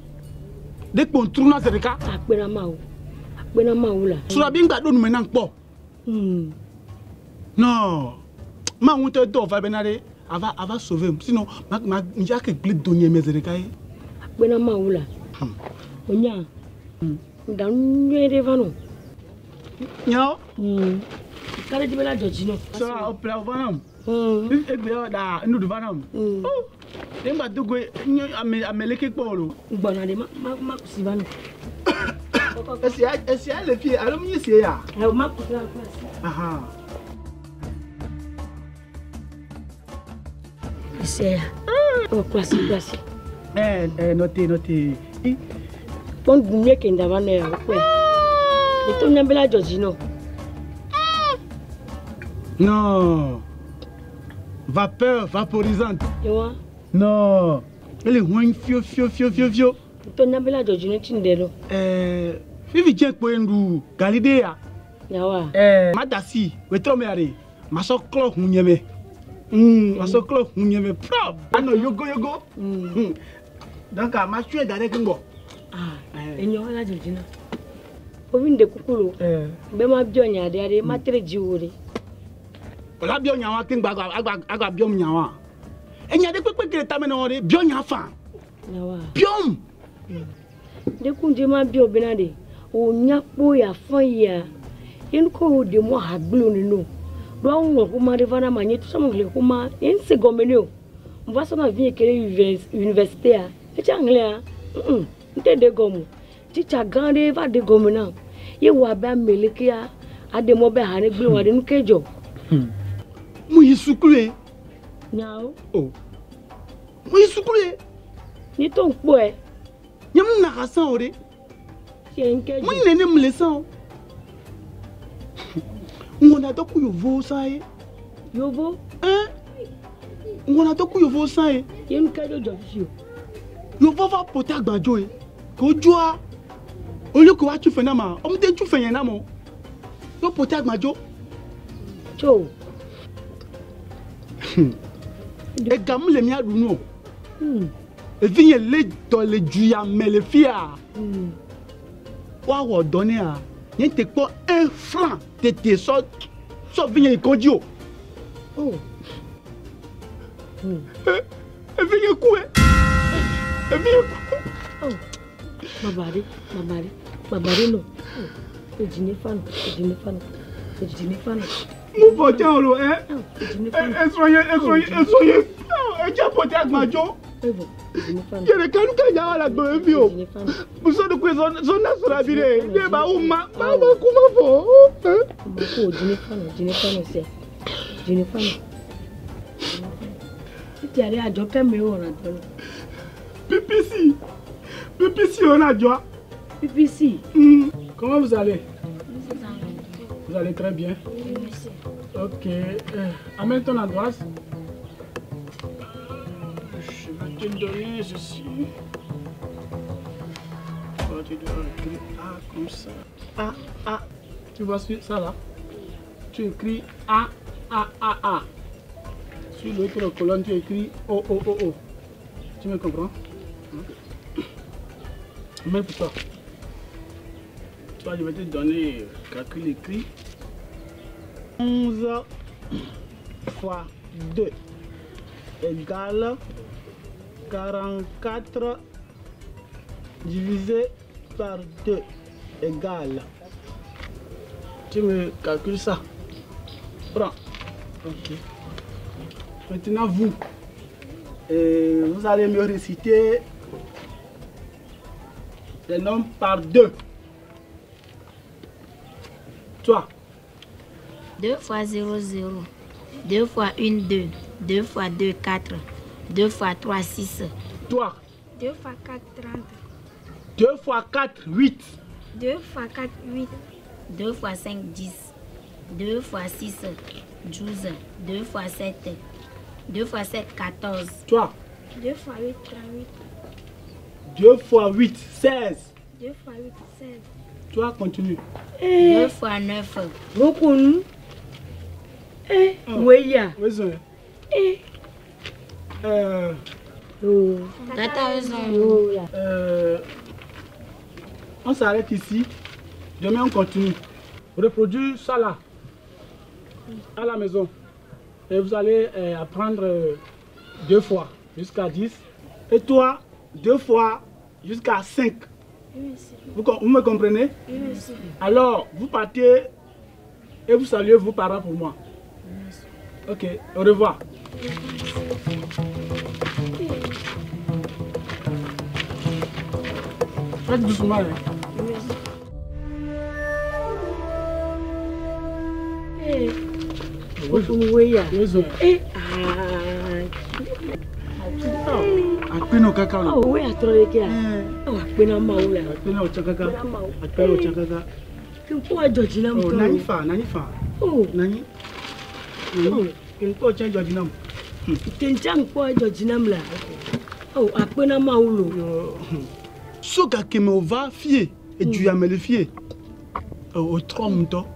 De pon tourna zereka. Akpena mawu. Akpena mawu la. Sorabi ngba do nu me na npo. Non. Ma won te do va benare ava ava sauver sinon ma ma nja ke gle donye me zereka ye. Akpena mawu la. Onya. Nda nwe de va no. Nyo. Kale di bela joji no. So o pla va nam. E gbe da ndudu va nam. Oh. Ngba dogo ame ameleke po lo. Gbona de ma ma kusi va no. Esi a le fie alo mi sie ya. Eh ma kusi va kusi. Aha. Esi ya. O klasi klasi. Eh eh noté noté. Pon dumie ke ndava na ya ko. Eto nyambela joji no. Non. Vapeur vaporisante. Ewa. Non. Elle est loin fio fio fio fio fio. To nyambela joji no tindelo. Eh, fifi tien po ndu Galidea. Yawa. Eh, madasi, we tro me are. Maso klo hunyeme. Maso klo hunyeme pro. Ano yogo yogo. Donc ma chue dare kengo. Ah, enyo ala joji na. Ovi nde kukulu. Eh. Be ma bio nya de are ma tere jiwo de. Ola bio nya wa kengba agba agba bio nya wa. Enya de pepe kere tame no re bio nya fa. Yawa. Biom. De kunje ma bio bena de. O nya po ya fan ya. Yen ko de mo hagblo ni no. Do awon ko ma de vana ma nye to so mo le ko ma en se gomene o. Mva so na vi kere université a. E cha ngle a. Nte de gomu. Teacher gande va de gomu na. Ye wa ba meleke ya. Ade mo be ha ne gbe wa de nu kejo. Mo yi sukulu e. Nyao. Oh. Mo yi sukulu e. Ni to npo e. Nye mu na ka san ore. Mo nene mu le sã o. Ŋwɔna dɔ ku yovowo sã ye. Yovo? Ɛn. Ŋwɔna dɔ ku yovowo sã ye. Ye nu ka dzo dzɔ fifi o? Yovo va ƒo ta gbadzo ye. Ko dzoa. Olu ko wa tu fɛ na ma. Ɔmu te tu fɛ yɛn na mo. Yo ƒo ta gbadzo. Tso. Ega mu le mía ɖu nu o. Evi nye le dɔ le du ya me le fia. Woawɔ dɔ nea. Nye te kpɔ un franc tete sɔ sɔ vi nye yi kɔdzi o. Oh. Evi nye ku e. Evi nye ku. Oh. Baba ɖe, baba ɖe, baba ɖe nɔ. Oh. Edzi ne fa nɔ, edzi ne fa nɔ, edzi ne fa nɔ. Mu fɔ tse o lo ɛ. Esrɔ̃ nye, esrɔ̃ nye, esrɔ̃ nye. Edze ƒo te agbadzo. Ye ɖeka nu ka nya wa le agbe me vi o. Musɔ ɖokui zɔ zɔ na srɔ̃ abi ɖe. Ne ba wu ma, ba ba ku ma vɔ. Mako dzi ne fa nɔ, dzi ne fa nɔ sia. Dzi ne fa nɔ. Etia ɖe adzɔ ke me wɔna dɔ nɔ. PPC. PPC on a joie. PPC. Comment vous allez? Vous allez très bien. Oui, monsieur. Ok. Amène ton ardoise. Je vais te donner ceci. Oh, tu dois écrire A comme ça. A, A. Tu vois ça là? Tu écris A, A, A, A. Sur l'autre colonne, tu écris O, O, O, O. Tu me comprends? Mets pour toi. Toi, je vais te donner calcul écrit. 11 fois 2 égale 44 divisé par 2 égale. Tu me calcules ça. Prends. Ok. Maintenant, vous, et vous allez me réciter les nombres par 2. Toi. 2 fois 0, 0. 2 fois 1, 2. 2 fois 2, 4. 2 fois 3, 6. Toi. 2 fois 4, 30. 2 fois 4, 8. 2 fois 4, 8. 2 fois 5, 10. 2 fois 6, 12. 2 fois 7, 2 fois 7, 14. Toi. 2 fois 8, 38. 2 fois 8, 16. 2 fois 8, 16. Toi, continue. 2 fois 9. Beaucoup. Eh, oui, ya. Oui, Eh. Tata, raison. On s'arrête ici. Demain, on continue. Reproduire ça là, à la maison. Et vous allez apprendre 2 fois jusqu'à 10. Et toi, 2 fois jusqu'à 5. Oui, monsieur. Vous me comprenez? Oui, monsieur. Alors, vous partez et vous saluez vos parents pour moi. Oui, monsieur. Ok, au revoir. Faites doucement. Hein. Oui, monsieur. Eh, oui, Eh, Akpeno kaka lo. Oh, we atro ke. Oh, akpena ma wo la. Akpena o chakaka. Akpena o chakaka. Ke nko ajoji na Oh, nani fa, nani fa. Oh, nani. Ke nko cha ajoji na. Ke ncha nko ajoji na mla. Oh, akpena ma wo lo. So ka ke me ova fie e du ya me le fie. O tro mto.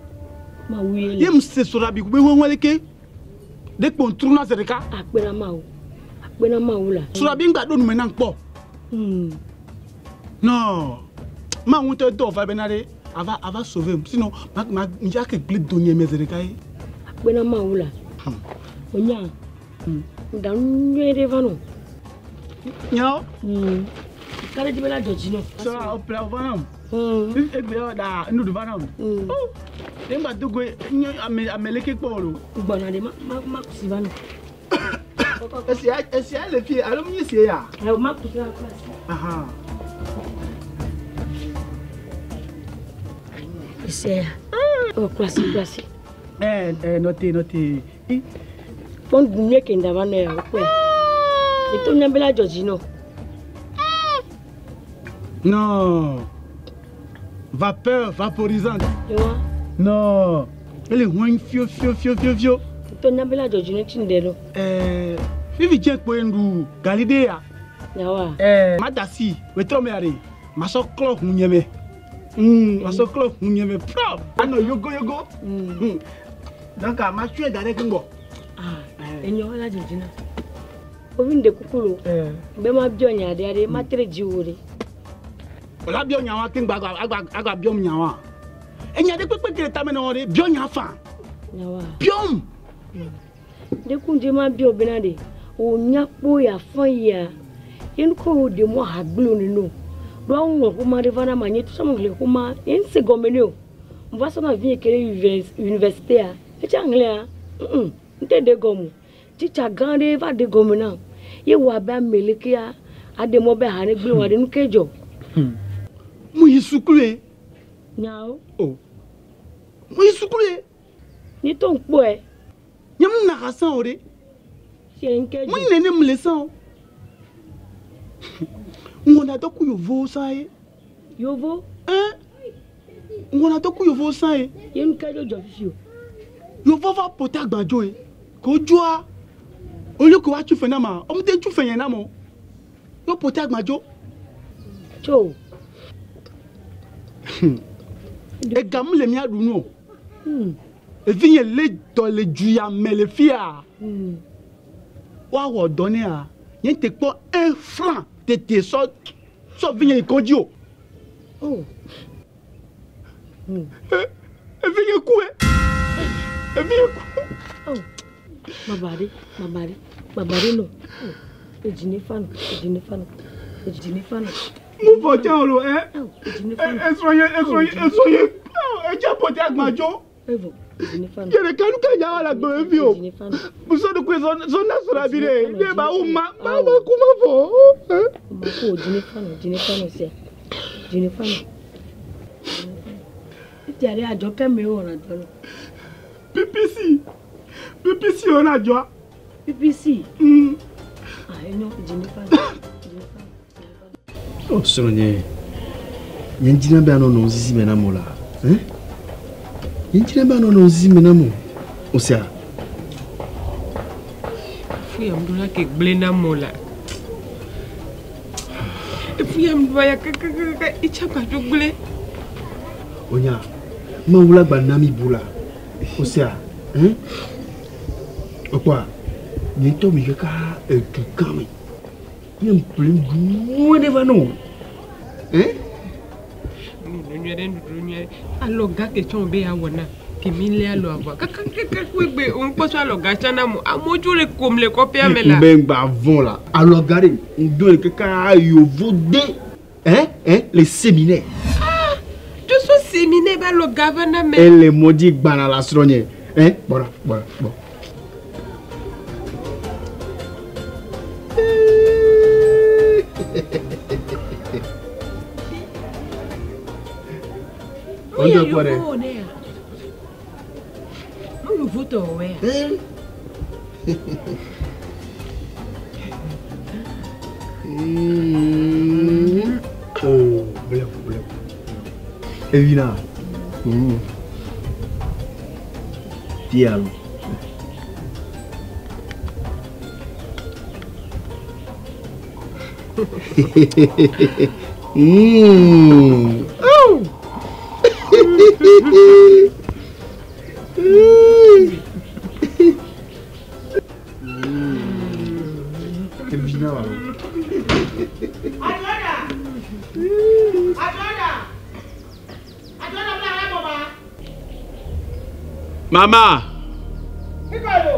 Ma wo ye. Ye mse sorabi ku be won leke. De pon truna zereka. Akpena ma wo. Akpena ma wo la. Sorabi ngba do nu me na npo. Non. Ma won te do va benare. Ava sauver sinon ma ma nja ke gle donye me zereka ye. Akpena ma wo la. Onya. Nda nyere va no. Nyawo. Kale di bela joji no. So o pla va na. E gbe da ndudu va na. Oh. E ngba dogo nyo ameleke po lo. Gbona de ma ma kusi va no. Esi a le fie, alo mi si ya. Eh ma kusi la classe. Aha. Esi ya. Oh classe classe. Eh notez notez. Bon nye ke ndava no ya ko. E to nyambela joji no. Non. Vapeur vaporisante. Ewa. Non. Ele hɔn fio fio fio fio fio. To nya be la dzɔdzi ne tsi ŋɖe ɖo. Ɛɛ fifi dze kpoe ŋɖu gali ɖe ya. Nyawoa. Ɛɛ madasi wetrɔ mea ɖe masɔ klɔ hunye me. Masɔ klɔ hunye me prɔ. Anɔ yogo yogo. Donc matsɔe da ɖe keŋ gbɔ. Ah, enyo la dzɔdzi na. Ovi ŋɖe kuku lo. Be ma biɔ nya ɖe aɖe ma tre dzi wo ɖe. Wòla biɔ nya wa keŋ gbɔ agba agba agba biɔm nya wa. Enya ɖe kpekpe ke le tame na wɔ ɖe biɔ nya fa. Nyawoa. Biɔm. Ɖe ku ŋdze ma biɔ bena ɖe wò nya kpo ya fɔ yia. Ye nu ko wo ɖe mɔ ha gblẽ wo nene o. Ɖo awu ŋlɔ xoma ɖe va na ma nye tu sɔmɔ ŋlɔ xoma ye ŋse gɔme ne o. Mva sɔ na vi ke ɖe université a. Etsa ŋlɔa. Ŋte ɖe gɔme o. Titsa gã ɖe va ɖe gɔme na. Ye wɔ abe ame lekea aɖe mɔ be ha ne gblẽ wa ɖe nu ke dzɔ. Mu yi sukulu ye. Nyawo. O. Mu yi sukulu ye. Nye to ŋkpɔe. Nye mu na ha sã o ɖe. Fie ŋke dzɔ. Mu nene mu le sã o. Ŋwɔna dɔ ku yovowo sã ye. Yovo? Ɛn. Ŋwɔna dɔ ku yovowo sã ye. Ye nu ke dzo dzɔ fifi o. Yovo va ƒo ta gbadzo ye. Ko dzoa. Olio ko wa tsu fe na ma. Ɔmu te tsu fe yɛn na mo. Yo ƒo ta gbadzo. Tso. Ega mu le mía ɖu nu o. Evi nye le dɔ le du ya me le fia. Woawɔ dɔ nea. Nye te kpɔ un franc tete sɔ sɔ vi nye yi kɔdzi o. Oh. Evi nye ku e. Evi nye ku. Oh. Baba ɖe, baba ɖe, baba ɖe no. Oh. Edzi ne fa no, edzi ne fa no, edzi ne fa no. Mu vɔ tse o lo ɛ. Edzi ne fa no. Esrɔ̃ ye, esrɔ̃ ye, esrɔ̃ ye. Edze ƒo te agbadzɔ. Evo, edzi ne fa no. Ye ɖeka nu ka nya wa le agbe me vi o. Musɔ ɖokui zɔ zɔ na srɔ̃ abi ɖe. Ne ba wu ma, ma ma ku ma vɔ. Ma ku o, dzi ne fa no, dzi ne fa no sia. Dzi ne fa no. Etia ɖe adzɔ ke me wɔna dɔ lo. PPC. PPC wɔna dzɔa. PPC. Ah, enyo, dzi ne fa no. O srɔ̃nye, nye ŋdi na be anɔ nɔ zizi me na mo la. Hein? Nye ŋdi na be anɔ nɔ zizi me na mo. O sia. Fu ya ŋɖo la ke gblẽ na mo la. Efu ya ŋɖo ya kakakaka itsa gbadzo gblẽ. Onya, Mawu la gba na mi bu la. O sia. Hein? Okpɔa, nye ŋutɔ mi kaka edu gã me. Nye ŋƒle nuɖuɖu ɖe va na wò. Hein? Nuɖuɖu nyuie ɖe, nuɖuɖu nyuie ɖe. Alɔga ke tsɔ be yeawɔ na. Ke mi lé alɔ avɔ. Kakakaka egbe ŋkpɔ sɔ alɔga tsã na mo. Amewo dzo le kom le kɔƒea me la. Ŋbe ŋgba vɔ̃ la. Alɔga ɖe ŋdo le kaka yovo de. Hein? Hein? Le séminaire. Ah! Dzo so séminaire be alɔga va na me. Ele mɔdzi gbana la srɔ̃nye. Hein? Gbɔ ɖa, gbɔ ɖa, gbɔ. Nu ya yovo wò ne ya. Nu yovo tɔ wɔ ya. Oh, bleu, bleu. Evina. Fia lo. Oh. Evina wa lo. Ajoda! Ajoda! Ajoda bla la bɔba. Mama. Kíkɔ lo.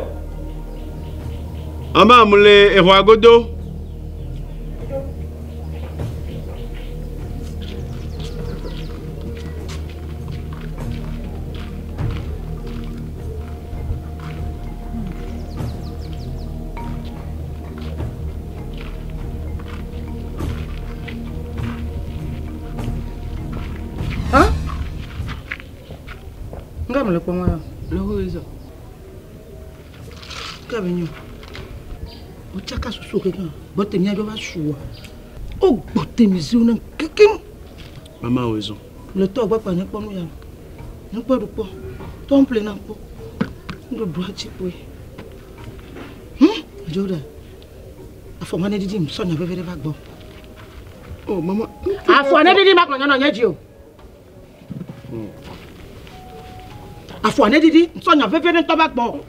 Mama mu le exɔ agodo. Hein? Nga me le kpɔm wa. Le ho ezɔ. Ka be nyo. O tsaka susu kekeŋ. Gbɔte mía dzɔ va sua. O gbɔte mi ziwo ne kekeŋ. Mama wo ezɔ. Le tɔ gbɔ kpa nye kpɔ nu ya. Nye kpɔ ɖu kpɔ. Tɔ ŋple na kpɔ. Nuɖuɖua tsi kpoe. Adzo ɖe. Afɔ ma ne didi sɔ nya veve ɖe va gbɔ. Oh mama. Afɔ ne didi ma kplɔ nyɔnɔ nye dzi o. Afɔ ne didi sɔ nya veve ɖe ŋutɔ va gbɔ.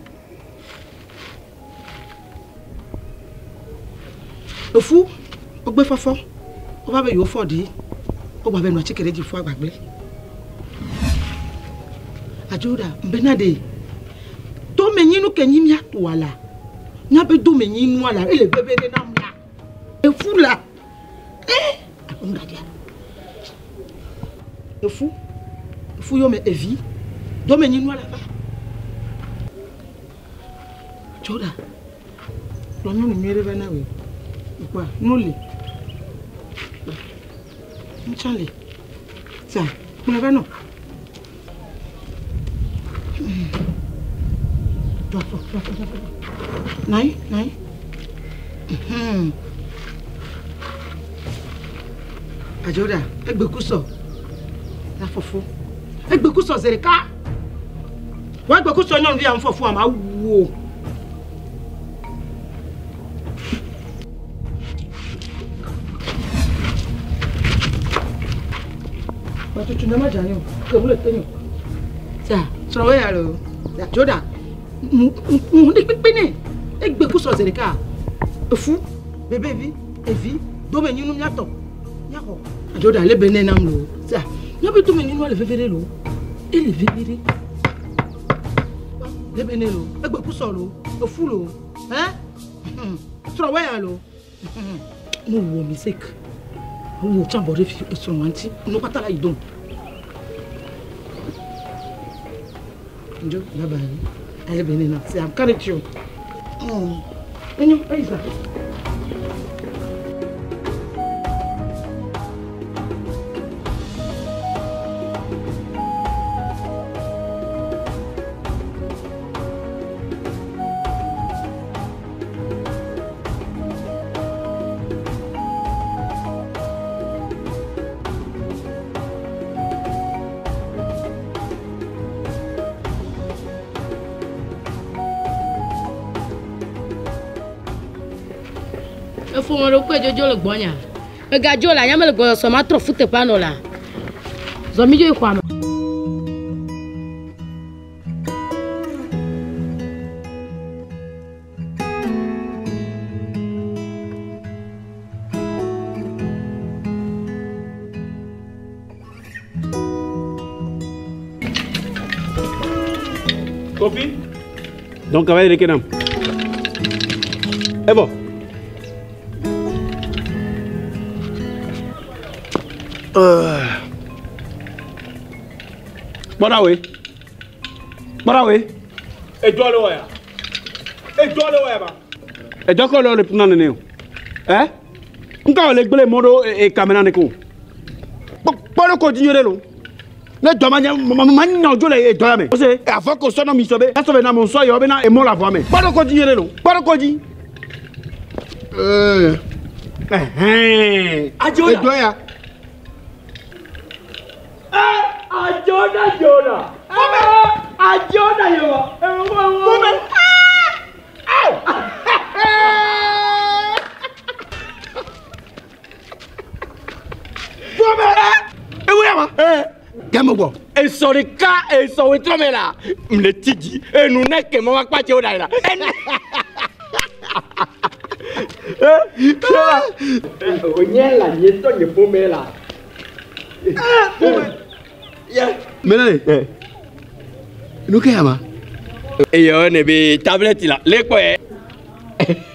Efu wogbe fɔfɔ wova be yewo fɔ ɖi wogba be nɔ atike ɖe dzi fua gbagble. Adzo ɖa mbena ɖe domenyinu ke nyi mía toa la míaƒe domenyinua la ele veve ɖe nam la efu la eh alo ŋgadia efu efu yome evi domenyinua la va dzo ɖa kplɔ nyɔnu nyuie ɖe va na wòe ekpɔa nu li ŋutsã li sa kplɔe va nɔ. Nai, nai. Adzoɖa, egbekusɔ. La fɔfɔ. Egbekusɔ zi ɖeka. Wɔ egbekusɔ nyɔnuvi ya ŋfɔfɔ ama wu o. Matutu ne ma dza o. Ke mu le te nyo. Sa, srɔ̃wɔ ya lo. Adzoɖa, ŋu ɖe kpekpe nɛ. Egbekusɔ zi ɖeka. Efu, bebevi, evi, domenyinu míatɔ. Míaxɔ. Adzoɖa le be nɛ nam lo. Sa, míaƒe domenyinua le veve ɖe lo. Ele veve ɖe. Le be nɛ lo. Egbekusɔ lo. Efu lo. Hɛn? Srɔ̃wɔ ya lo. Ne wɔ mistake. Wò tsã bɔ ɖe fi esrɔ̃ wa ŋuti. Nu katã la yi dom. Njo, bye bye. Ale be nɛ nam. See, I'm coming to you. Enyo, eyi sa. Efo me ɖo kpe dzodzo le gbɔnya. Megadzo la, nye mele gbɔsɔsɔ ma trɔ fu teƒea nɔ la. Zɔ mi dzo yi xɔa me. Kofi. Donc, ava yi ɖeke nam. Evɔ. Kpɔ ɖa woe. Kpɔ ɖa woe. Edɔ le wɔ ya. Edɔ le wɔ ya ba. Edɔ kɔ le le puna nene o. Ɛ? Nka wòle gblẽ mɔ ɖo ekame na ne ko. Kpɔ ɖo ko dzi nyuie ɖe lo. Ne dɔ ma nye ma nya dzo le edɔ ya me. Ose afɔ ko sɔ nɔ mi sɔ be asɔ be na mo sɔ yɔ be na emɔ le avɔa me. Kpɔ ɖo ko dzi nyuie ɖe lo. Kpɔ ɖo ko dzi. Ɛhɛn. Edɔ ya. Adzoɖa dzoɖa. Adzoɖa yewɔ. Fome. Fome. Ewo ya ma. Kɛmɛ gbɔ. Esɔ ɖeka esɔ wetrɔ me la. Mle ti dzi. Enu ne kɛmɛ wa kpatse wo da yi la. Onye la nye tɔ nye ƒome la. Mele le. Nu ke ya ma? Eyɔ ne be tablette la. Le kpɔe.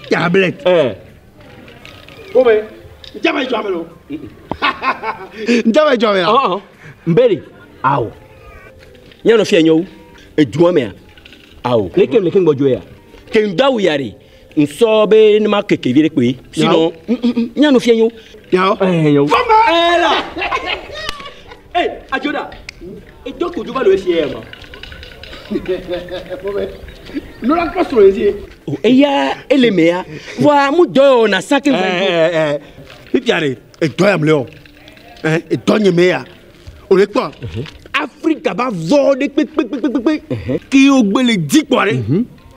Tablette. Ƒome. Ntɛ ma dzɔ ame lo. Ntɛ ma dzɔ ame la. Mbeli. Awo. Nyɔnu fia nyo. Edua mea. Awo. Leke leke ŋgbɔdzɔ ya. Ke ŋdawu ya ɖe. Nsɔ be ne ma keke vi ɖe kpoe. Sinon, nyɔnu fia nyo. Yawo. Yawo. Fome. Ɛla. Ee, Adzoɖa. Edɔ kodzo va le esia ya ma. Nu la kpɔ srɔ̃ ye. O eya ele mea. Voa mu dɔ yɔ na sa ke ŋgɔ. Fifia ɖe edɔ ya mle o. Edɔ nye me ya. O le kpɔ. Afrika ba vɔ ɖe kpekpekpekpe. Ke wo gbe le dzi kpɔ ɖe.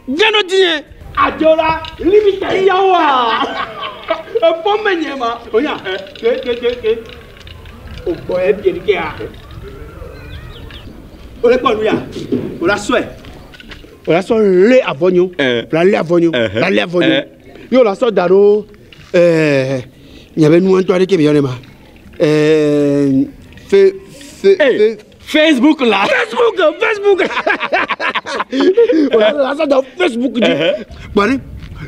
Jeno dzi ye. Adzola limite yawa. Efɔ me nye ma. Onya ke ke ke ke. O gbɔ ye bie ke ya. O le kpɔ nu ya. O la sɔe. O la sɔ lé avɔ nyo. La lé avɔ nyo. La lé avɔ nyo. Yo la sɔ da ɖo ɛɛ miabe nua ŋutɔ aɖeke mi yɔ ne ma. Ɛɛ fe fe fe. Facebook la. Facebook Facebook. O la la sɔ da Facebook dzi. Kpɔ ɖe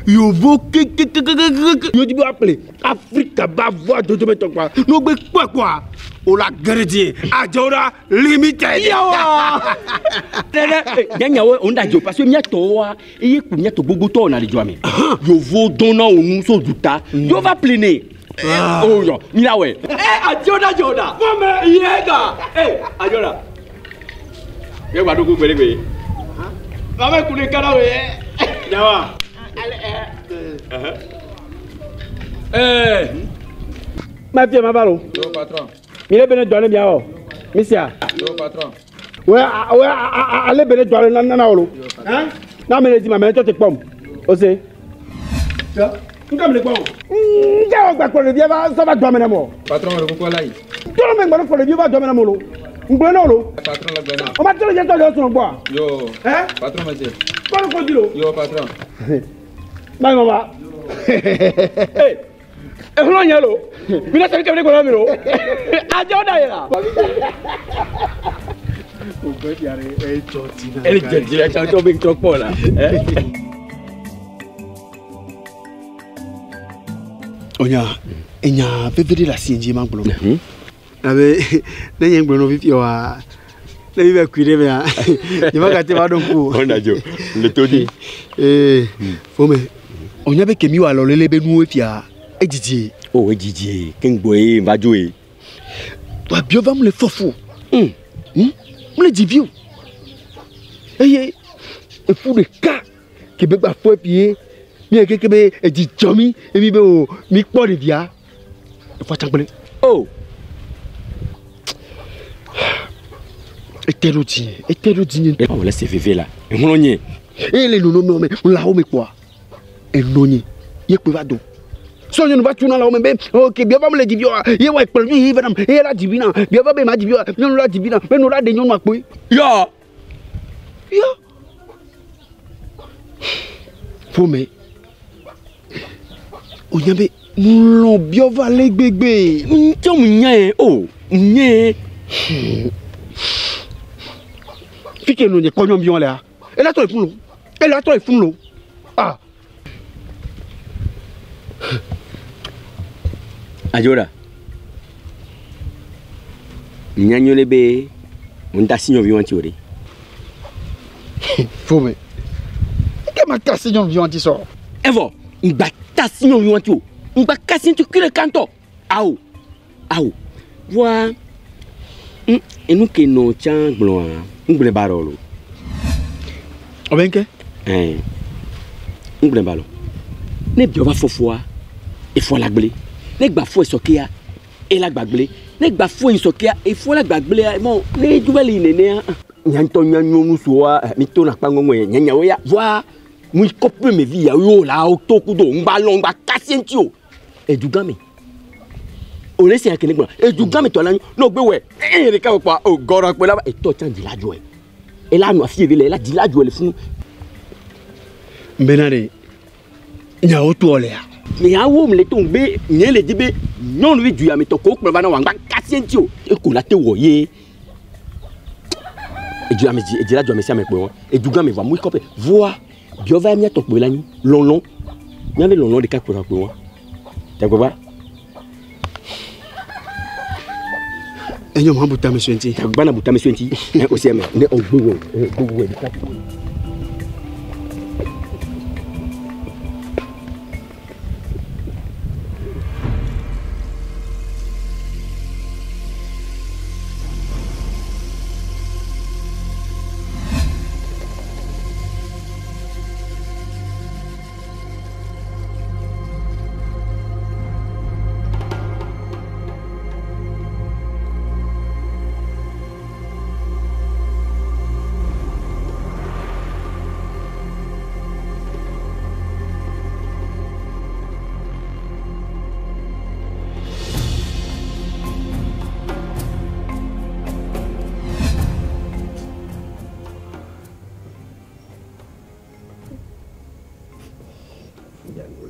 yovo kekekekekeke yo dzi be woaƒle Afrika ba vɔ dodometɔ kpɔa ne wogbe kpɔe kpɔa o la ge ɖe dzi Adzola limited. Yawa. Ɖeɖe nyanyawo òun da dzo parce que miatɔwoa eye ku miatɔ gbogbotɔwo na le dzoa me. Yovo dɔnna wo nu so duta. Yo va ple ne. Oh yɔ mi la wɛ. Adzola dzola. Fɔmɛ yega. Adzola. Yɛ gba ɖo gbeɖegbe. Mame ku ɖeka na wo yɛ. Yawa. Ma fie ma va lo. Yo patron. Mi le bene dɔ ne miawɔ. Mi sia. Yo patron. Wɛ wɛ ale bene dɔ le nana wo lo. Na ame le di ma ame tɔ te kpɔm. O se. Nka mi le kpɔm. Nka wɔ gba kplɔ ɖevia va sɔ va dɔ me na mɔ. Patron le kukua la yi. Tɔlɔ me gbɔdɔ kplɔ ɖevia va dɔ me na mɔ lo. Ŋgblẽ na wo lo. Patron le gblẽ na. O ma tɔlɔ dze tɔ dze srɔ̃ gbɔa. Yo. Patron me se. Kpɔlɔ ko di lo. Yo patron. Bye mama. Ehun yẹn lo. Mi na sẹ́ni kẹ́mi ní kò mi lo. Ajọ́ da yẹ la. Ele jẹ di la tsɔ bɛ tsɔ kpɔ la. Onya enya veve ɖe le asi dzi ma gblɔ. Abe ne nye gblɔ nɔ fifi wa ne mi bɛ kui ɖe mea nye ma gate va ɖo ŋku o. Ɔna dzo le to dzi. Ee fome onya be kemi wa lɔlele be nuwo fia edzidzi. O edzidzi ke ŋgbɔ ye va dzo ye. Wa biɔ va mu le fɔfu. Mu le dzivi o. Eye efu ɖeka ke be gba fɔ fie mi keke be edzi dzɔ mi emi be o mi kpɔ ɖevia efɔ tsagble. O. Ete ɖo dzinye ete ɖo dzinye. E wòle se veve la ehun nye. Eye le nono me lãwo me kpɔa eno nye ye kpe va do. Sɔ nyɔnu va tuna lãwo me be ok biɔ va mu le dzivi oa ye wa ekplɔ mi yi va nam eye la dzivi na biɔ va be ma dzivi oa nyɔnu la dzivi na be nu la ɖe nyɔnua kpoe. Yɔ. Yɔ. Ƒome wonya be mulɔ biɔ va le gbegbe. Ŋutɔ mu nya ye o nye. Fi ke nɔ nye kpɔ nyɔnuvi lea ela tɔ efun lo ela tɔ efun lo ah. Adzola. Nya nyɔ le be ŋuta si nyɔnuvi wɔn ti o de. Fome. Ke ma kasi nyɔnuvi wɔn ti sɔ. Evɔ ŋgba ta si nyɔnuvi wɔn ti o ŋgba kasi ŋuti kui ɖe kantɔ awo awo voa enu ke nɔ tsã gblɔa ŋgblẽ ba ɖɔ lo. Ɔbɛ ŋke. Ɛɛ ŋgblẽ ba lɔ ne biɔ va fɔfɔa efɔ la gblẽ ne gba fɔ esɔkea ela gba gblẽ ne gba fɔ esɔkea efɔ la gba gblẽa mɔ ne edu va le yi nenea nyantɔ nyanyɔnu soa mi to na kpaŋɔŋɔ yɛ nyanyawo ya voa mu kɔƒe me vi yawo yo la wo to kudo ŋgba lɔ ŋgba kasi ŋuti o edugã me o le sia kene gblɔ edugã me tɔ la nyo ne o gbe wɛ eye ɖeka wɔ kpɔa o gɔrɔ kpe la etɔ tsã dzi la dzɔe ela nɔ afi eve le ela dzi la dzɔe le funu. Mbena ɖe nyawo toɔ lea. Nyawo mu le to ŋgbe nye le di be nyɔnuvi du ya me tɔ ko kplɔ va na wa ŋgba kasi ŋuti o eko la te wɔ ye edu ame dzi edzi la du ame sia ame kpɔ edugã me vɔ amu kɔƒe voa biɔ va miatɔ kpoe la nyi lɔlɔ miabe lɔlɔ ɖeka kpoe kpoe wa tagbagba. Enyo ma bu tame sue ŋuti. Tagbagba na bu tame sue ŋuti. Ɛ o sia me ne o gbe wɔ o gbe wɔ ɖeka kpoe.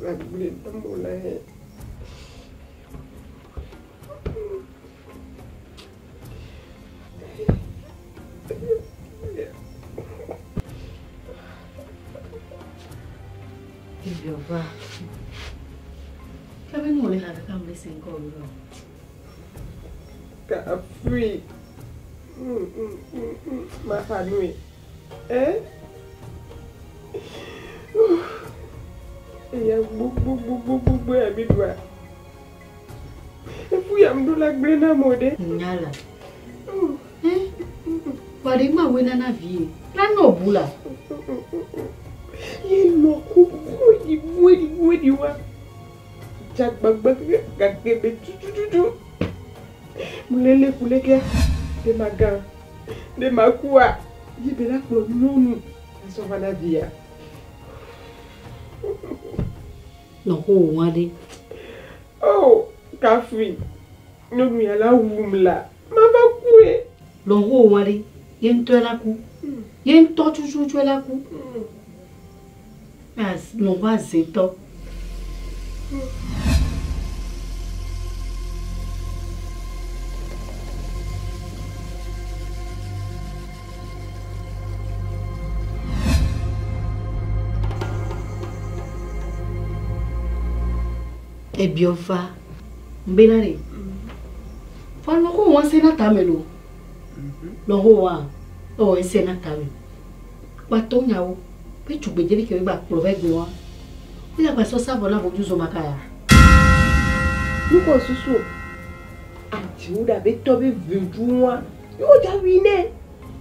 La gblẽ nam o la he. Ebiɔva. Kebe nu wòle ha kaka mle se ŋkɔ wò. Kafui. Maxa nue. Eh? Eya gbogbogbogbogbogbo ya mi ɖua. Efu ya ŋɖo la gblẽ nam o ɖe. Nyala. Kpaɖe ma woe nana vie. La nɔ bu la. Ye lɔ ku voɖi voɖi voɖi wa. Dzagbagba gake be tutututu. Mulele kulekea. Ɖe ma gã. Ɖe ma kua. Ye be la kplɔ nyɔnu. Asɔ va na via. Nɔ xɔ wò wa ɖe. Oh, Kafui. Nyɔnu ya la wum la. Mava kue. Lɔ xɔ wò wa ɖe. Ye ŋutɔe la ku. Ye ŋutɔ tututu la ku. Lɔ xɔ azetɔ. Ebiɔva. Mbena ɖe. Fa lɔ xɔ wã se na tame lo. Lɔ xɔ wã. Ewɔ ese na tame. Kpatɔ nyawo. Be tugbedzevi ke gba kplɔ va egbe wa. Eya gba sɔ savɔ na vodzu zomaka ya. Nukɔ susu o. Adziwo ɖe abe tɔ be vedu wa. Yewo dza wui nɛ.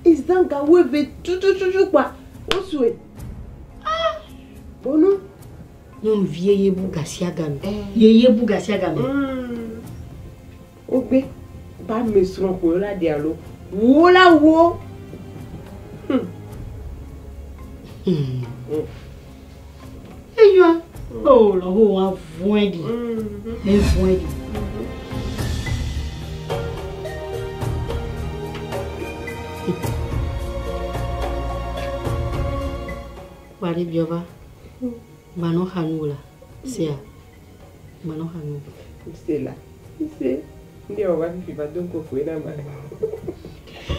Ezã gawo eve tutututu kpa. Wosue. Ah! Bonu. Nyɔnuvi ye bu gasiagame. Ye ye bu gasiagame. Wogbe ba me srɔ̃ ko la ɖe alo. Wo la wo. Eyoa. Oh, lɔ ho wa vɔe ɖi. E vɔe ɖi. Kpaɖe biɔva. Gbanɔ xa nu la. Sea. Gbanɔ xa nu. Se la. Se. Ndi wɔ va fifi va do kokoe na ma.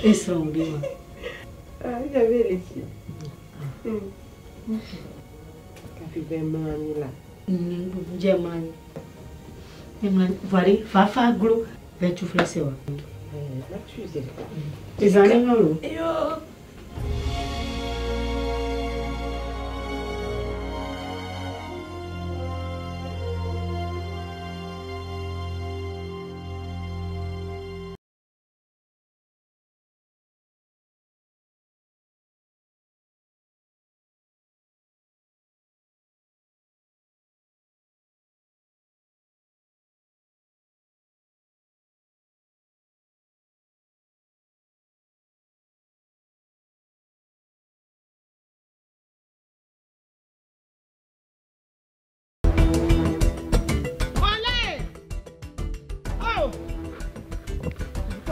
Esrɔ̃ wò ɖe ma. Ah, j'avais le si. Kafi bɛ mlɔ anyi la. Dze mlɔ anyi. Mlɔ anyi. Vɔ ɖe fafa glo. Vɛ tu filɛ se wa. Ma tu se. Ezã ne nyɔ lo. Eyo.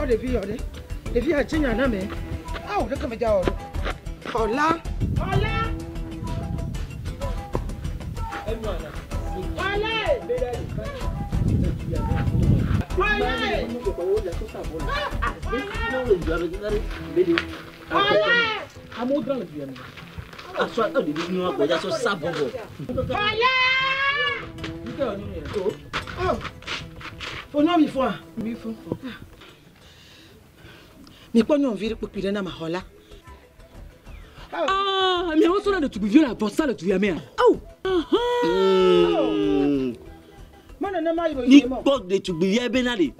Kpɔ ɖevi yɔ ɖe. Ɖevi ya dze nya na me. Awo ɖeke me dza wɔ ɖo. Xɔla. Xɔla. Xɔla. Xɔla. Amewo dzra le du ya me. Asɔ ɖevi nyɔnua kpɔ dza sɔ sa vɔvɔ. Xɔla. Oh. Fonyo mi fo a? Mi fo. Mi kpɔ nyɔnuvi ɖe kpokpui ɖe na ma xɔla. Ah, miawo sɔ na ɖetugbiviwo le avɔsa le du ya mea. Awu. Mi kpɔ ɖetugbivia bena ɖe.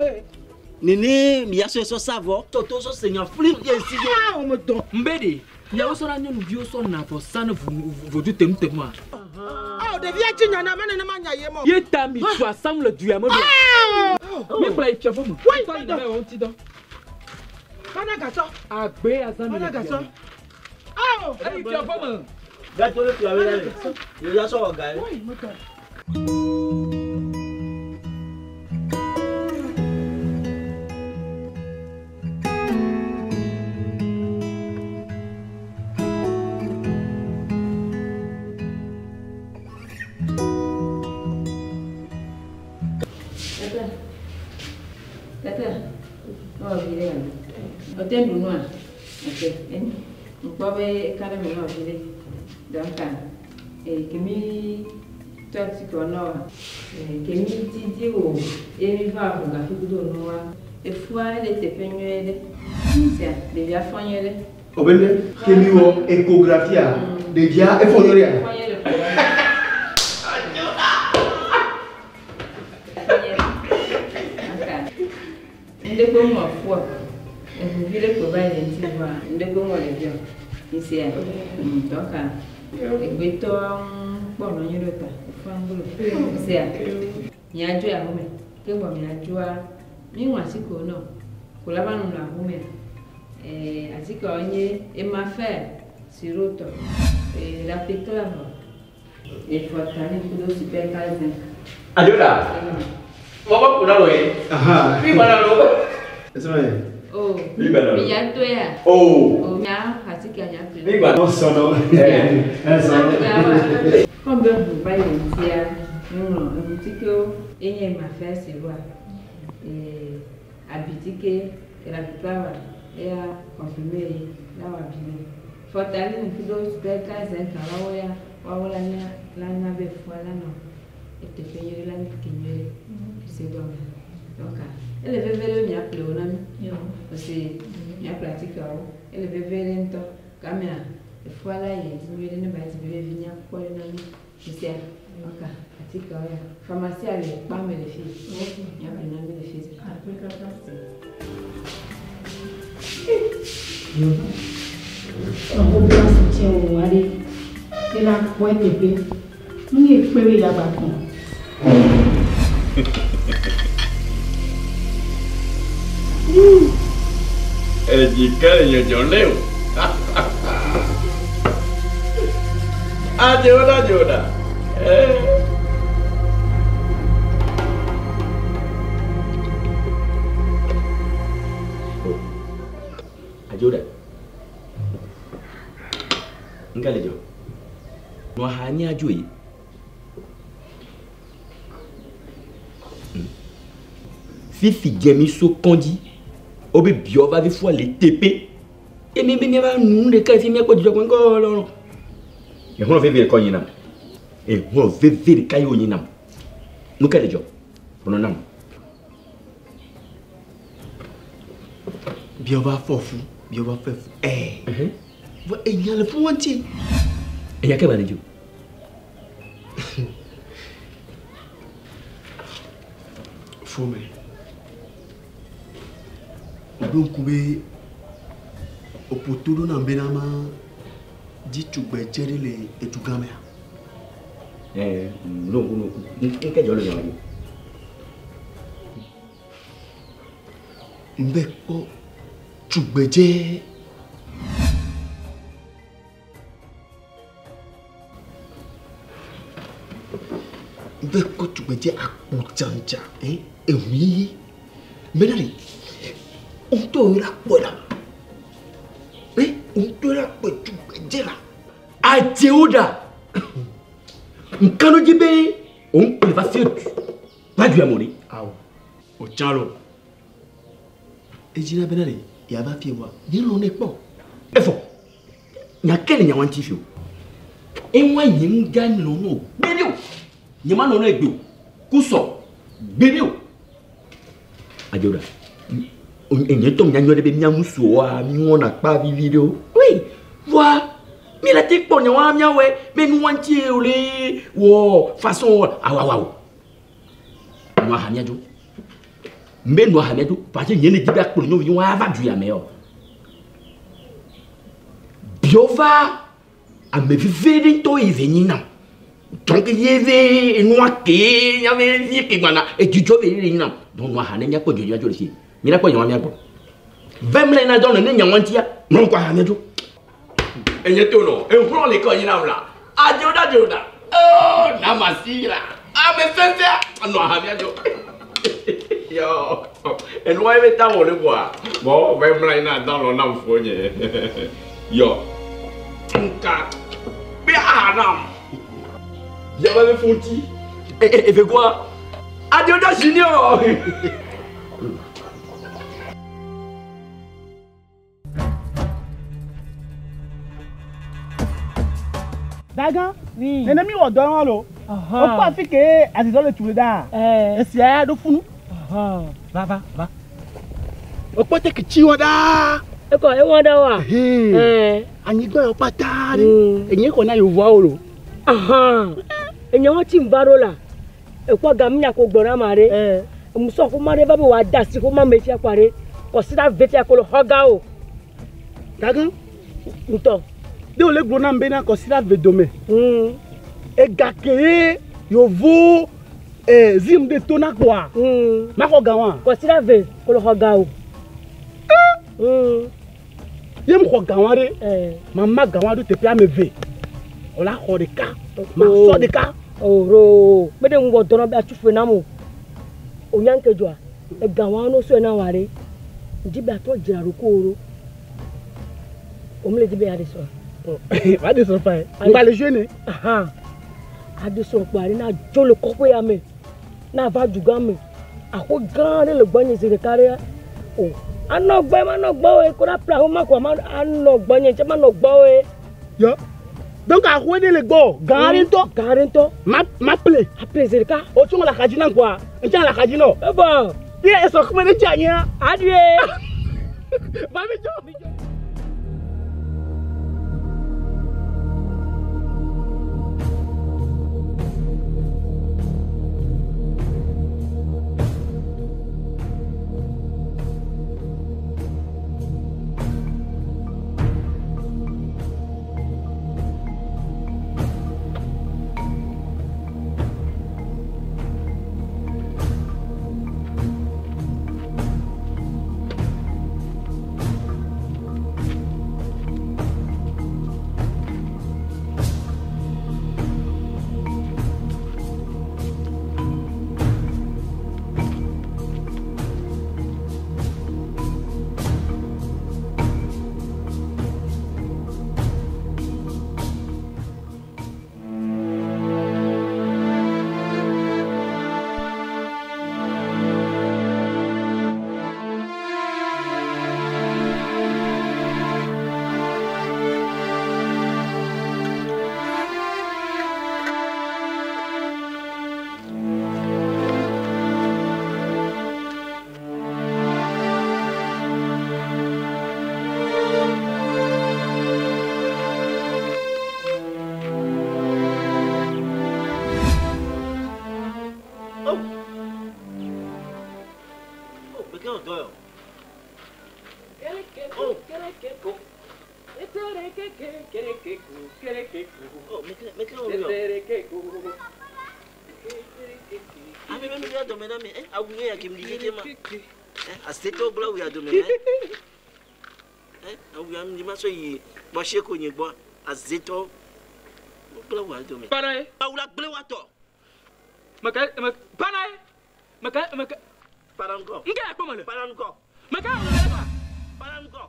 Nene miasɔ sɔ savɔ. Tɔtɔ sɔ se nya flim ye si yo. Mbe ɖe miawo sɔ na nyɔnuviwo sɔ na avɔsa ne vodu tenutenua. Awo ɖevia dzi nya na me nenema nya ye mɔ. Ye ta mi tu asamu le du ya me ɖo. Mi kplɔ yi fiafɔ me. Wai. Tɔ yi na bɛ wɔn ti dɔ. Fana gasɔ. Agbe azã mi Fana le du ya gasɔ. me. Awo. Eyi fiafɔ me. Gàtò le fia bena ɖe. Yòya sɔ wɔ ga ye. Wai mo dɔn. Ete ɖu nua? Ok, enyo. Ŋkpɔ be eka ɖe me na wò viɖe. Donc, ke mi tɔ atikewo na wòa, ke mi didi wò ye mi va ʋu gafi kudo nuwoa, efua ele teƒe nyuie ɖe. Sia, ɖevia fɔ nyuie ɖe. O be ne ke mi wɔ échographie ɖevia efɔ nyuie ɖea? Efɔ nyuie ɖe fɔ nyuie ɖe. Ŋɖe ko ŋɔ fua, eʋuvi ɖe ko va yi le ŋuti vɔa, ŋɖe ko ŋɔ ɖevia o. Ŋsia, donc egbetɔ kpɔ nɔ anyi ɖo ta, efua ŋglo. Ŋsia, miadzo axome, ke gbɔ miadzoa, mi ŋɔ atikewo nɔ, ko la va nɔ axomea. Atikewo nye Emafer sirop tɔ, Rapiclav, Fortaline kudo Supercal zinc. Adiola, mo ba kuna lo ye. Mi bana lo. Oh, Mi bana lo. mi ya to ya. Oh. Oh, nya atike nya ple. Mi bana. Sɔnɔ. Sɔnɔ. Comme be ʋu va yi le ŋutia, mi ŋlɔ eʋutikewo enye Emafer sirop, abitike, Rapiclav eya comprimé ye la wɔ abi nɛ. Fortaline kudo Supercal zinc woawo ya woawo la nya la nya be fua la nɔ eteƒe nyuie la ke nyuie se gɔme. Donc ele veve ɖe miaƒle wo na mi. Parce que miaƒle atikeawo ele veve ɖe ŋutɔ. Gamea efua la yi dzi nyuie ɖe ne ba dzi be vevi nyakpɔ ɖe na mi. Sia donc atikeawo ya pharmacie le kpame le fi. Miaƒle na mi le fi. Exɔ bla si tse wò aɖe ye la kpɔ eteƒe. Nu ye kpe be yagba kpɔ. Edzi ke le nyɔnyɔ nɛ o. Adzewo ɖa, adzewo ɖa. Adzewo ɖa. Ŋka le dzɔ. Nɔ ha nye adzo yi. Fifi dze mi so kɔndzi. Wobe biɔ va vi fua le teƒe. Eye mi be miava nu ɖeka fi miakpɔ dzidzɔ kpɔ ŋkɔ lɔlɔ. Exlɔ veve ɖeka wonye nam. Exlɔ veve ɖeka ye wonye nam. Nu ka le dzɔ? Gblɔ nam. Biɔ va fɔ fu, biɔ va fɛ fu. Ɛɛ. Vɔ enya le fu ŋuti. Enya ke ba ne dzo. Fome. Ɖo ŋku be opoto ɖo nam bena ma di tugbedze ɖe le edugã mea. Ɛɛ, ɖo ŋku ɖo ŋku. Ŋke dzɔ le nya dzi. Ŋbɛ kpɔ tugbedze. Ŋbɛ kpɔ tugbedze akpo dzandza, ehu yiyi. Bena ɖe, ŋutɔ yi la kpɔe la. Ŋutɔ la kpɔe tugbedze la. Adzewo ɖa. Ŋkano dzi be òŋ kple va fie du. Va du ya mo ɖe. Awo. O tsã lo. Edzi na bena ɖe yava fie wa. Nye lɔ ne kpɔ. Efɔ. Nya ke le nya wa ŋuti fi o. Ewa nye ŋu dza lɔ nɔ gbeɖe o. Nye ma lɔ nɔ egbe o. Kusɔ gbeɖe o. Adzewo ɖa. Enye tɔ nya nyuie ɖe be mía ŋutsuwoa mi wɔna kpa vivi ɖe o. Oui, voa mi le te kpɔ nya wa míawɔe be nu wa ŋuti o le wɔ façon awawa o. Nua ha míadzo. Mbe nua ha míadzo parce que nye ne dzi be akplɔ nyɔnuvi wa va du ya me o. Biɔ va ame vivi ɖe ŋutɔ yi ve nyi nam. Donc ye ve nua ke nya ve vi ke gbana edzidzɔ ve le nyi nam. Donc nua ha ne míakpɔ dzidzɔ míadzo le fi. Mi la kpɔ nya wa míagbɔ. Vɛm le na dɔn ne nya wa ŋutia. Nɔ ŋkɔ ha míadzo. Enye to nɔ ehlɔ le kɔ nyi nam la. Adzewo ɖa adzewo ɖa. Oh, namasi la. Ame sesea nɔ ha míadzo. Yo, enua ye be ta wɔ le kɔa. Bɔn vɛm la yina dɔn lɔ nam fo nye. Yo, nka be aha nam. Yaba be fonti. Eve goa. Adzewo ɖa junior. Dagan. Nene mi wɔ dɔ wa lo. O kɔ afi ke azizɔ le tu le da. Esia ya ɖo funu. Va va va. O kpɔ te ke tsi wɔ ɖaa. Ekɔ ewɔ ɖe wa. Anyigba yɔ kpata ɖe. Enye xɔ na yevuawo lo. Enye wɔn tsi ŋva ɖo la. Ekpɔ gami nya ko gbɔ na ma ɖe. Emusɔ xɔma ɖe va be wòade asi xɔma me fia kɔa ɖe. Kɔsi ɖe ave fia ko le xɔ gã o. Dagan. Ŋutɔ. De wòle gblɔ nam bena kɔsi ɖe ave dome. Ega ke ye yevu zim ɖe to na kɔa. Maxɔ gã wa. Kɔsi ɖe ave ko le xɔ gã o. Ye mu xɔ gã wa ɖe. Mama gã wa ɖo teƒe ame eve. Wòla xɔ ɖeka. Masɔ ɖeka. Oro. Me ɖe ŋgɔ dɔnɔ be atsu fe nam o. O nya nke dzɔa. Ega wa no sɔe na wa ɖe. Ŋdi be atrɔ dzra ɖo ko ɖo. O mle di be aɖe srɔ̃. Va ɖe srɔ̃ fae. Ŋgba le jeune. Aɖe srɔ̃ kpɔ aɖe na dzo le kɔƒe ya me. Na va dugã me. Axɔ gã ɖe le gbɔnye zi ɖeka ɖe. O. Anɔ gbɔ ma nɔ gbɔ oe. Ko na ƒle axɔ ma ko ma anɔ gbɔnye tse ma nɔ gbɔ oe. Yɔ. Donc axɔ ɖe le gbɔ. Gã ɖe ŋutɔ. Gã ɖe ŋutɔ. Ma ma ƒle. Aƒle zi ɖeka. O tso le axadzi na kɔa. Ntsa le axadzi nɔ. Ebɔ. Ye esɔ kume ɖe dzi anyia. Aɖue. Va mi dzɔ. Asetɔ gblɔ awu ya dome ɛ awu ya mi ma sɔ yi kpɔse ko nye gbɔ azetɔ gblɔ awu ya dome. Pana ye. Awu la gblẽ wa tɔ. Meke me pana ye. Meke meke. Pana ŋkɔ. Nke ya kpɔ me le. Pana ŋkɔ. Meke awu le ma. Pana ŋkɔ.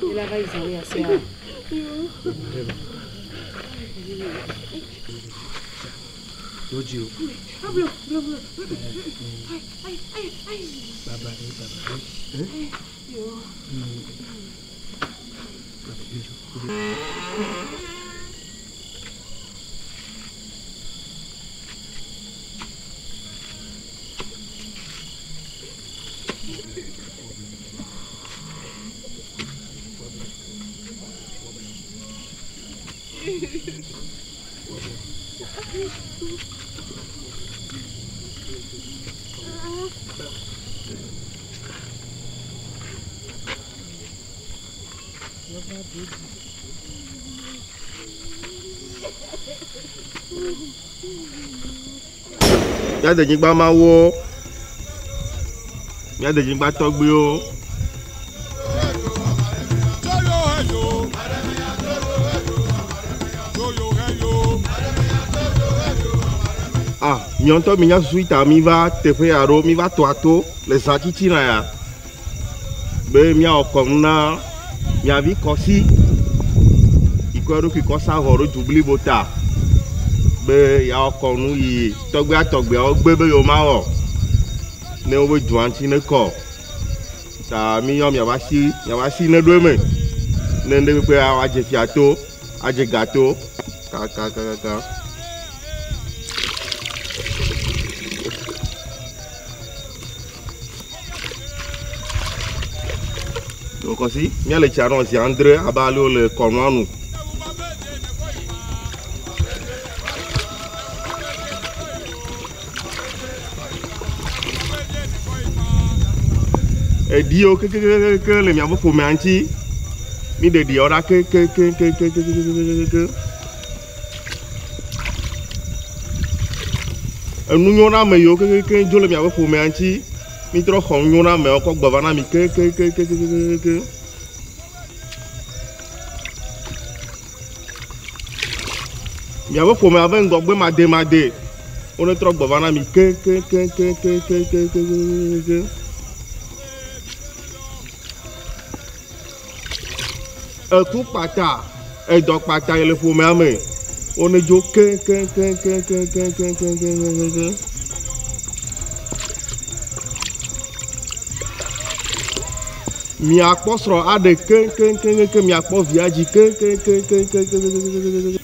Mi la va yi zã ɖe asia. Doji o. Ablo, blo, blo. Ay, ay, ay. Baba de baba de. Eh? Yo. Baba de. Mía denyigba mawo, mía denyigba tɔgbuiwo. Ah, miɔ ŋutɔ mi nya susu ta mi va teƒe ya ɖo, mi va toa to le zã titina ya be miawɔ kɔnu na miavi Kɔsi yi kɔ eɖokui kɔ sa avɔ ɖo du blibo ta be yeawɔ kɔnu yi tɔgbia tɔgbiawo gbe be yewomawɔ ne wobe dua ŋuti ne kɔ. Ta mi yɔ miava si, miava si ne ɖo eme ne ŋɖe kpekpe adze fia to, adze ga to, kakakakaka. Kɔsi, míale tsia nɔ zi adre abe ale wole kɔnua nu. Eɖiwo kekekeke le miaƒe ƒomea ŋuti. Mi ɖe ɖiawo ɖa kekekekekekekeke. Enunyoname yiwo kekeke dzo le miaƒe ƒomea ŋuti. Mi trɔ xɔ nunyonamewo kɔ gbɔ va na mi kekekekekekeke. Miaƒe ƒomea ƒe ŋgɔgbe mademade wone trɔ gbɔ va na mi kekekekekekekeke. Eku kpata, edɔ kpata yi le ƒomea me wone dzo kekekekekekekekeke. Miakpɔ srɔ̃ aɖe keŋkeŋkeŋke, miakpɔ via dzi keŋkeŋkeŋkeŋkeŋkeŋke.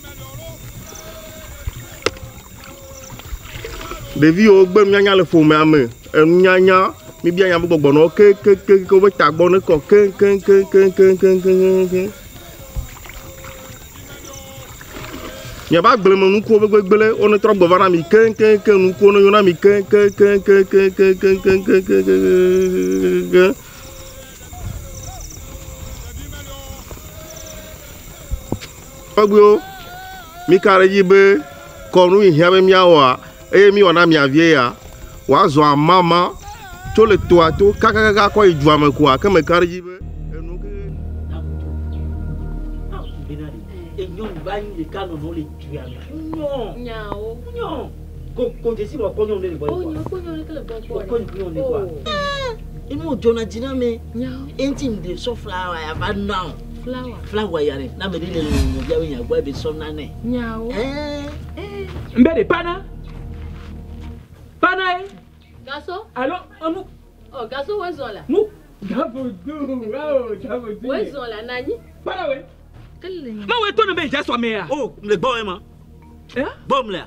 Ɖeviwo gbe nunyanya le ƒomea me, enunyanya mibia nya be gbɔgbɔ na wo keŋkeŋkeŋke wobe tagbɔ ne kɔ keŋkeŋkeŋkeŋkeŋkeŋke. Miaƒe agblemenukuwo ƒe gbegblẽ wone trɔ gbɔ va na mi keŋkeŋke, nukuwo ne nyo na mi keŋkeŋkeŋkeŋkeŋkeŋkeŋkeŋke. Tɔgbuiwo, mi ka ɖe edzi be kɔnu yi hiã be miawɔa eye miwɔ na mia vie ya wòazɔ amama tso le toa to kakakaka kɔ yi dua me koa ke me ka ɖe edzi be enu ke. Enyɔnu ba nyi ɖeka nɔnɔ le dua me. Nyɔ. Nyawo. Nyɔ. Ko ko dzesi wɔ kɔ nyɔnu ɖe le gbɔ. O nyɔ kɔ nyɔnu ɖe le gbɔ kpɔ. Kɔ nyɔnu ɖe kɔa. Enu wo dzɔna dzi na me. Nyawo. Eŋuti ŋdi sɔ flawa ya va na o. Flawa. Flawa ya ɖe na ame ɖe le nɔvia be nya gbɔ ebe sɔ na nɛ. Nyawo. Nbɛ de pana. Pana ye. Gaso. Alo enu. Ɔ gaso wo zɔn la. Nu. Davodu awo davodu. Wo zɔn la na nyi. Pana we. Kele. Mawo to ne be dza sɔ mea. O le gbɔ ye ma. Eh? Gbɔ mlea.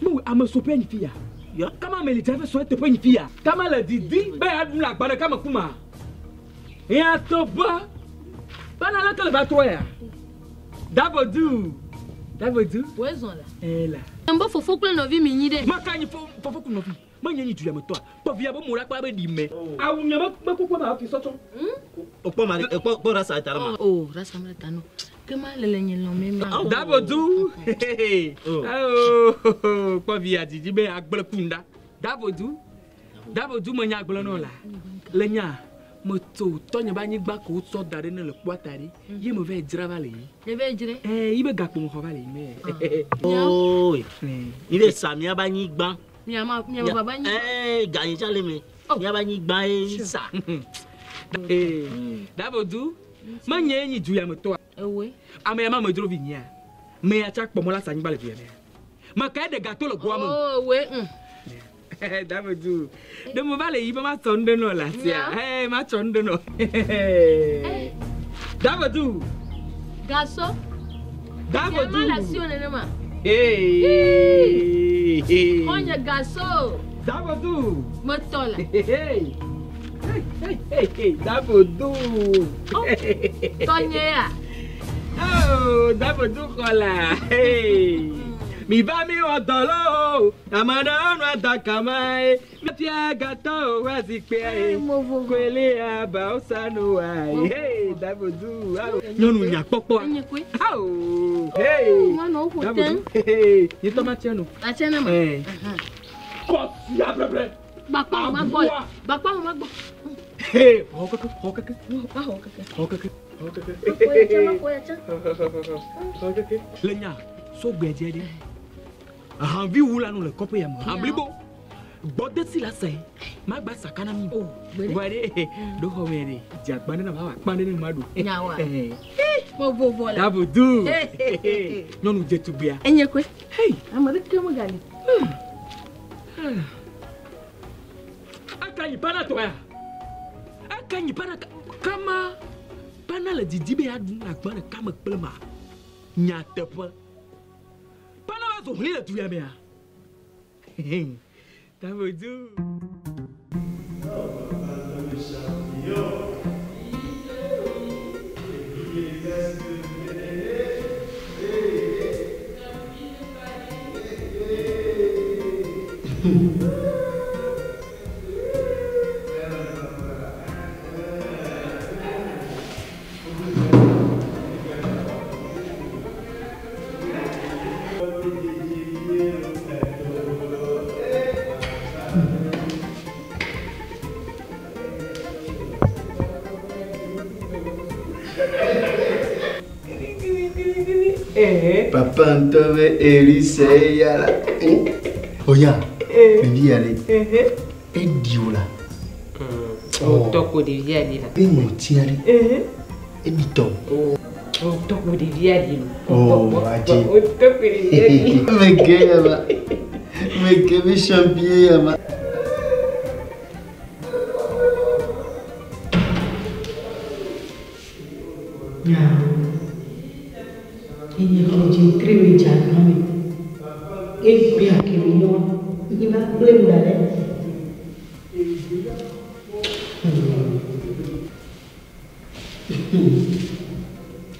Mawo ame sope nyi fia. Ya. Kama me le dza fe sɔ teƒe nyi fia. Kama le didi be ya ɖu le agba ɖeka me kuma. Ya to ba. Pana le kele va trɔ ya. Davodu. Davodu. Wo zɔn la. Eh la. Mbe fofo kple nɔvi mi nyi ɖe. Maka nyi fofo kple nɔvi. Menye nyi duya me tɔa. Kpɔvia be mo la kpla be ɖi me. Awu nye be be kpokpo ma fi sɔtsɔ. O kpɔ ma kpɔ kpɔ rasa ta ma. O rasa ma ta no. Ke ma le le nye lɔn me ma. Davodu. Awo kpɔvia didi be agble kunda. Davodu. Davodu me nya agble nɔ la. Le nya me tso tɔnye be anyigba ko sɔ da ɖe ne le kpɔa ta ɖi. Ye me va dzra va le yi. Ne va dzre. Eh, yi be gakpo me xɔ va le yi me. Oh. Mi be sa mia ba anyigba. Mia ma mia baba nyi. Eh, ganyi tsa le me. Mia ba anyigba ye sa. Eh, Davodu. Menye nyi du ya me tɔa. Ewoe. Ame ya ma me dzro vi nyia. Me ya tsa kpɔmɔ la sa anyigba le du ya mea. Me ka ɖe gato le goa me. Oh, ewoe. Davedu. Ɖe mo va le yi be ma tsɔ nu ɖe nɔ le asia. Hey, ma tsɔ nu ɖe nɔ. Davedu. Gasɔ. Davedu. Ma le asiwò nenema. Hey. Xɔnye gasɔ. Davedu. Metɔ la. Hey. Hey, hey, hey, Davedu. Tɔnye ya. Oh, Davedu xɔla. Hey. Mi va mi wɔ dɔ loo, ame aɖewo nɔ adaka ma ye. Fia gatɔwo wa zikpuia ye. Koele abawo sanu wa ye. Hey, Davedu. Nyɔnu nyakpɔkpɔa. Enye koe. Awo. Hey. Nyɔnuwo ƒo Davedu. tem. Hey, nye tɔ ma tia no. Atsɛ ne ma. Eh. Kɔ sia bleble. Gbakpa mo ma gbɔ. Gbakpa mo ma gbɔ. Hey, xɔ keke, xɔ keke. Maxɔ keke. Xɔ keke, xɔ keke. Maxɔ ya tsɛ, maxɔ ya tsɛ. Xɔ keke. Le nya sɔgbɛdze ɖe. Ahanvi wu la nu le kɔƒe ya me. Han blibo. Gbɔdesi la se. Magba saka na mi. O. Wa ɖe ɖo xɔ me ɖe. Dze agba ɖe na ma akpa ɖe ne ma ɖu. Nyawoa. Mo vovo la. Davedu. Nyɔnu dze tugbea. Enye koe. Hey. Ame ɖeke megali. Aka nyi pana tɔ ya. Aka nyi pana kama. Pana le didi be yeaɖu nu le agba ɖeka me kple ma. Nyateƒe. Pana va zo ʋli le du ya mea. Davedu. Papa ŋutɔ be Elise ya la. Oya, ɖevi ya ɖe, eɖi wò la. Wòtɔ ko ɖevia ɖi la. Be ŋɔtia ɖe, eɖi tɔ. Wòtɔ ko ɖevia ɖi lo. Oh, adze. Wòtɔ ko ɖevia ɖi. Meke ya ma, meke be champion ya ma. Nya. Enye ke dze tre me dze agbã me. Egbe ake me nyɔ. Nyi va gblẽ nu da ɖe.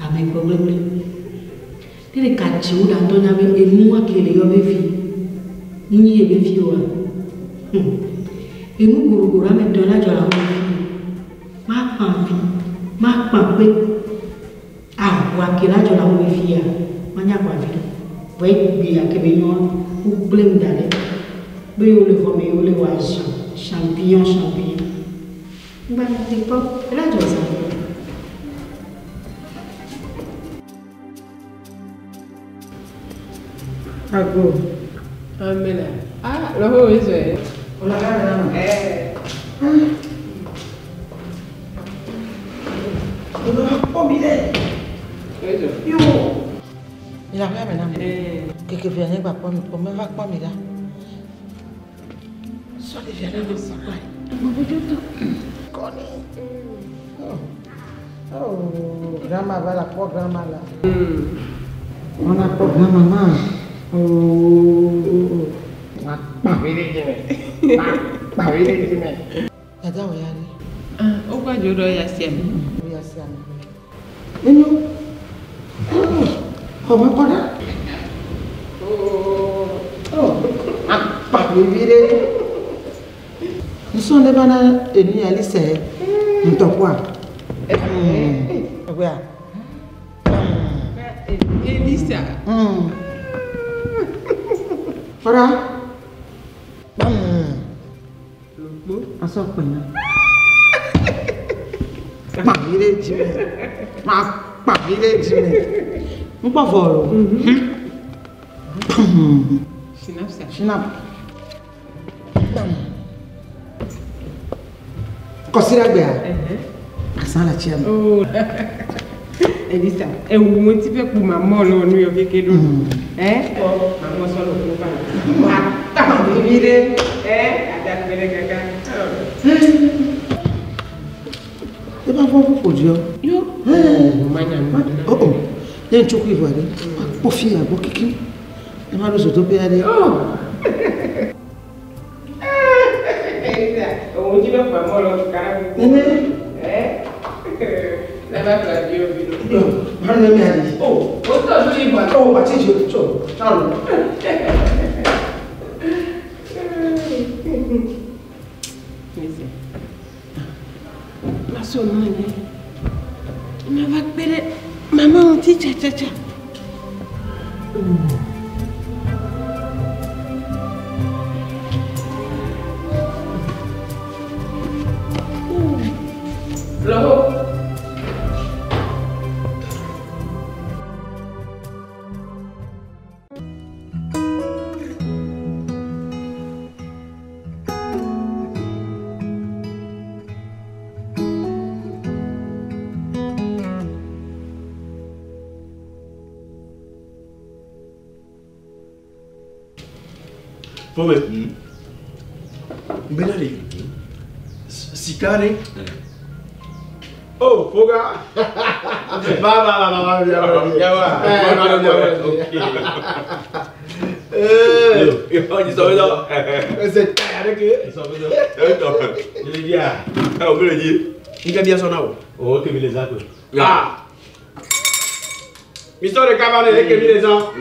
Ame gbɔ gblegble. Ne ɖeka tsi wo ɖatɔ nya be enua ke le yɔ be vi. Nyi ye be vi oa. Enu gorogoro ame tɔ la dzɔ le awo vi. Makpã vi, makpã kpe. Ahua ke la dzɔ le awo via. Manya kpa vi. Vɔ egbe ake be nyɔ wo gblẽ nu da ɖe. Be yewo le xɔme yewo le wɔ azã. Champignon, champignon. Ŋgba te kpɔ ela dzɔ zã. Ago. Amena. Ah, lọ́wọ́ mi sọ yẹn. Eh. Mi la ƒe ame na mi. Keke via nye gba kpɔ mi kpɔ meva kpɔ mi ɖa. Sɔ ɖevia ɖe ɖe si kpɔe. Kɔni. Oh, grandma va la kpɔ grandma la. Wɔna kpɔ grandma ma. Oh, ma kpa vi ɖe dzi me. Ma kpa vi ɖe dzi me. Dada wɔ ya ɖe. Ah, ó gbàdúrà ɖɔ ya sia mi. Wɔ ya sia mi. Enyo. Xɔ me kpɔ ɖa. Oh, akpa vivi ɖe. Ŋusɔ ɖe va na enu ya li se ŋutɔkua. Egbea. Elisa. Kpɔɖa. Asɔ kpɛ na. Kpa vi ɖe dzi me. Ma kpa vi ɖe dzi me. Ŋkpɔ vɔ o. Synapse. Synapse. Kɔsiɖagbea. Azã le atsia me. Oh. Elisa, ewu ŋuti ƒe kpo mamɔ le nu yɔ keke ɖo. Ɛ? Mamɔ sɔ le kpo va. Ata vivi ɖe. Ɛ? Ada kpe ɖe kaka. Eba vɔ ƒo ƒo Yo. Manya nu. Oh oh. Ne ŋutsu kui vɔ ɖe, akpɔ fi ya gbɔ kiki. Ema ɖo zodoƒe aɖe. Oh. Elisa, ewu ŋuti ƒe kpo mamɔ le wo kaka. Nene. Ɛ? Leva kple vi vi ɖo. Manu ne mi aɖi. Oh, wotɔ du yi bɔ. Oh, ati dzi tso. Talo. Masɔ nɔ anyi. Mava kpe ɖe mama ŋuti tsatsatsa. Lɔho. Fome. Mbena de. Sika de. Oh, Foga. Va, va, va, va, va, viens, va, Viens voir. Eh, va, viens, Ok. Eh. Yo, on y sort là. C'est avec eux. Je le dis, ah, on peut le dire. Il a bien son nom. Oh, que les a quoi. Ah. Mission de cavalerie, que les ans.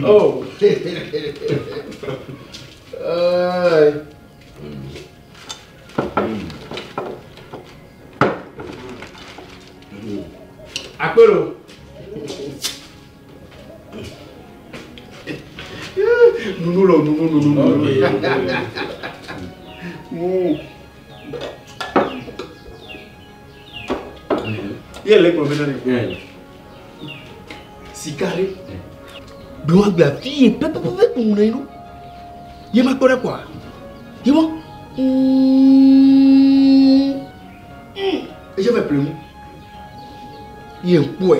Oh. Akpelo. Nounou lo, nounou, nounou, nounou. Ye le kplɔ bena ɖe. Sika ɖe. Gbe wa gbe afi ye pɛpɛpɛpɛ kpɔm na yi ɖo. Ye ma kpɔ ɖe kɔa. Ye ma. Edze va ple nu. Ye ŋkpɔe.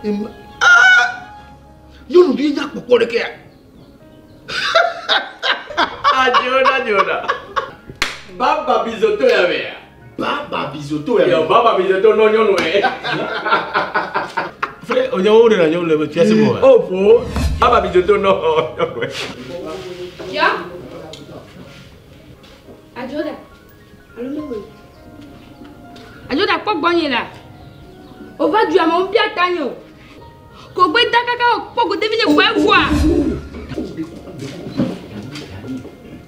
Ye ma. Aa! Nyɔnuvi nya kpɔkpɔ ɖe kea. Adjona, adjona. Baba bizoto ya mea. Baba bizoto ya. Yo, baba bizoto no nyɔnu ɛ. Frère, o nya wo de la nyɔnu le fia se mo. Oh, fo. Baba bizoto no nyɔnu ɛ. Ya. Adjoda. Alo mewe. Adjoda kpɔ gbɔnye la. O va du ame bia ta nye o. Ko gbe da kaka o kpɔ go devi nye gbɔ evoa.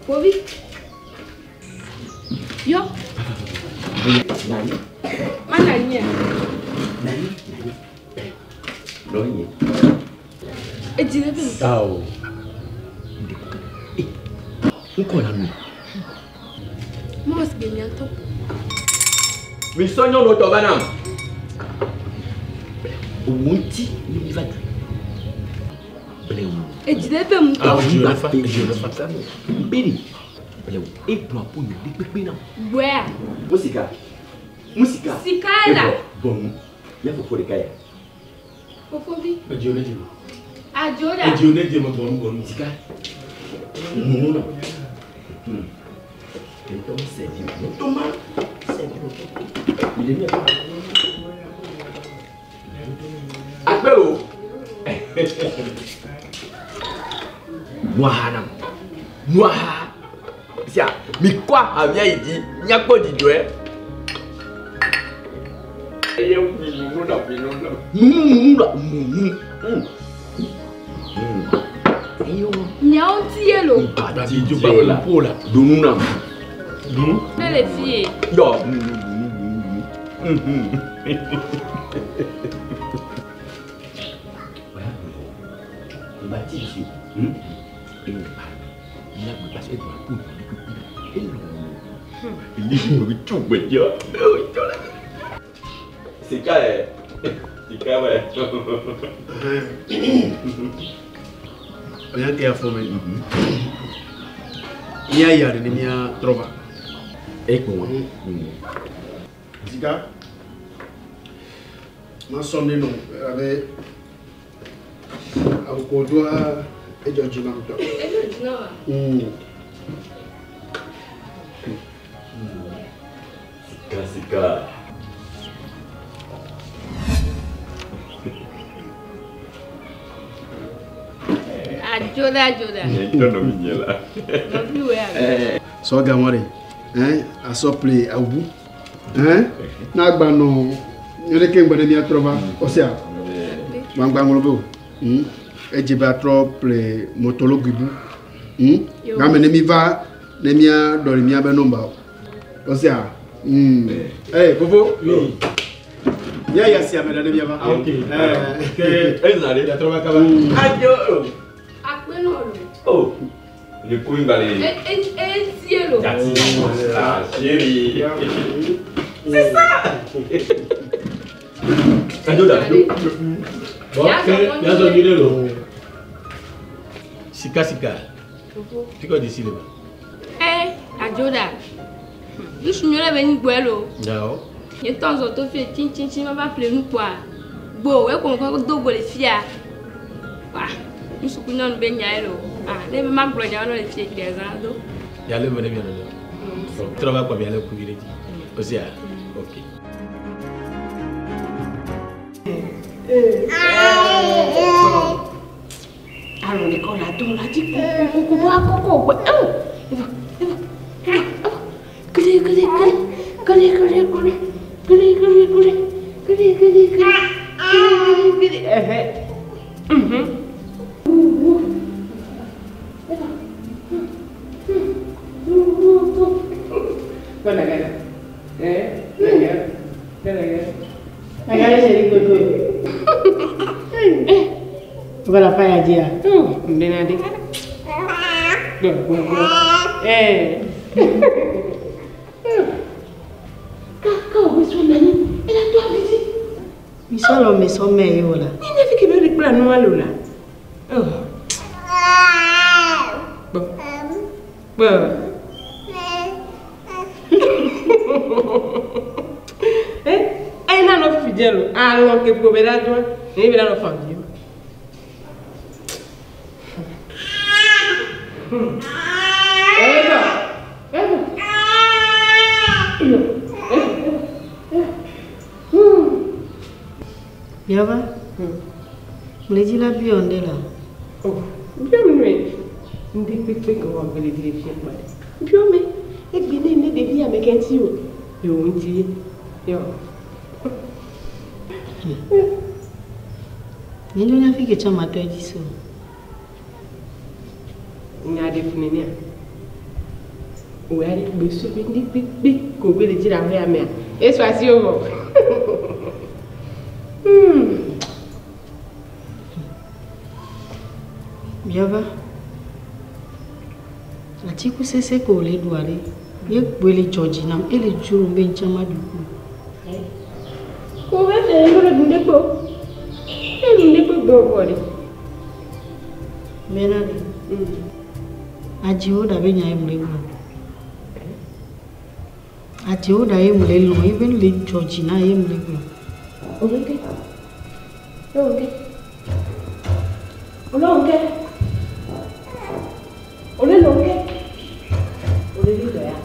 Kovi. Yo. Mana nye. Edzi ne be. Awo. Ŋkɔ la nu. Mɔs ge miatɔ. Mi sɔ nyɔnu tɔ va nam. Òwò ŋuti ni mi va du. Blewu. Edzi ne be ŋutɔ. Bere. Blewu. Egblɔ aƒo nyɔ ɖe kpekpe nam. Gbɔa. Musika. Musika. Sika ye la. Bɔnu. Ya fofo ɖeka ya. Fofovi. Edziwo ne dzi. Adjoda. Edziwo ne dzi me gbɔnu gbɔnu. Sika. Nunu na. Ŋutɔ se vi o. Ŋutɔ ma se vi o. Mi le mia. Akpe o. Nua nam. Nua. Sia mi kɔ aha mia yi dzi miakpɔ dzidzɔe. Eye mi nunu na mi nunu na. Nunu nunu na nunu. Eyo. Miawo ŋuti ye lo. Dzidzo la. Dunu nam. Dunu. Ne le fi ye. Yɔ. Nunu nunu nunu. Sika ɛ. Sika wɛ. Oya ke afɔ me. Mía ya ɖe ne mía trɔ va. Ekpo wa. Sika. Ma sɔ mi nɔ abe awukodoa edzɔ dzi nam ŋutɔ. Edzɔ dzi na wa. Sika sika. Adzoɖa adzoɖa. Nye ŋutɔ nɔvinye la. Nɔviwòe alo? Sɔ gamɔ ɖe, hein, asɔ ple awu, hein, n'agba nɔ nyɔ ɖeke ŋgbɛ ne miatrɔ va, ɔsia, gbangba ŋlɔ be o, edze be atrɔ ple mɔtɔlogui bu, game ne mi va ne mia ɖɔli mia be nɔmba o, ɔsia, Ey, fofo, oui. Mia yi asia me ɖe ne mia va. Ah, ok. Eh, Eza ɖe. Miatrɔ va kaba. Adzo. Akpe nɔ lo. Oh. Le ku ŋgba le. E e e tie lo. Gati. La chérie. C'est ça. Adzo da. Bon, ke miazɔ nyuie ɖe lo. Sika sika. Fofo. Fi kɔ desi le ma. E adzoɖa. Ŋutsu nyuie ɖe be nyi gbɔe lo. Nyawo. Nye tɔ zɔ to fie tsi ma va ƒle nu kpɔa. Gbo ekɔ kɔ do go le fia. Wa. Ŋutsu ku nyɔnu be nyae lo. Ah, ne be ma gblɔ nyawo le fie gbea zã do. Mialé be ne mia nɔnɔ. Bon, trɔ va kpɔ mialé kuvi ɖe dzi. Osia. Ok. Alɔ ɖeka la dɔ la dzi kokoko va kɔkɔ gbɛ. Ewo, eva, eva, eva, kele kele kele kele kele kele kele kele kele kele kele kele kele kele ɛhɛ. Gana gana. Eh, gana gana gana. Agale chéri Gogo. Voilà, pas à dire. Mbena de. Gbɔ gbɔ gbɔ. Eh. Kaka o beso nani, ela to abidi. Misolo me so me yo la. Ni ne fi ke be ri kpla nu alo la. Oh. Gbɔ. Gbɔ. Eh, ai na no fi jelo. Alon ke ko be la do. Ni be la no fa bi. Eva. Eva. Yava. Mleji la bi onde la. Oh, bi o nue. Ndi kpekpe ko wa gbele dire fi pa. Bi o me. Egbe ne ne de bi ameke nti o. Yo nti. Yo. Nye nya fi ke chama to eji so. Nya de fune ne. O ya de gbe so be ndi kpekpe ko gbele jira ho ya me a. E so asi o bo. Yava. Atiku sese ko le duare. Ye gbele George nam ele juro be nchama duku. Ko be fe ngolo dunde ko. E dunde ko go bo de. Mena de. Ajiwo da be nya emle gbo. Ajiwo da emle lo even le George na emle gbo. O be ke. E o ke. O lo ke. O le lo ke. O le le do ya.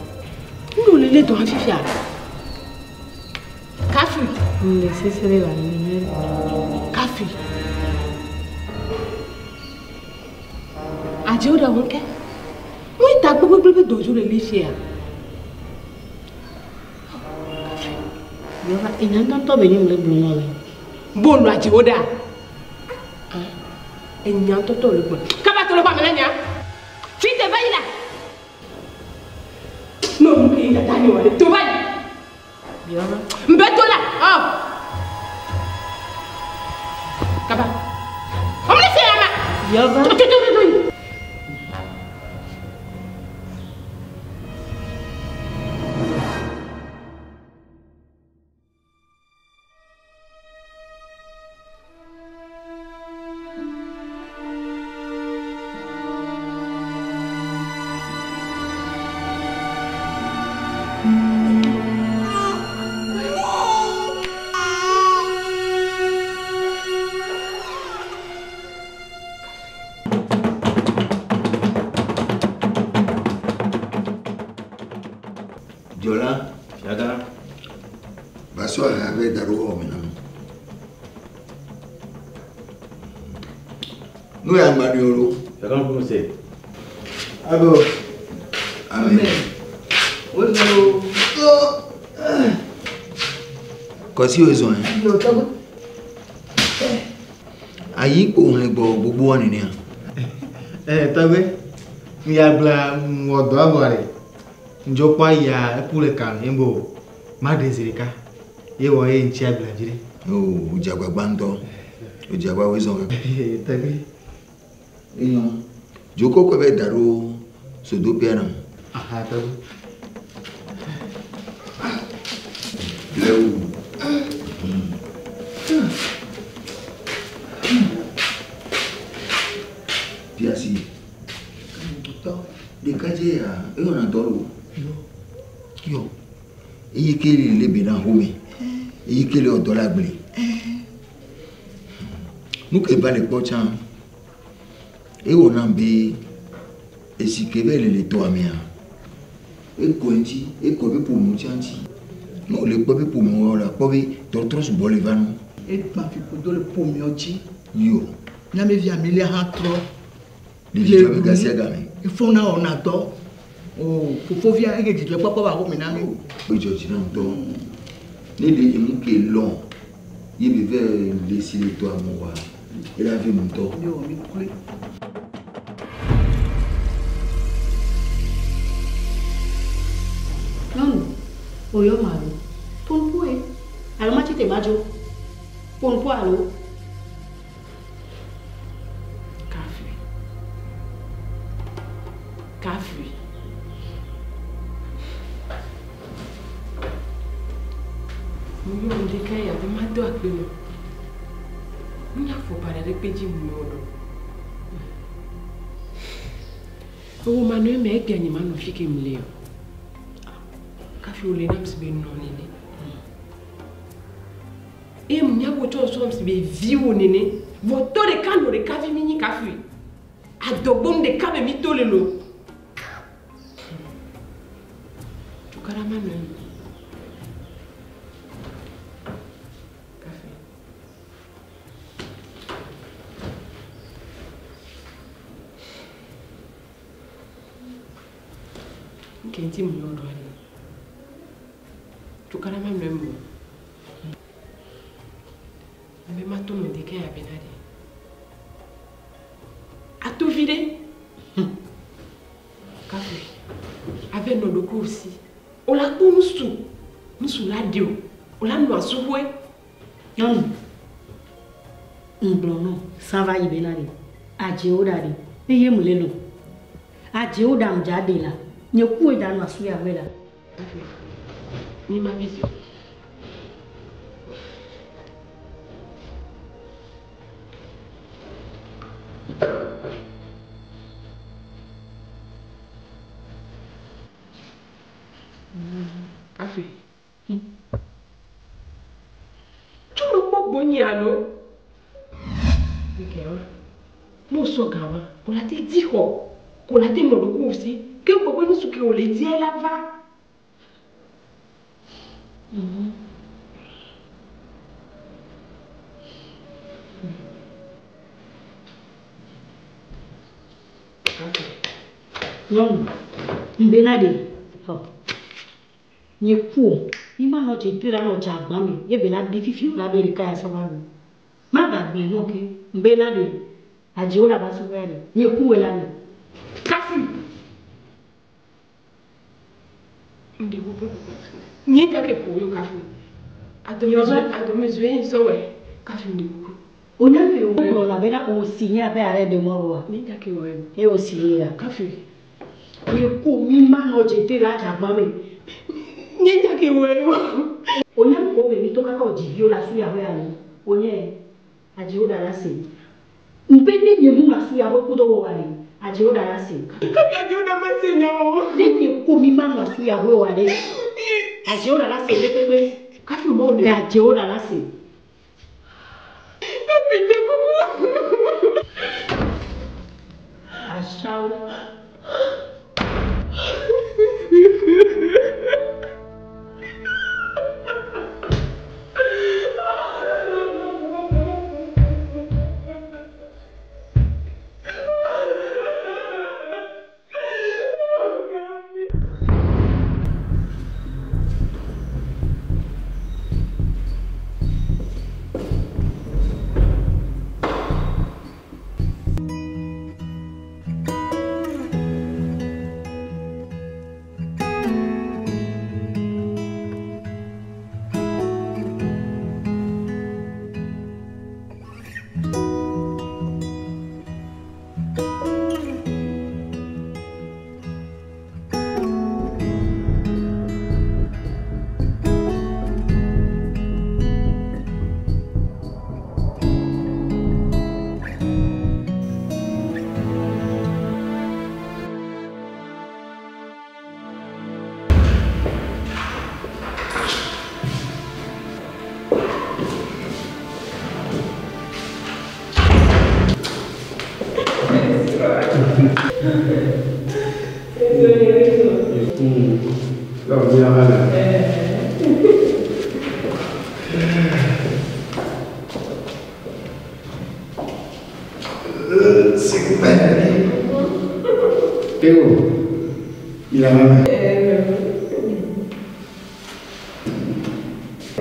Ndo le le do afifia. Kafi. Le sese le la ni. Kafi. Ajiwo da won ke. Mo ita gbogbo be dojo le le fia. Yava enya ntonto be ni mle gbo no le. Bonu ajiwo da. Enya ntonto le gbo. Kaba to le pa me na nya. Fi te bayi la. No mu ke tata ni wale. To bayi. Yava. Mbe to la. Oh. Kaba. O me se ama. Yava. To to to to. Nu ya ŋgba nui o lo. Chacun pour se. Abo. Amen. Wozɔ. Kɔsi wo zɔn yɛ. Yo tɔgbe. Ayi kpo hlẽ gbɔ gbogbo wa nenea. Tɔgbe. Miagblẽ wɔ dɔ vɔ ɖe. Ŋdzɔ kpɔ ayia eku le ka me bo ma ɖe zi ɖeka. Ye wɔ ye ŋuti agblẽ dzi ɖe. O dze agbagba ŋutɔ. O dze agbagba wo zɔn kaka. Tɔgbe. Enyo. Dzokɔkɔ bɛ da ɖo sodoƒea nam. Aha tɔgbe. Lɛwu. Fiasi. Ɖekadze ya eyɔna dɔ lo. Yɔ. Eye ke le le be na home. Eye ke le wɔ dɔ le agble. Nu ke va le kpɔ tsã. Ewɔ nam be esi ke be le le tɔa mea. Ekɔ ŋuti, ekɔ be ƒomewo tsã ŋuti. Ne wòle kpɔ be ƒomewo la kpɔ be tɔtrɔ sugbɔ le va nu. Egba fiƒodo le ƒomewo dzi. Yɔ. Míabe amelia hã trɔ. Le dzidzɔ be gasia game. Efɔna wɔna dɔ. O fofovia ege dzidzɔ kpɔkpɔ va xɔme na mi. Edzɔ dzi na ŋutɔ. Ne ɖe emu ke lɔ̃ ye be vɛ le si le tɔa me oa, ela ve ŋutɔ. Mi wɔ mi kloe. Nyɔnu, oyɔ ma alo? Ƒonuƒoe. Alo matsi te madzo. Ƒonuƒo alo? Kafui. Kafui. Muyɔ ŋdeka ya be mado akpe nɔ. Nunya fɔ ba ɖe kpe dzi mu ɖo. Ewo ma nɔ eme egbea nye manɔ fi ke mle o. Kafi wòle nam si be nɔ nene. Eye nya wo tsɔ sɔm si be viwo nene. Vɔ tɔ ɖeka nɔ ɖeka vi mi nyi kafui. Adɔgbom ɖeka me mi to le lo. Tukaɖa ma nɔ eme. Kafui. Nke ŋuti mu yɔ ɖoa ɖe. Tukaɖa ma nɔ eme o. Mbe ma to nɔ ɖeka ya bena ɖe. Atovi ɖe. Kafui. Ave nɔ ɖokuiwò si. Wòle akpɔ nusu. Nusu la ɖi o. Wòle anɔ asuƒoe. Nyɔnu, ŋgblɔ nɔ sã va yi bena ɖe. Adzewo ɖa ɖe. Eye mu le lɔ. Adzewo ɖa ŋdza ɖe la. Nye kuwoe da nɔ asu ya ƒe la. Kafui. Mi ma vi zi o. Kafui. Tso me kpɔ gbɔnye alo? Ŋkɛ wa. Mo sɔ ga wa. Wòle ate di xɔ. Wòle ate nɔ ɖokuiwò si. Ke gbɔ be nusu ke wòle dia la va. Nyɔnu, ŋbena ɖe. Xɔ. Nye ku o. Mi ma nɔ tse te la nɔ tse agba me. Ye be la ɖi fifi la be ɖeka ya sɔ va nu. Ma ba gblẽ nɔ ke. Ŋbena ɖe. Adzewo la va sɔ va ɖe. Nye ku wɔ la me. Kafui. Ŋɖe gbogbo. Nye ŋdza ke ƒo yo kafui. Adomezue sɔwɛ. Kafui ŋɖe gbogbo. Onya ke o gblɔ la bena o si nye abe are ɖe mɔ wa. Nye ŋdza ke wɔ eme. Ye o si ye ya. Kafui. Nye ku mi ma nɔ tse te la tse agba me. Nye ŋdza ke wɔ eme. Onya ko be mi to kaka o dziviwo la su ya ƒe alo. Onye adzewo ɖa la se. Ŋpe ne nye mu ma su ya ƒe kudo wɔ wa le. Adzewo ɖa la se. Kafui adzewo ɖa ma se nya o. Ne nye ku mi ma nɔ su ya ƒe wa le. Adzewo ɖa la se pépépé. Kafui mɔ le. Adzewo ɖa la se. Kafui ŋɖe gbogbo. Asawo.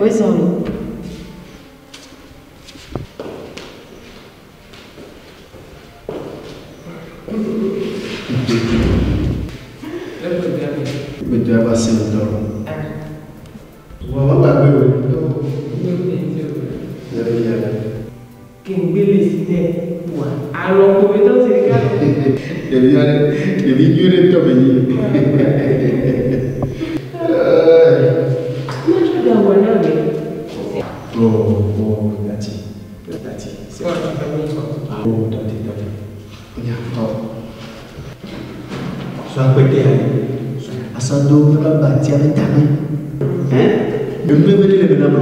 Wezɔlo. Ɖevi nyui ɖe ŋutɔ menye. Oh, oh, tati, tati, c'est Oh, tati, tati. Nyatɔ. Sɔ akpɛtɛ ya ɖe. Asɔ do míaƒe agbatia ƒe tame. Hein? Enu ebe ɖe le me na mɔ.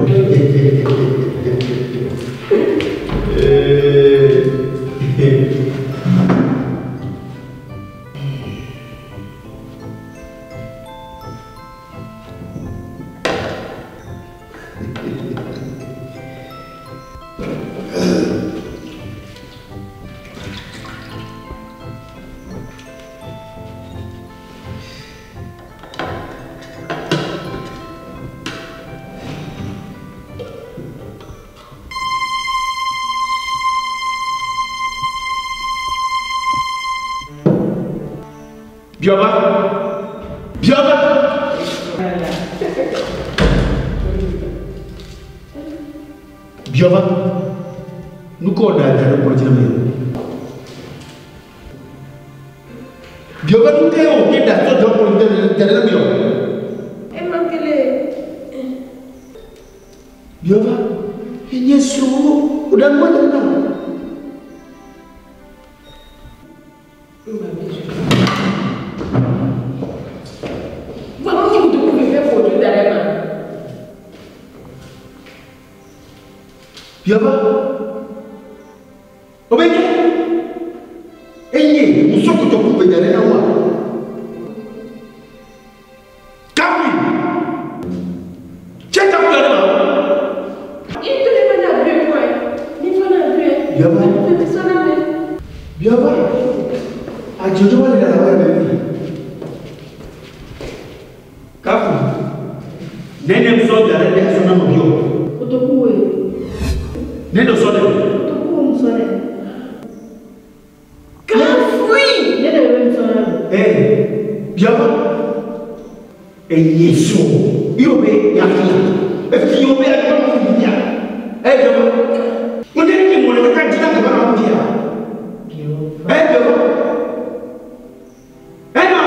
Bioba. Bioba. Bioba. Nu ka wòɖa da ɖe kplɔ dzi na me? Bioba nu ka wòte ɖa tsɔ dɔ kplɔ da ɖe na mi o? Bioba, enye srɔ̃wo wòɖa nu da ɖe na wò. Bioba. Obeke. Enye musokoto kupe da ɖe na woa? Kafui. Tse kafui la ɖe ma. Bioba. Bioba. Adzodzo wa le ɖe la wo ɖe. Kafui. Nene musɔ da ɖe ɖe asɔ na nɔviwò. Kotokuwoe. Nene sɔ ɖe. Kotokuwo musɔ ɖe. Kafui! Ne ɖe be musɔ ɖe. Ee, Bioba. Enye srɔ̃. Yio be yafia. Efiwo be akpɔ fia. Ee Bioba. Wòde ɖe ke mɔ ɖe kaka dzina ke ba na fia. Ee Bioba. Ema.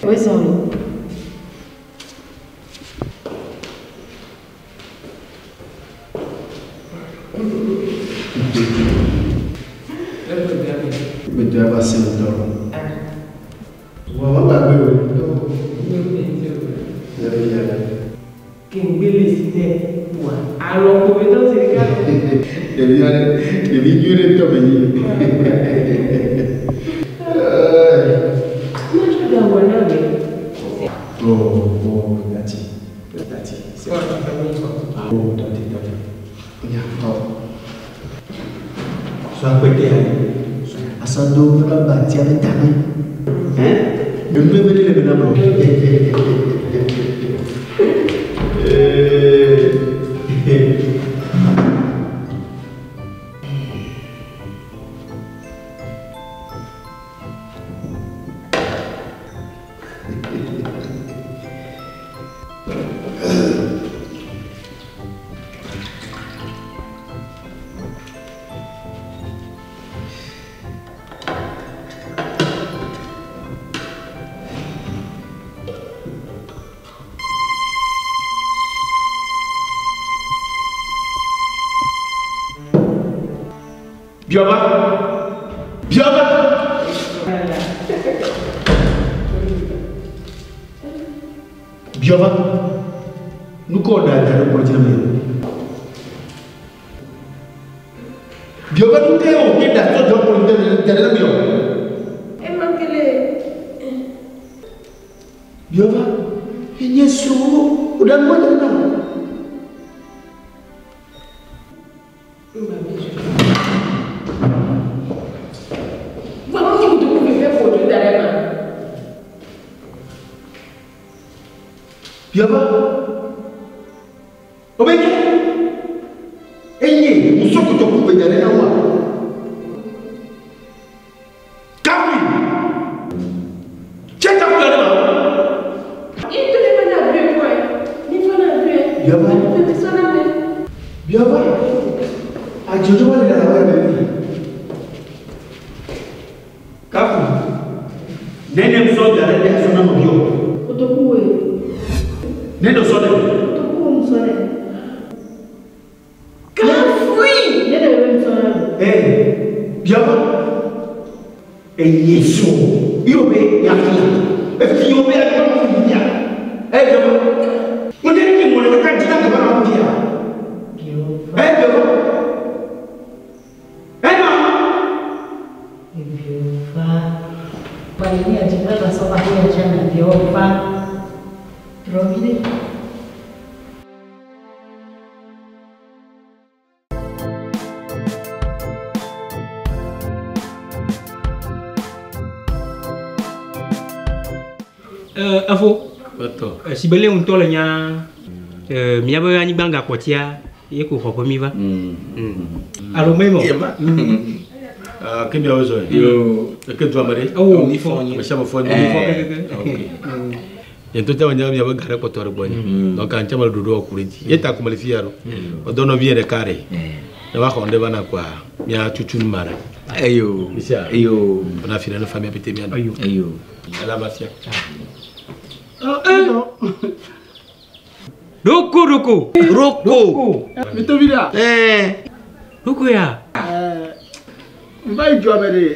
Wezɔlo. Ke ŋgbele si nɛ wa alɔ ƒometɔ zi ɖeka lɔ. Ɖevi aɖe, ɖevi nyui ɖe ŋutɔ menye. Matsɔ ɖe wɔ na wòe. Oh, oh, tati, tati, c'est Oh, tati, tati. Nyatɔ. Sɔ akpɛtɛ ya. Asɔ do míaƒe agbatia ƒe tame. Hein? Enu ebe ɖe le me na mɔ. Biɔba. Biɔba. Biɔba. Nu ka wòɖe ada ɖe kplɔ dzi na mi? Biɔba nu ka wòte ɖe atsɔ dzɔ kplɔ dzi da ɖe na mi o? Ema kele. Biɔba, enye srɔ̃wo, wòɖe nu da ɖe na wò. Wa mo nyi kotoku fɛfɛ ƒo dzo da ɖe ma. Biɔba, obe nye, enye musɔ kotoku ve da ɖe na woa? Kafui. Tse kafui ɖe ma. Ye to ne va na ɖue kɔe. Mi va na ɖue. Biɔba. Fefe sɔ na me. Biɔba, adzɔdzɔ va le ɖe la be mi. Kafu, nene sɔ da ɖe ɖe sɔ na nɔviwò. Kotoku woe. Nene sɔ ɖe. Kotoku wo ŋusɔ ɖe. Kafui. Ne ɖe be ŋusɔ na mi. Ee, biɔba, enye srɔ̃, yio be yafia, efia be yafia fia. Ee biɔba, ŋdɛ ne ke ŋɔ le kaka dzi na gaba na fia. Ee biɔba, ema. Biɔva. Wa ye mi adzi be va sɔ va ya dza na biɔva. Trɔ vi ɖe. Efo. Si be le ŋutɔ le nya míabe anyigba gakpɔtia ye ko xɔ ƒe mi va. Alo me mɔ. Ke miawo zɔ ye. Eke dua me ɖe. Oh, mi fɔ. Ame sia ame fɔ Mi fɔ kekeke. Ok. Nye ŋutɔ tsa me miabe ga ɖe kpɔtɔ ɖe gbɔnye. Donc ŋtsɛ me le ɖoɖo wɔ ku ɖe ŋuti. Ye ta ko me le fi ya ɖo. Medɔ nɔvi ɖeka ɖe. Ne va xɔ ŋɖe va na koa, mía tutu nu ma ɖe. Eyo. Misia. Eyo. Ona fi ɖe ne fa mía pete mía nɔ. Eyo. Ela va fia. Roko roko. Roko. Mi tovi ɖea? Ɛɛ. Roko ya. N va yi dua me ɖe.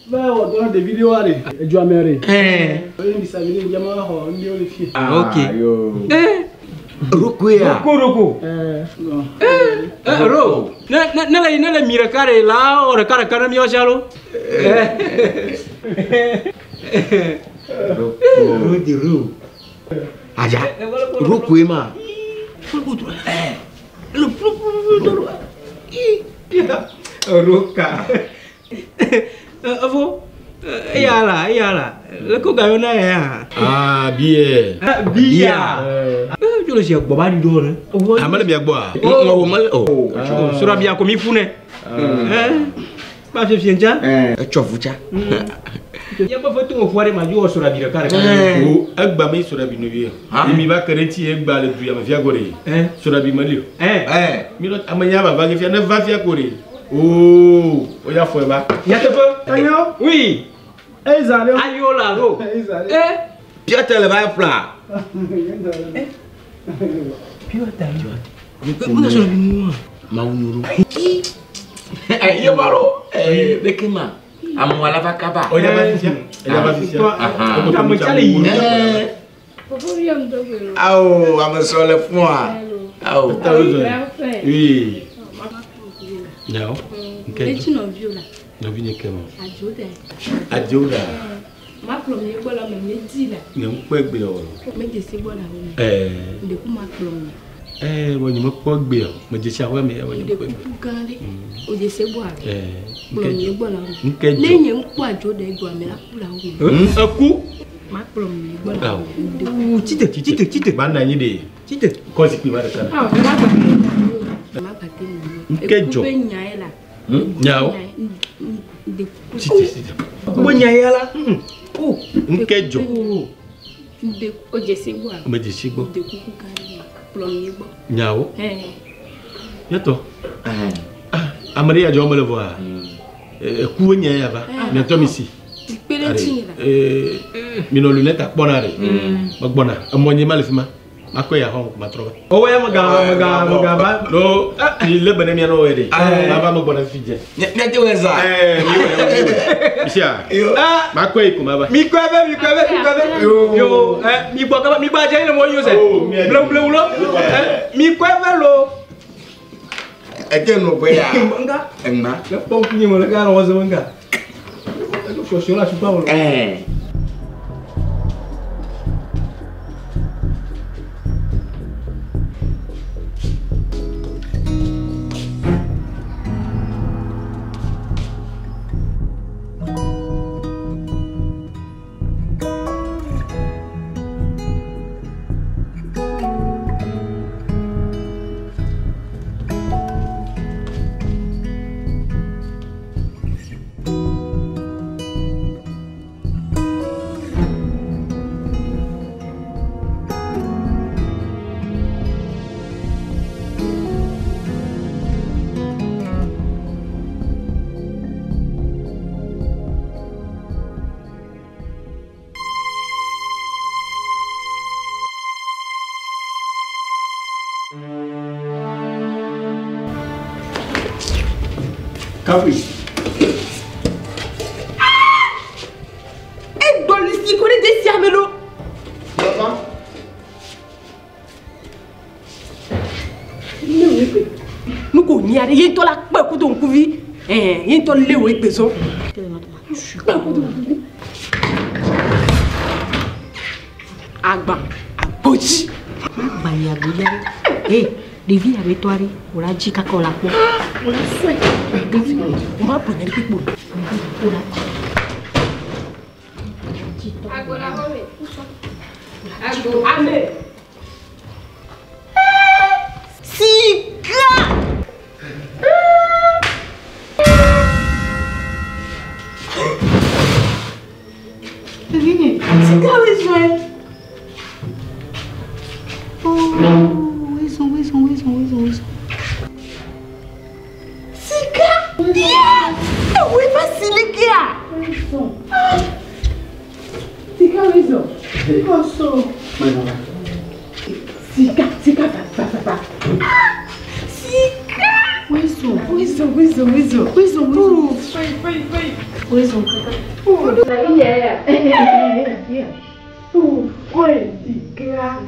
Va wɔ dɔ na ɖevi ɖewoa ɖe. Edua me ɖe. Eye mi sa vi ɖe ŋdia ma xɔ ŋɖewo le fie. Ah, ok. Roko ya. Roko roko. Ro. Ne ne ne le ne le mi ɖeka ɖe la wɔ ɖeka ɖeka ne míawo sia lo. Roko. Ro di ro. Adza. Roko ye ma. Roka. Efo. Eya la eya la. Le ko ga yɔna ya. Ah, biɛ. Bia. Dzo le sia gbɔ ba ɖi ɖo ne. Ame le mia gbɔa? O mele o. Srɔ̃ bia ko mi ƒu ne. Ba fiafia ŋdza. Etsɔ vutsa. Míaƒe fetu me ƒua ɖe ma dzi wɔ srɔ̃ bi ɖeka ɖeka. O egba me srɔ̃ bi nɔvi. Emi va ke ɖe ŋuti egba le du ya me fia ko ɖe. Srɔ̃ bi meli o. Mi lɔ ame nya va va ge fia ne va fia ko ɖe. Oo, o ya fɔe va. Nyateƒe. Enyo. Oui. Eza ɖe. Ayo la ro. Eza ɖe. Piotr le va ƒla. Piotr. Mo srɔ̃ bi nu wa. Mawu nyoro. Ye ma ro. Leke ma. Amewo ala va kaba. O ya va fifia. Eya va fifia. Ame tsa le yi. Awo, ame sɔ le fún wa. Awo. Oui. Nyawo. Nke Etsi nɔviwo la. Nɔvinye ke ma. Adzo ɖe. Adzo ɖa. Makplɔ mi gbɔ la me mi di la. Nye ŋkpɔ egbe o. Me dzesi gbɔ la wo me. Ɛɛ. Ɖeku makplɔ mi. Ɛɛ, wɔ nye mekpɔ egbe o. Me dzesi aƒe me wɔ nye mekpɔ egbe. Ɖeku gã ɖe. O dzesi gbɔ la. Ɛɛ. Kplɔ mi gbɔ la wo me. Nke dzɔ. Ne nye ŋkpɔ adzo ɖe egbɔ me la ku la wo me. Eku. Makplɔ mi gbɔ la wo me. Awo. Tite tite tite. Ba na anyi ɖe. Tite. Kɔ zikpui ma ɖeka. Awo magba te magba te nɔ. Nke dzɔ. Eku be nya ye la. Nyawo. Ɖeku. Tite tite. Wo nya ya la. O. Nke dzɔ. Ɖeku o dzesi gbɔ la. Me dzesi gbɔ. Ɖeku ku gã ɖe. Kplɔ mi gbɔ. Nyawo. Ɛɛ. Yɛtɔ. Ame ɖe ya dzɔ mele vɔa. Eku enye ya va. Miatɔ mi si. Kpe ɖe ŋutinye la. Minɔ lunette akpɔna ɖe. Megbɔna. Emɔ nye ma le fi ma. Makɔ ya xɔ matrɔ va. Owó ya mega mega mega va. No mi lé be ne mia nɔ wɛ ɖe. Ma va megbɔna fifi dze. Miate wɛ za. Ɛɛ mi wɛ mi wɛ. Misia. Makɔ yi ko ma va. Mi kɔe vɛ, mi kɔe vɛ, mi kɔe vɛ. Yo, ɛ, mi gbɔ kaba, mi gbɔ adze yi le mɔ yi o sɛ. Blewu blewu lo. Ɛ, mi kɔe vɛ lo. Eke nu gbe ya. Nga. Eŋma. Le pɔmpi nye me le ka wɔ ze nga. Eɖo sɔsɔ la sukua wɔ. Ɛɛ. Kafui. Egbɔ si ko ne de si ame lo. Papa. Ne wo egbe. Nu ko nya ɖe ye ŋutɔ la kpe kudo ŋkuvi. Ɛɛ ye ŋutɔ lé wo egbe zɔ. Kpe kudo ŋkuvi. Agba agbodzi. Magba yi agbodzi ɖe. Ee, ɖevi abe tɔ aɖe wò la dzi kaka wò la kpɔ. Wò la sɔe. Ɖevi wò ma gblɔ nya ɖe kpekpe o. Wò la Agbo ame. Sika. Sika bɛ sɔn. Oh, wezɔn wezɔn wezɔn wezɔn wezɔn. Sika. Yeah. Ewe va silike a. Sika wezɔn. Kɔsɔ. Sika sika va va va va. Sika. Wezɔn Wezɔn wezɔn wezɔn. wezɔn wezɔn. Fayi fayi fayi. Wezɔn kaka. Yeah. Oh, sika.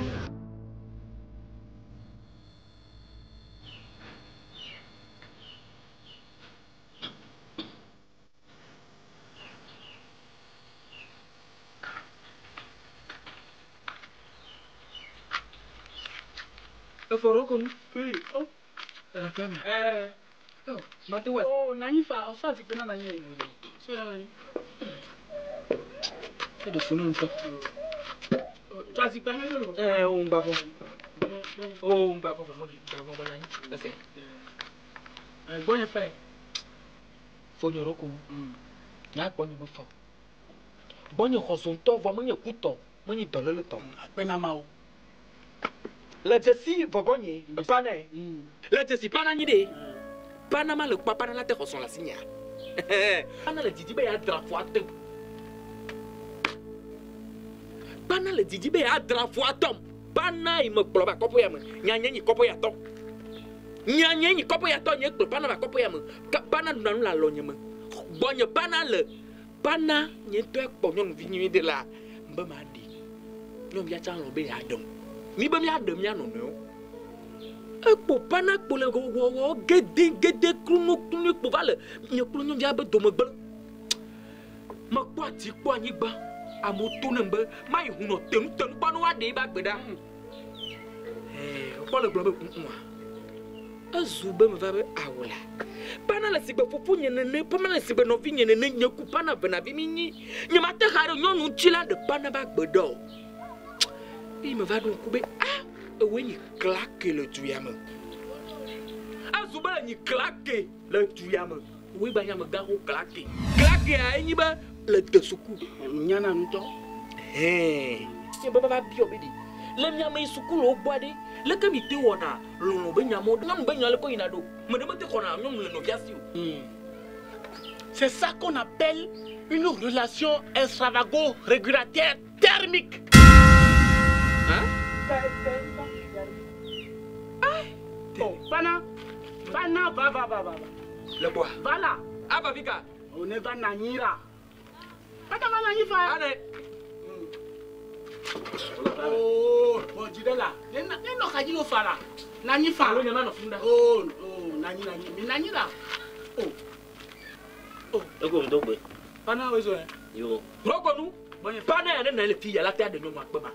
Eforo konu. Oui. Oh. Eh. Oh, mate wɛ. Oh, nanyi fa, ɔsɔ ati kpena nanyi ye. So ya nanyi. E de funu ŋutɔ. Tu ati kpena lo. Eh, o ŋgba fɔ. O ŋgba fɔ fɔ gba fɔ nanyi. Ɛsɛ. Eh, gbɔ nye fɛ. Fonyoro ko. Nya kpɔ nye me fɔ. Gbɔ nye xɔsɔ ŋutɔ vɔ menye kutɔ, menye dɔléle tɔ. Akpena ma o. Le dzesi vɔgɔ nye pana ye. Le dzesi pana nyi ɖe. Pana ma le kpa pana la te xɔsɔ le asi nyea. Pana le didi be yeadra fua te. Pana le didi be yeadra fua tɔm. Pana yi me kplɔ va kɔƒe ya me. Nyanye nyi kɔƒe ya tɔ. Nyanye nyi kɔƒe ya tɔ nye kplɔ pana va kɔƒe ya me. Ka pana ɖuna nu le alɔ nye me. Gbɔnye pana le pana nye ŋutɔe kpɔ nyɔnuvi nyui ɖe la be ma ɖi. Nyɔnuvia tsã lɔ̃ be yeaɖem. Mi be míaɖe mía nɔnɔewo. Ekpo pana kpo le wɔwɔ gede gede klunu klunu kpo va le nye kple nyɔnuvia be dome gblẽ. Mekpɔ ati kpɔ anyigba. Amewo to nem be mayi hunɔ tenu tenu kpɔ ne woaɖe yibe agbe ɖa. Ɛɛ, wokpɔ le gblɔ be ŋua. Ezu be meva be awo la. Pana le sigbe fofonye nene, pana le sigbe nɔvinye nene, nye ku pana venavi mi nyi. Nye mate xa ɖe nyɔnu ŋuti la ɖe pana be agbe ɖa o. Eye meva ɖo ŋku be a ewoe nyi klake le du ya me. Ezu be nyi klake le du ya me. Woe gba nye amegãxo klake. Klakea enyi be le de suku. Nyana ŋutɔ. Hɛn. Nye be va biɔ be ɖe. Le miame yi suku le wo gbɔa ɖe, leke mi te wɔna lɔlɔ be nyamɔ nyɔnu be nya leke yina ɖo. Me ɖe mete xɔna nyɔnu le nɔvia si o. C'est ça qu'on appelle une relation extravago-régulataire thermique. Hein? Oh, Fana, Fana, va, va, va, va. Le quoi? Va là. Ah, Bavika. On est va Nanira. Va, va, Nanira. Allez. Oh, bon, dis là. Ne no kaji no fa la. Nani fa. Oh, oh, nani nani. Mais nani là. Oh. Oh. Eko mdogbe. Pana wezo hein. Yo. Rogonu. Pana ya ne le fille la terre de nyɔnu akpe ma.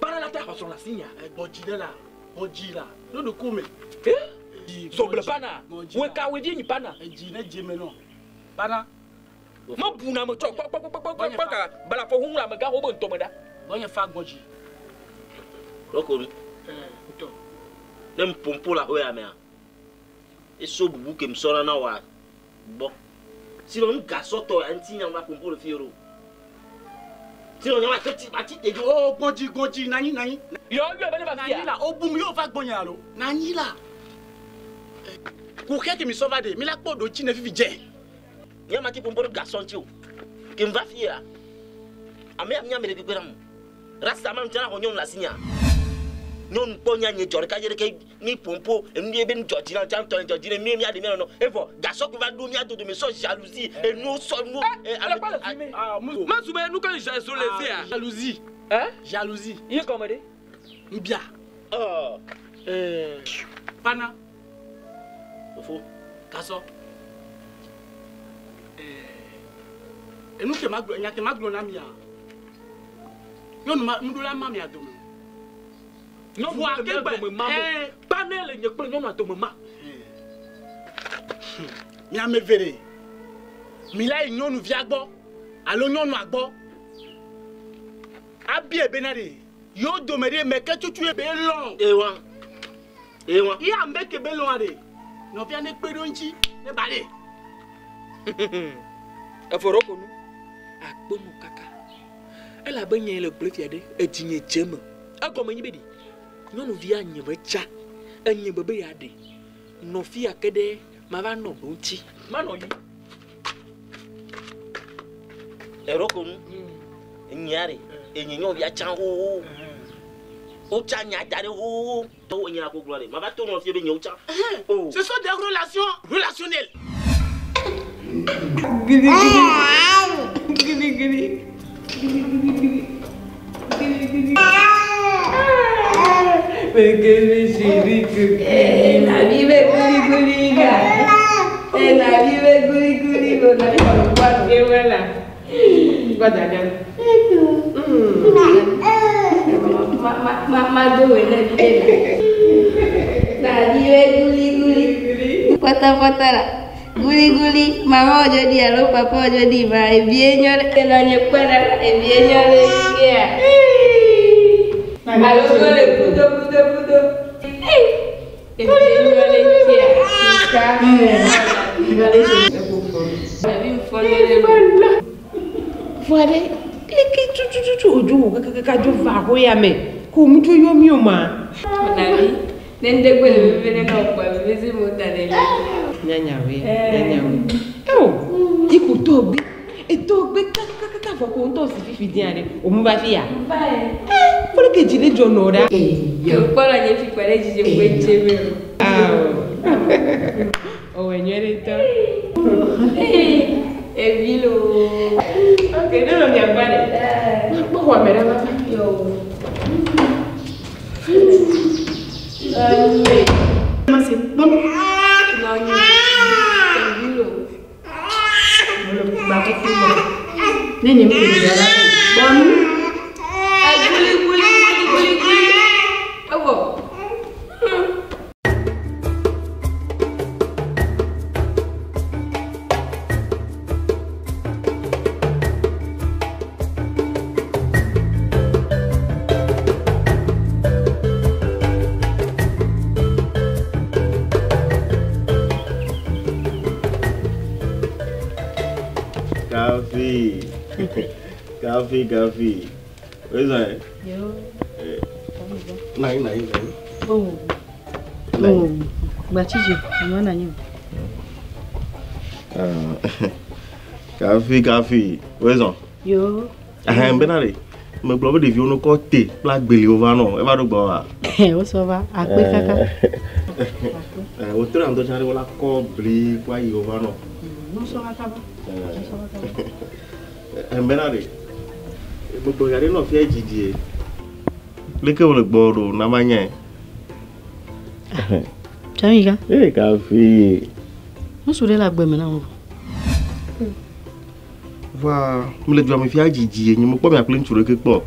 Pana la terre xɔsɔ la sinya. Bon, dis là. Bon, dis là. No de kome. Eh? Zoble pana. Weka wedi ni pana. Dzi ne dzi me nɔ. Pana. Ma bu na me tsɔ kpɔ kpɔ kpɔ kpɔ kpɔ ka balafɔ ŋu le amegãxo be ŋutɔ me ɖa. Bɔnye fa gbɔdzi. Rokonu. Ŋutɔ. Ne mpompo la hoya mea. Eso bubu ke msɔna na wa gbɔ. Sinon nu gasɔtɔ ya ŋuti nya va pompo le fi ɖo. Sinon nya ma tsi ma tsi te dzo. Oh gbɔdzi gbɔdzi nanyi nanyi. Yɔ yɔ be ne va fia. Nanyi la o bum yɔ va gbɔnye alo. Nanyi la. Kuxia ke mi sɔ va de mi la kpɔ ɖo tsi ne fifi dze. Nya ma ti pompo ɖe gasɔ ŋuti o. Ke va fia. Ame ya nya me ɖe kpekpe ɖam. Rasta ma ŋuti na xɔ nyɔnu le asi nya. Nyɔnu kpɔ nya nye dzɔ ɖeka dze ɖeke mi pompo enu ye be nu dzɔ dzi na ŋuti ŋutɔ dzɔ dzi ne mi mia ɖe mia nɔ evɔ gasɔ ko va ɖo mia dodome sɔ jalousie enuwo sɔ nuwo. Mazu be nu ka jalousie Jalousie. Hein? Jalousie. Ye gɔme ɖe? Nbia. Pana. Ofo. Gasɔ. Enu ke ma gblɔ nya ke ma gblɔ na mia. Nyɔnu ma nuɖola ma mia dome. Nyɔnu le mia dome ma mo. Pane le nye kple nyɔnua dome ma. Mia ame eve ɖe. Mi la yi nyɔnuvia gbɔ alo nyɔnua gbɔ. Abia bena ɖe. Yewo dome ɖe me ke tutu ye be lɔn. Ewa. Ewa. Ye ame ke be lɔn ɖe. Nɔvia ne kpe ɖo ŋuti ne ba ɖe. Efɔ ɖo ko nu. Akpe nu kaka. Elabe nye le gblẽ fia ɖe edzi nye dze me. Egɔme nyi be ɖi. Nyɔnuvia nye me tsa. Enye be be ya ɖe. Nɔ fia ke ɖe ma va nɔ ɖo ŋuti. Ma nɔ yi. Eɖo ko nu. Nya ɖe. Enye nyɔnuvia tsã xoxo. Wotsa nya da ɖe xoxo. Tɔwo nya ko gblɔ ɖe. Ma va to nɔ fia be nye wotsa. Oh. Ce sont des relations relationnelles. Gili gili gili gili gili gili gili gili. La vie guli guli ga. La vie guli guli go na Et voilà. Quoi Daniel? Ma ma ma do we na vie la. La vie guli guli. Pata pata la. Guli guli mama ojo di alo papa ojo di ma ebie nyore elo nye kpara ebie nyore ya. Alo gole puto puto puto. Ebie nyore ya. Voilà. Leke tutututu ojú wo kaka dzo va ho ya me. Ko mu dzo yɔ mi o ma. Nabi, nende gbele bebe ne na ọkpa bebe si mo ta le. Nyanyawe, nyanyawe. Ewo, iko tó gbé. Ètò gbé kakakaka fọ ko ŋutɔ si fifi di yan ɖe. Òmu va fi ya. Fọlọ́ kejì lè jọ nọ ɖa. Kpɔlɔ nye fi kpɔ ɖe dzidze kpe tse me o. Ɔwɔ nyuie ɖe tɔ. Evi loo. Ok, ne nɔ mia gbɔ ɖe. Makpɔ Woƒo ame ɖe va. Yo. Enye. Masi kpɔm. Nɔnye. Ɖevi lo. Gba kuku gbɔ. Ne nye mi ɖevi la. Bɔnu. Eguli guli guli guli guli. Evɔ. Kafi. Kafi, Kafi. Where's that? Yo. Nine, nine, nine. Oh. Oh. Gbatsitsi, nyɔna na nye. Kafi, Kafi. Where's that? Yo. Ɛhɛn bena de megblɔ be ɖeviwo no kɔ te kple agbeliwo va nɔ eva ɖo gbɔ wa. Wosɔ va akpe kaka. Wotrɔ ŋdɔ tsã ɖe wola kɔ bli kple ayiwo va nɔ. Wosɔ va kaba. Ɛhɛn bena de megblɔ nya ɖe nɔ fia dzidzi leke wole gbɔ ɖo na ma nyae. Tsamiga. Ee Kafi. Ŋutsu ɖe le agbe me na wo. Va mele dua me fia dzidzi nye mekpɔ mia kple ŋutsu ɖeke kpɔ.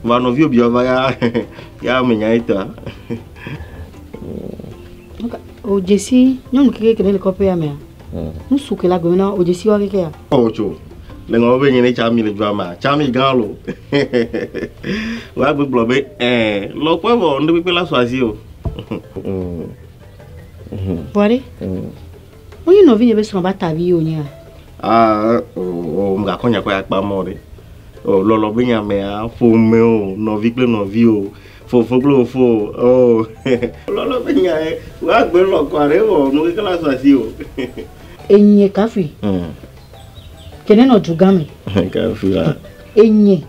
Va nɔviwo bia va ya ya me nya eta. O dzesi nyɔnu keke ke ne le kɔƒe ya mea. Ŋutsu ke le agbe me na wo o dzesi wa kekea. Ɔ tso le ŋɔ be nye ne tsami le dua mea tsami gã lo. Wa gbe gblɔ be ɛɛ lɔkpɔe vɔ ŋɖe kpekpe la sɔ asi o. Vɔa ɖe. Wonye nɔvinye be srɔ̃ ba tavi ye wònyea. Aa o mgakɔ nya kɔ ya kpa mɔ ɖe. O lɔlɔ be nya mea ƒome o nɔvi kple nɔvi o fofo kple fofo o. Lɔlɔ be nya ye wa gbe lɔkɔ ɖe vɔ nu keke la sɔ asi o. Enye Kafi. Ke ne nɔ dugã me. Kafi la. Enye.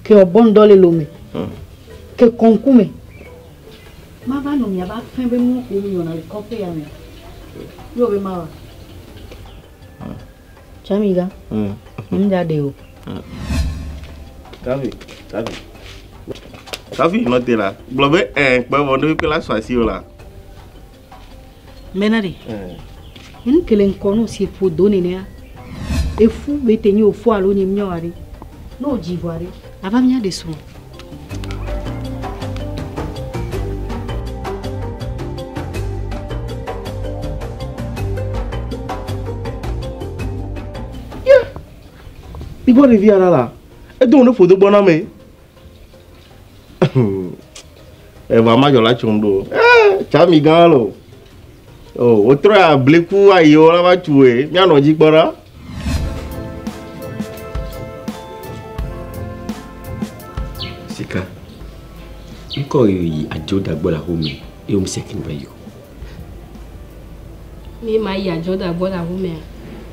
Ke wòbɔ ŋdɔ le lome. Ke kɔŋkume. Mava nɔ miava fɛ̃ be nu ko miwɔna le kɔƒe ya mea. Ye wò be mawa. Tsamiga. Ŋdza ɖe o. Kafi, Kafi. Kafi nɔ te la gblɔ be ɛɛ kpɛ vɔ ŋɖe kpekpe la sɔ asi o la. Mena ɖe. Nu ke le ŋkɔ ne si ƒo do nenea. Efu be te nye wòfo alo nye míawoa ɖe. Ne wòdzi vɔa ɖe, ava mía ɖe srɔ̃. Igbɔ ɖevi aɖe la, edo ne ƒodo gbɔ na me. Eva ma dzɔ la tsom ɖo. Tsami gã lo. O, wotrɔ ya bliku ayiwo la va tu e. Míanɔ dzi kpɔ ɖa. Sika, ŋkɔ yi adzɔda gbɔ le axome eye womese ke va yi o. Mi ma yi adzɔda gbɔ le axomea.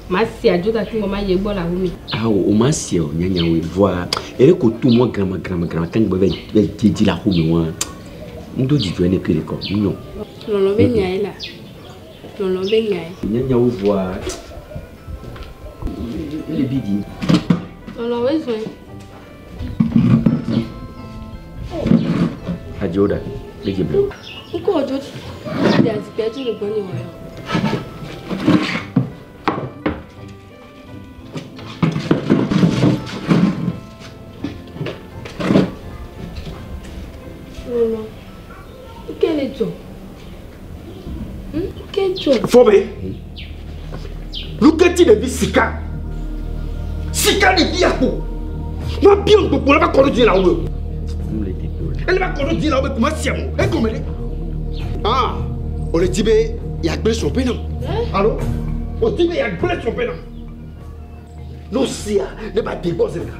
Ma si adzɔda fi ma yi gbɔ le axome. Awo o ma se o nyanyawoe vɔa ere ko to mɔ grama grama grama kan gbɔ bɛ dzedzi le axome wa. Ŋdo dzidzɔe ne ke le kɔ nyɔ. Lɔlɔ be nya ye la. Lɔlɔ be nya ye. Nyanyawo vɔa ele bi di. Lɔlɔ be zɔe. Adzɔda le dze ble. Ŋkɔ dzo de azikpɛ dzo le gbɔnye wɔ yɔ. Lɔlɔ. Nke le dzɔ. Nke dzɔ. Fɔbe. Luketi ɖevi sika. Sika ɖevi akpo. Ma bi ŋgbogbo la va kɔ ɖo dzi la wo. Ele va kɔ ɖo dzi la wo be kuma sia mo. Egɔme ɖe. Ah, o le di be yeagblẽ srɔ̃ ƒe nam. Alo, o di be yeagblẽ srɔ̃ ƒe nam. No sia ne ba de gbɔ zi ɖeka.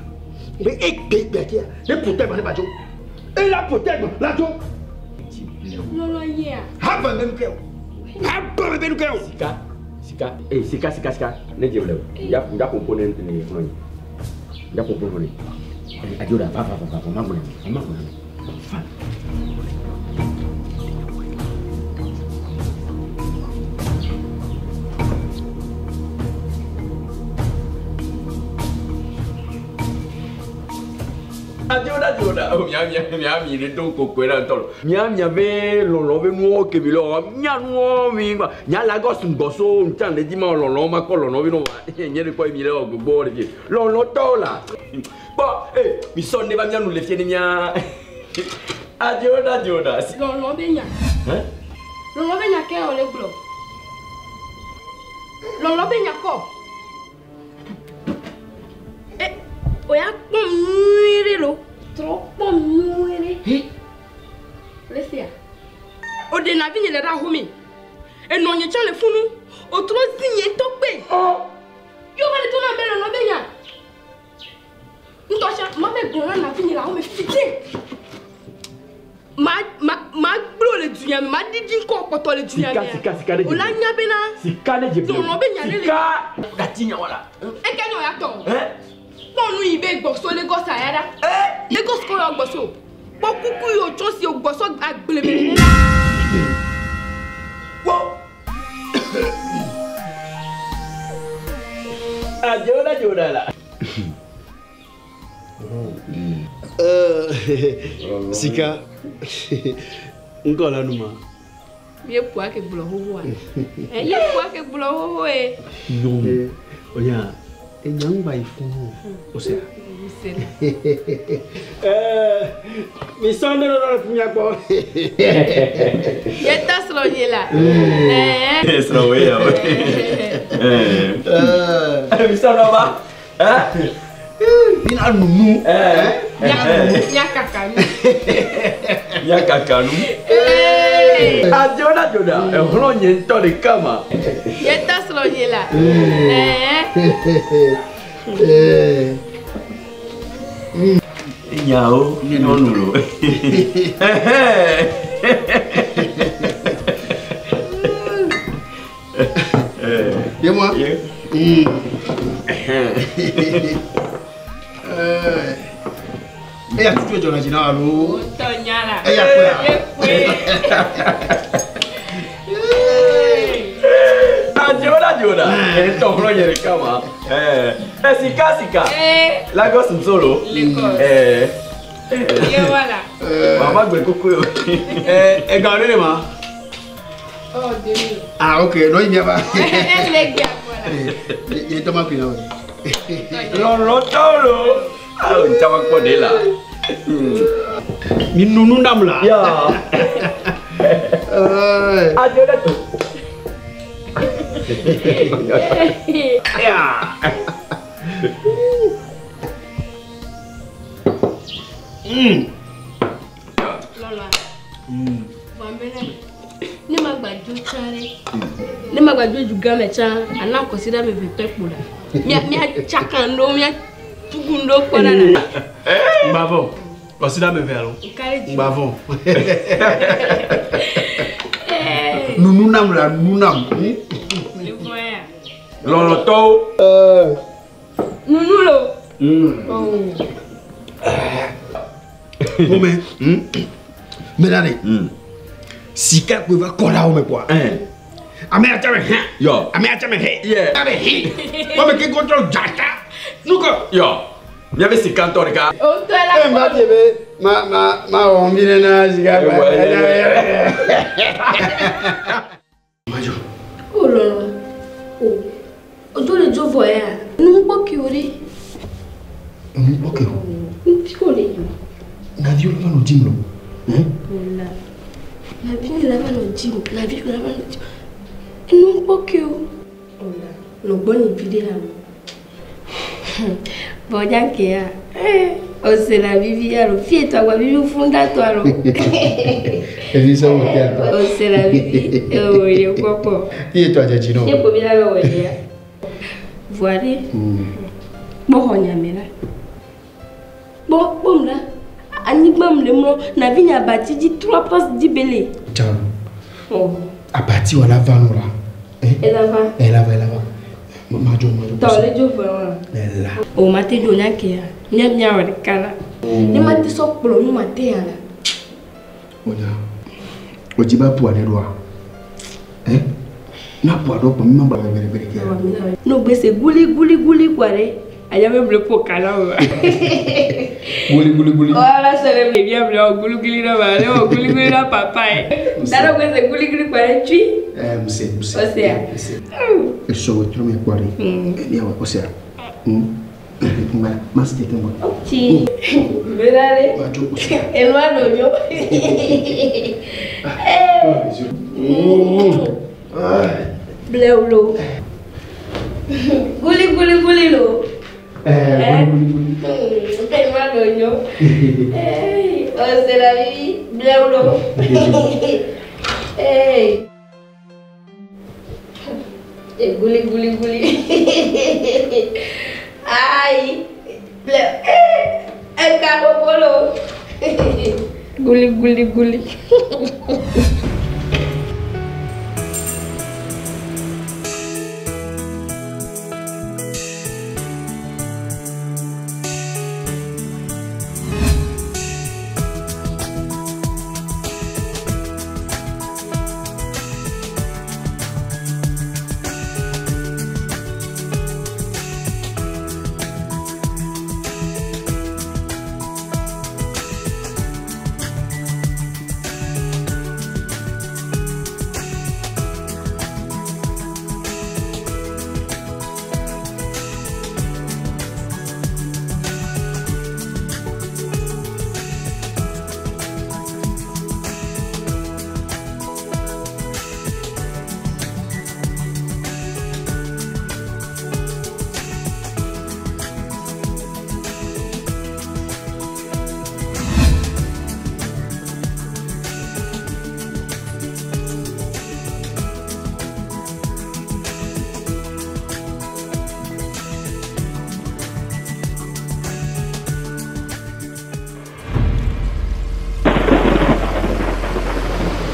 Be egbe gbea dzia ne ƒo tɛgbe ne ba dzo. Ela ƒo tɛgbe la dzo. Lɔlɔ yea. Haba me nu ke o. Haba me nu ke o. Sika, sika, eh sika sika sika ne dze ble o. Ya ya ƒoƒo ne ne xlɔ nyi. Ya ƒoƒo ne. Adzɔda va va va va ma gblɔ ne ma gblɔ ne. Va. Adioda dioda. Oh mia mia mia mi le do kokoe la ntɔ. Mia mia be lɔlɔ be nuwo ke mi le wɔ. Mia nuwo mi gba. Nya Lagos ŋgbɔso ntsan le di ma lɔlɔ ma kɔ lɔlɔ bi nɔ wa. Nye de kɔ mi le wɔ gbogbo le fie. Lɔlɔtɔwo la. Kpɔ eh mi sɔ ne va mia nu le fie ne mia. Adioda dioda. Lɔlɔ be nya. Hein? Lɔlɔ be nya ke wòle gblɔ. Lɔlɔ be nya kɔ. E o ya kpɔm nyuie ɖe lo. Trɔ kpɔm nyuie ɖe. Le sia. O ɖe navi nye le ɖe ahome. Enɔ nye tsã le funu. O trɔ zi nye ŋutɔ kpe. Yo va le to na be lɔlɔ be nya. Ŋutɔ tsã ma be gblɔ na navi nye le ahome fiti. Ma ma ma gblɔ le dunya me ma ɖiɖi ŋkɔ kpɔtɔ le dunya Sika mea. sika sika ne O la nya bena. Sika ne dze. Lɔlɔ be nya ne le. Sika gati nya wala. Eke nye o ya tɔ. Hein? Kpɔ nu yi be gbɔsɔ Lagos aya ɖa. Lagos kɔ yɔ gbɔsɔ. Kpɔ kuku yi wòtsɔ si wògbɔsɔ agble me nene la. Adioda dioda la. Sika, ŋkɔ la numa. Míeƒo ake gblɔ xoxoa. Míeƒo ake gblɔ xoxo ye. Nyɔnu, onya, enya ŋgba yi fún o, o sea. Mi sɔ ne lɔ fún mia gbɔ. Ye tɔ srɔ̃ nye la. Srɔ̃ woe ya o. Mi sɔ nɔ ba. Mi na nunu. Mía kaka nu. Mía kaka nu. Adioda dioda. Exlɔ nye ŋutɔ ɖeka ma. Ye tɔ srɔ̃ nye la. Nyawo nyɔnu lo. Ye moi. Eya tutu edzɔna dzi na wo alo? Tɔ nya la. Eya kpɔe. Ye kpɔe. Adioda dioda. Etɔ xlɔ nye ɖeka ma. Sika sika. Lagos nsolo. Lagos. Ye wala. Mama gbe koko yo. Ega ɖe le ma. Oh, demi. Ah ok, nɔ yi miaba. Ele gbea kpɔ la. Ye tɔ ma kui na wo. Lɔlɔtɔwo lo. Awo ntsa ma kpɔ ɖe la. Mi nunu nam la. Ya. Adioda to. Ya. Lɔlɔa. Vɔ ame la. Ne ma gba dzo tsã ɖe. Ne ma gba dzo du gã me tsã, ana kɔsi ɖe ame eve pɛ kpo la. Mía mía tsaka ŋɖewo, mía tugu ŋɖewo kpɔ ɖa la. Ŋgba vɔ. Kɔsi ɖe ame eve alo? Nka ɖe dzi. Ŋgba vɔ. Nunu nam la, nunu nam. Lɔlɔtɔwo. Nunu lo. Gome. Mena ɖe. Sika kpoe va kɔ ɖe wo me kpoa. Ame ya tsa me hɛ. Yɔ. Ame ya tsa me hɛ. Yeah. Ame hɛ. Wɔme ke kɔtrɔ dzata. Nukɔ. Yɔ. Miabe sika ŋutɔ ɖeka. O ŋutɔ la E ma tie be ma ma ma wɔ nvi ɖe na sika kpoe. O lɔlɔ. O. O dzo le dzo vɔ ya. Nu kpɔ ke o ɖe. Nu kpɔ ke o. Nu fi ko le yi. Naviwo le va nɔ dzim lo. Ola. Navi nye la va nɔ dzim. Navi la va nɔ dzim. Enu kpɔ ke o. Ola. Nɔ gbɔ nyi vi ɖe la o. Bɔn nya ke ya. O se la vivi ya lo. Fie tɔ agba vivi fún datɔ alo. Evi sɔ wò tia tɔ. O se la vivi. O ye kpɔkpɔ. Iye tɔ adze dzi nɔ. Ye kpovi la bɛ wɔ ya. Voa ɖe. Kpɔ xɔ nyame la. Kpɔ kpɔm la. Anyigba mu le mlɔ. Navi nye abati dzi trois places dzi bele. Dza. Oh. Abati wɔ la va nu la. Ela va. Ela va ela va. Ma dzo ma dzo. Tɔ le dzo vɔ wa. Ela. O ma te dzo nya ke ya. Mía mía wɔ ɖeka la. Ne ma te sɔ kplɔ nu ma te ya la. Onya. O dzi ba ƒo aɖe ɖoa. Ɛ? Na ƒo aɖe kpɔ mi ma gba gbɛgbɛgbɛ ke. No gbèsè guli guli guli kua ɖe. Aya be ble po kala o. Guli guli guli. Wala sere ble bien ble o guli guli na ba, le o guli guli na papa e. Daro ko se guli guli kwa tui. Eh, mse, mse. O sea. Eso otro me acuerdo. Ya, o sea. Más de tengo. Ti. Verale. Hermano yo. Bleulo. Guli guli guli lo. Eh, Hermano yo. Eh, o sea, la vivi bleulo. Ey. Guli guli guli. Ay. Bleu. El carro polo. Guli guli guli.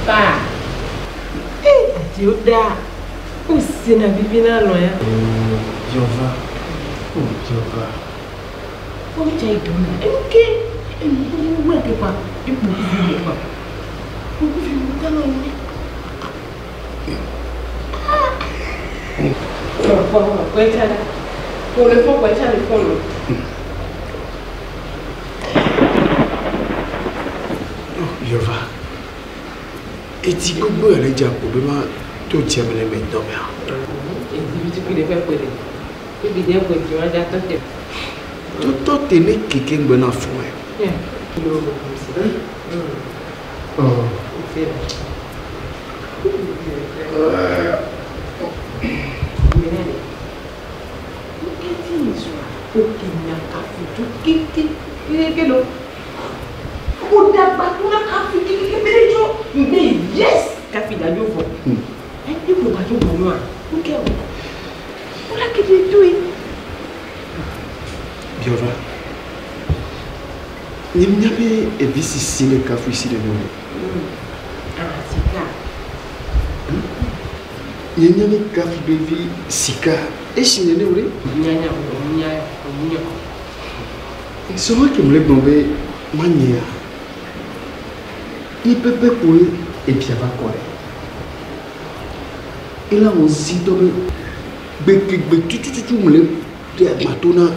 Pa. Eh, Dioda. Usina bibi na lo ya. Jova. Oh, Jova. O mi jai dona. Enuke. Enu ko ni we ke pa. Ipo ku fi mo pa. Ku fi mo ta lo ni. Fo fo ko cha la. Ko le fo ko cha le fo lo. Jova. Eti gbogbo ele dza ko be ma to dze me le me dɔ mea. Edi bi ti ku le fe ko le. Ebi de ko ti wa ja to te. Tɔtɔ te ne keke ŋgbe na fún ɛ. Yeah. Lo lo comme ça. Oh. C'est Biova. Nye nya be evi sisi le kafu si le no. Nye nya be kafu be vi sika. Esi nene wole. Sɔrɔ ke mu le gblɔ be manyea. Ye pepe koe ebia va kɔ ɖe. Ela wɔ zi tɔ be gbekegbe tutututu mu le ɖe agbato na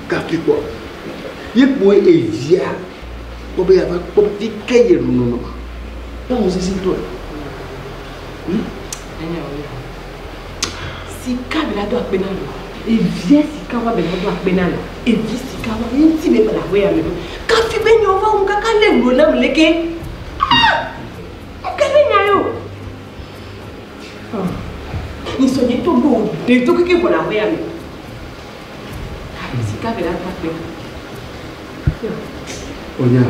kafi kpɔ. Ye kpoe evia kpɔ be yava kpɔ fi ke ye ɖu nɔnɔ. Ela wɔ zizi tɔ. Sika bela do akpe na lo. Evia sika wa bela do akpe na lo. Evi sika wa ŋuti be bela wɛ ame do. Kafi be nyɔ va ŋu kaka le wlo nam leke. Ah! Ŋke ne nya yo. Nisɔnye to go de to keke bɔla wɛ ame. Sika bela do akpe na. Onya.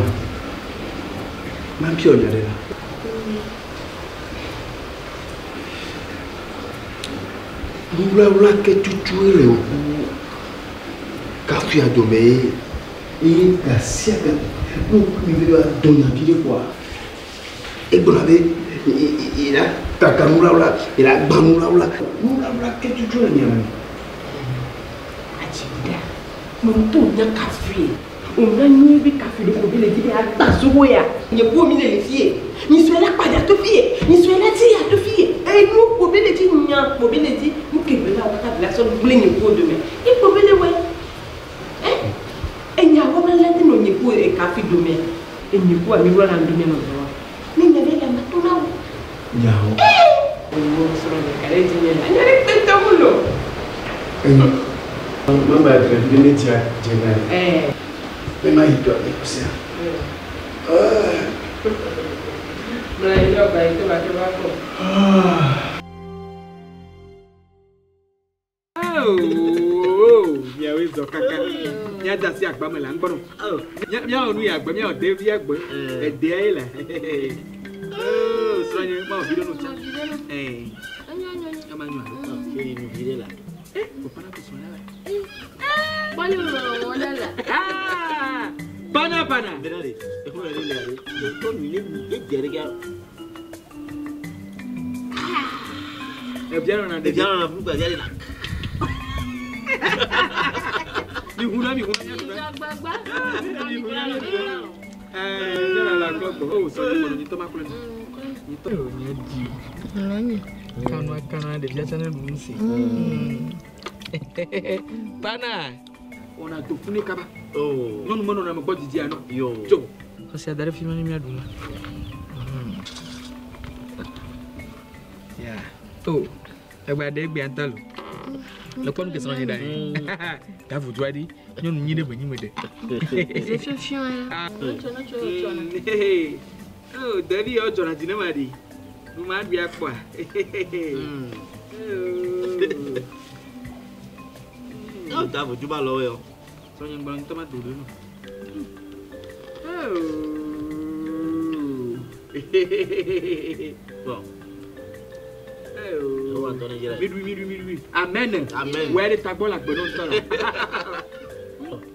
Ma pi onya ɖe la. Nuwlawla ke tutu le wò kafia dome ye eye gasia ga nu mi be va dɔnya vi ɖe kɔa egblɔna be yela kaka nuwlawla yela gba nuwlawla nuwlawla ke tutu le mia me. Adzida, me to nya kafi. O nya nyuie be kafi ɖe ko be le di be agba sowo ya. Nye ko mi le le fie. Nyisɔe la kpadza to fie. Nyisɔe la ti ya to fie. Enu ko be le di nya ko be le di. Nu ke be la wo kaka be la sɔ gblẽ nye ko dome. Ye ko be le wɛ. Alɔlele te nɔ nye ku ekafi dome. Enye ku ami wlɔ na ŋdome nɔ zɔ wa. Ne nye be le ma to na wo. Nyawo. Owó srɔ̃ nye ka ɖe dzi nye la. Nye ɖe kpetɔ mu lo. Mama ya fi ne tia dze na ye. Ɛɛ. Ne ma yi dɔ ne kusia. Mla yi dɔ ba yi to ba to ba kɔ. Miawoe zɔ kaka. Míada asi agba me le aŋgbɔ nɔ. Míawɔ nu yi agbe, míawɔ de vi agbe. Edea ye le. Srɔ̃nye, mawɔ vi ɖe no tsa. Ema nyo alo? Kiri nu vi ɖe la. Bọ́lí rọrùn wọn lẹ́la. Pana pana. Bena de, exɔ le le le tɔ nu ne ne dze ɖe kia. Evia nɔna ɖe. Evia nɔna funu kpa evia le na. Mi hu na mi hu na mi hu na. Mi hu na mi hu na. Ɛɛ, ne la klɔ gbɔ. O sɔ ne kɔnɔ nyitɔ ma klɔ ni. Nyitɔ. O nye di. Kanu akana ɖevia tsã ne ɖu nu si. Pana. Wɔna do funu kaba. Nyɔnu menɔna ame gbɔ didi anɔ. Tso. Xɔsia da ɖe fi ma ne míaɖu nu. Ya. O. Egba ɖe egbea ŋutɔ lo. Le kpɔ nu ke srɔ̃nye ɖa ye. Gavudu aɖi. Nyɔnu nyui ɖe menyi me ɖe. Fiɔfiɔ ya. O ɖevi yawo dzɔna dzi ne ma ɖi. Nu ma ɖui akpɔa. O gavudu ba lɔ yɔ. Srɔ̃nye ŋgblɔ ŋutɔ ma do ɖe nu. Bon. Mi ɖui, mi ɖui, mi ɖui. Amen. Amen. Wɛ ɖe tagbɔ le agbe nɔ ŋutɔ la.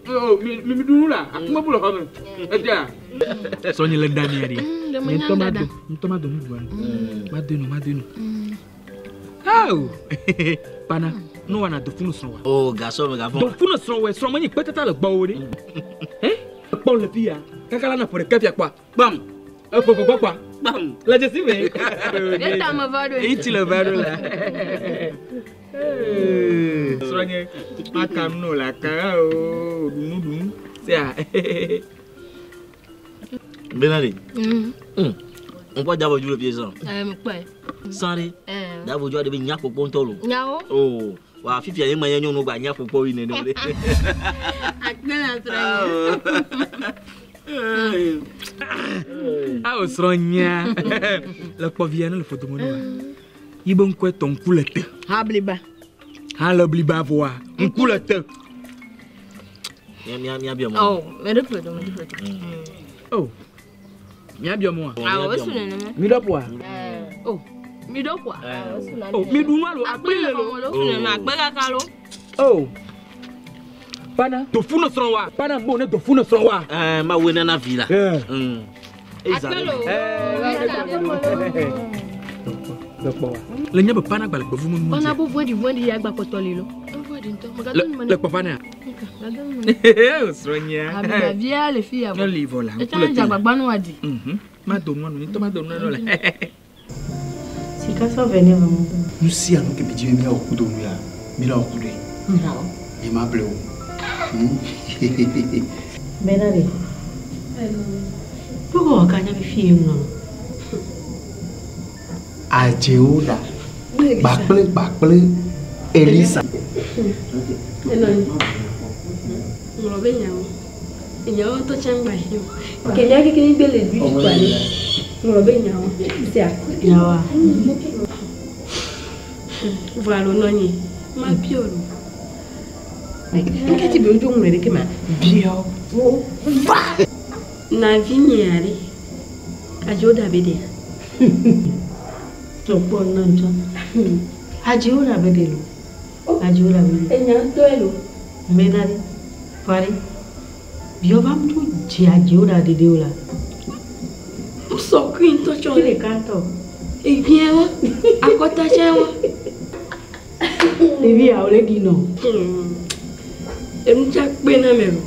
O mi mi ɖu nu la, akume bu le xɔ me. Edea. Srɔ̃nye le ɖa mia ɖi. Ɖe Nye ŋutɔ menya ma ɖaɖa. do, ŋutɔ ma do nuɖuɖua nu. Ma do nu, ma do nu. Awo. Pana, nu wɔna do funu srɔ̃ wa. O gasɔ me gafɔ. Do funu srɔ̃ wɛ, srɔ̃ menyi kpetata le gbɔwò ɖe. Ɛ? Kpɔ le fi ya. Kaka la na ƒo ɖeka fia kpɔa. Kpam. Eƒo ƒo gbɔ kpɔa. Kpam. Le dzesi me. Ɖe ta me va ɖo. Etsi le va ɖo la. Srɔ̃nye, maka nu le aka o, ɖunu ɖunu. Sea. Bena de. Ŋkɔ davodu le fie zã. Ɛɛ mekpɔe. Sã ɖe. Ɛɛ. Davodu aɖe be nya kpɔkpɔ ŋutɔ lo. Nyawo. O wa fifia ye ma nye nyɔnu gba nya kpɔkpɔ yi nene ɖe. Akpe na srɔ̃nye. Awo srɔ̃nyea. Le kpɔvia ne le ƒodome nɔ. Yi be ŋkɔe tɔ ŋku le te. Ha bliba. Ha le bliba vɔa, ŋku le te. Mia mia mia biɔ mɔ. Ɔ mɛ ɖe ƒodo, mɛ ɖe ƒodo. O. Mia biɔ mɔa? Awɔ esu nenema. Mi ɖɔ ƒoa? O mi ɖɔ ƒoa? O mi ɖu nu alo akpe le lo. Esu nenema akpe kaka lo. O. Pana dofu ne srɔ̃ wa. Pana bo ne dofu ne srɔ̃ wa. Ɛɛ ma wo nana vi la. Akpe lo. Le nye be pana gba le gbevu me nu. Pana bo voɖi voɖi ya gba kpɔtɔ li lo. Evoɖi ŋutɔ. Megado nu me Le kpɔ pana. Megado nu me. Srɔ̃nyea. Abibavia le fi ya Ne li vɔ la, ŋku Etsã le te. dze agbagba nu wa di. Ma do nua nu, ŋutɔ ma do nua nu le. Sika sɔ vɛ ne vɔ. Nu sia nu ke mi dzi be míawɔ kudo nu ya, mi la wɔ kudoe. Nyawo. Nye ma ble o. Bena ɖe. Kpɔkɔ wɔ ka nya be fi ye ŋlɔ. Adzewo ɖa. Gbakple gbakple Elisa. Enɔ nyi. Ŋlɔ be nyawo. Nyawo ŋutɔ tsã ŋgba hi o. Ke mía keke mi gbe le du kpa ɖe. Ŋlɔ be nyawo. Sea. Nyawoa? Vɔ alo nɔ nyi. Ma biɔ lo. Nketi be wodzo ŋlɔe ɖe ke ma biɔ wo va. Navi nye aɖe. Adzewo da be ɖea. Tɔkpɔ nɔ ŋutɔ. Adzewo ɖa be ɖe lo. Adzewo ɖa be ɖe. Enya ŋutɔe lo. Bena ɖe. Vɔ ɖe. Biɔ va ŋutɔ dze adzewo ɖa ɖeɖe o la. Ŋsɔ kui ŋutɔ tsɔ. Fi ɖeka ŋutɔ. Evia wa. Akɔta tsɛ wa. Ɖevi yawo le ɖi nɔ. Enu tsa kpe na me lo.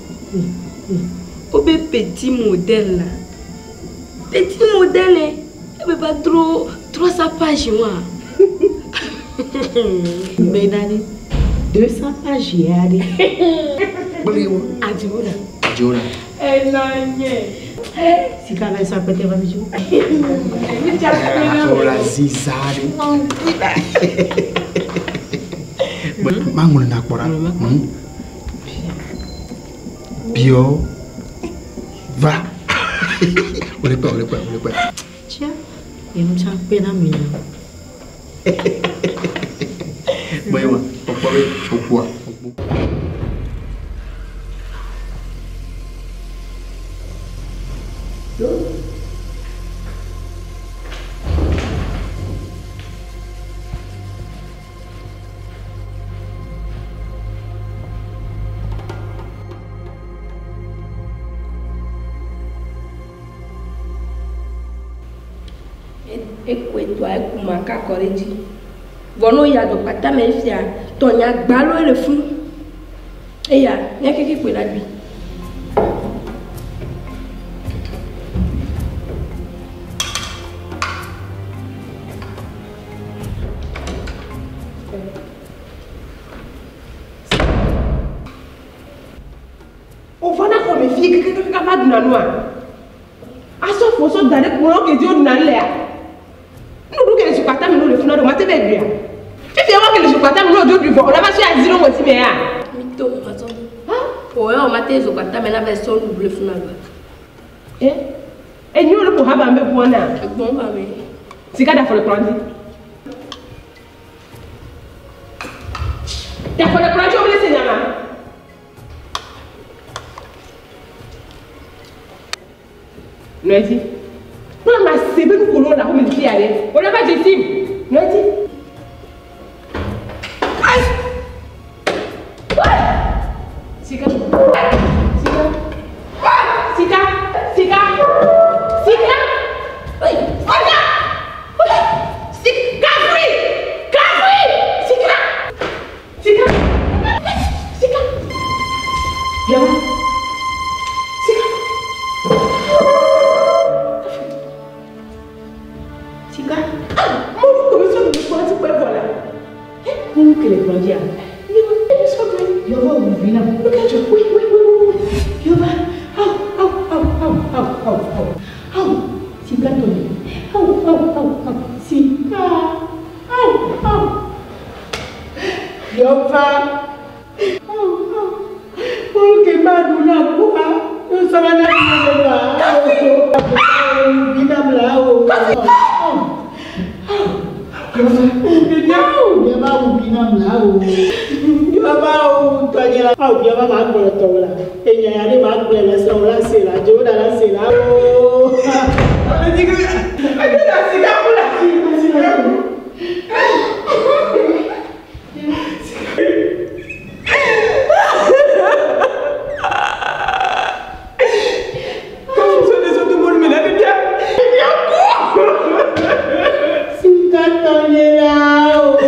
Wobe petit modèle la. Petit modèle. Ebe va dro 300 pages wa. Bena ɖe. 200 pages ya ɖe. Kple wo. Adzewo ɖa. Adzo la. Enɔ nye. Sika bɛ sa pɛtɛ va mi tso. Afɔ la ziza ɖe. Maŋlɔ na kpɔ ɖa. Biɔ va. Wòle kpɛ, wòle kpɛ, wòle kpɛ. Tia, yenu tsa kpe na mi na. Bɔyɛ wa, kpɔkpɔ be okpoa. Ekue tɔa ekuma kakɔ ɖe dzi. Vɔ ne woyi adzɔkpata me fia, tɔnya gbalo le fún. Eya, mía keke koe la ɖui. Wòva na xɔ me fie kakakaka va ɖuna nua. Asɔfo sɔ da ɖe kplɔ ke dzi woɖuna nu lea. Nuɖuɖu ke le zikpata me ne wole funa ɖo mate va ɖuia. Fifia wa ke le zikpata me ne wodzo ɖui vɔ o la va sɔe azi ɖe ŋɔti me ya. Mi to me va sɔ do. O ya o mate zikpata me na va sɔ nuɖuɖu le funa ɖua. Eh? Enyo le ko haba me ʋua na. Egbɔn ba me. Sika da afɔ le kplɔ dzi. Da afɔ le kplɔ dzi o le se nyama. Nɔedzi. Kple ma se be nukolo le aƒeme fia ɖe. Wòle va dze sim. Nɔedzi. Sika. Sika. Sika. Sika. Sika. Sika. Sika. Kafui. Kafui. Sika. Sika. Sika. Biawa. Sika. Sika. Ah, mo ní kò ní sọ́dọ̀ ní kọ́ńtì pẹ́ bọ̀ la. Mo ń kele kplɔ dzia. Yɔvɔ wù vi na. Look at you. Wait, wait, wait, wait, wait. Yɔva. Aw, aw, aw, aw, aw, aw, aw. Aw. Sika tɔ ni. Aw, aw, aw, aw. Sika. Aw, aw. Yɔva. Aw, aw. Mo ke ma ɖu na kua. Yɔ sɔrɔ na mi le wa. Aw, vi na bla o. Yɔva wù vi na bla o. Yɔva o tɔnye la. Aw yɔva ma gblɔ tɔwò la. Enya ya ne ma gblɔe le srɔ̃wò la se la, dzewo ɖa la se la o. Sika kula. Sika. Sika tɔnye la o.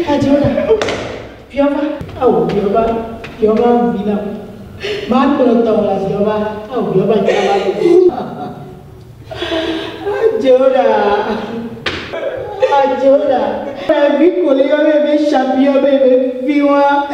Adiola. Biɔva. Aw yɔva, yɔva wù vi na. Ma gblɔ tɔwò la yɔva. Aw yɔva dzra ma ɖu. Adiola. Adiola. Vi ko le yɔ be be champion be be vi wa.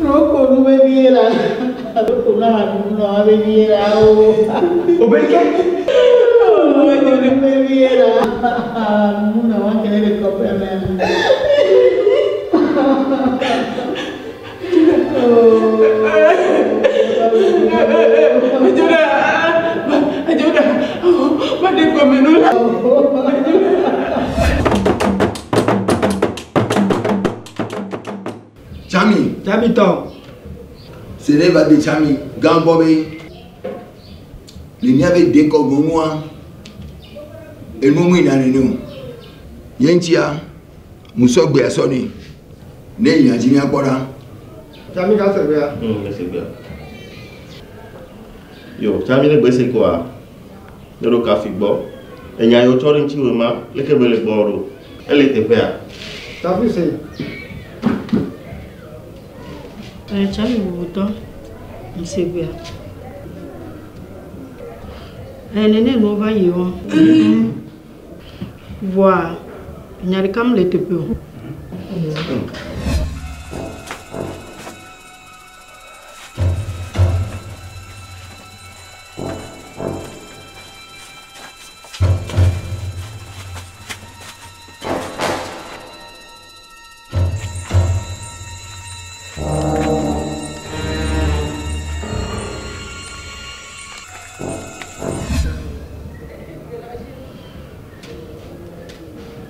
Roko nu be vie la. Roko na nu na be vie la o. Obelike. Nu be vie la. Nu na wa kele le kɔƒe me. Ajoda. Ajoda. Ma de gɔme nu la. Chami. Chami tɔ. Sene va de Chami gã gbɔ be Le míabe dekɔnu nua, enu mu yina nene o. Ye ŋutia, musɔ gbea sɔ nɛ. Ne yina dzi míakpɔ ɖa. Tsami ka se gbea? Mese gbea. Yo, tsami ne gbe se koa, ne ɖo kafi gbɔ. Enya yiwo tsɔ ɖe ŋuti wò ma, leke be le gbɔ ɖo? Ele teƒea? Kafi se. Tsami bubutɔ, ŋse gbea. Nene nuwo va yi wɔ. Voa, nya ɖeka mele teƒe o.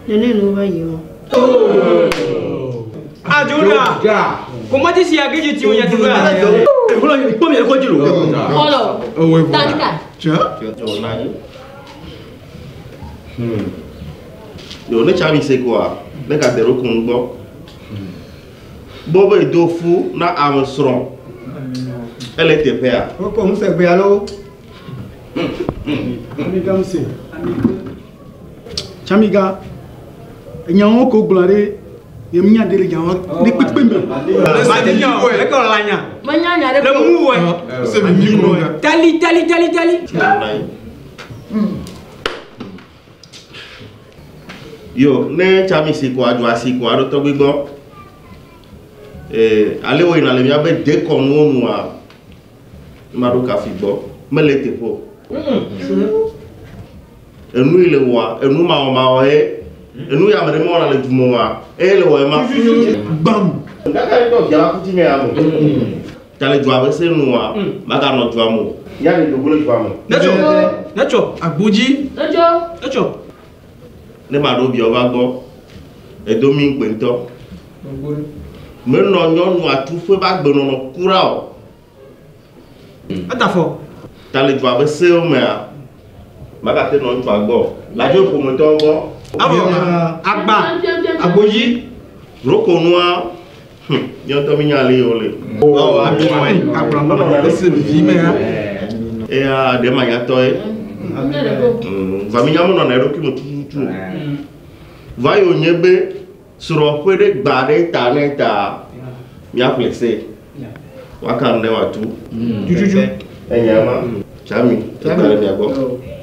Nene nuwo va yi wɔ. Adjona. Comment tu sais à qui tu tiens tu vas Kɔlɔ. Tanka. Yo, nani? Yo, ne tsami se koa, ne gate ɖo kun gbɔ. Gbɔ be do fu na ame srɔ̃. Ele teƒea? Wokɔ ŋusẽ gbea loo. Amiga ŋusẽ. Tsamiga, enyawo ko gblɔ ɖe ye mía ɖe le nyawo ne kpekpe me. Menya nya ɖe Le mu wɛ. Tali tali tali tali. Yo, ne tsami si koa, dzo asi koa ɖo tɔgbi gbɔ. Ale wo yina le míabe dekɔnuwo nua, ma ɖo kafi gbɔ. Mele teƒe o. Enu yi le wɔa, enu mawɔmawɔ ye. Enu ya ame ɖe mewɔna le dume oa, eye le wɔ ema. Gbam. Gake ŋutɔ via la kuti nye ya me. Ta le dua be se nua, maganɔ dua me o. Ya le dogo le dua me. Netsɔ. Netsɔ. Agbodzi. Netsɔ. Netsɔ. Ne ma ɖo viawo va gbɔ, edo mi ŋukpe ŋutɔ. Menɔ nyɔnu atuƒe be agbenɔnɔ kura o. Etafɔ. Ta le dua be sewo mea, magate nɔ ŋutsua gbɔ o. La dzo ƒometɔwo gbɔ. Avɔ. Agba. Agbodzi. Rokonua, míawo ŋutɔ mínya ale yi wole. Eya ɖe manyatɔe. Va mínya menɔna eɖokui me tututu o. Va yi wònye be srɔ̃ƒe ɖe gba ɖe ta ne ta míaƒle se. Woaka nu ne wòatu. Tututu. Enya ma. Tsami, eta le mia gbɔ.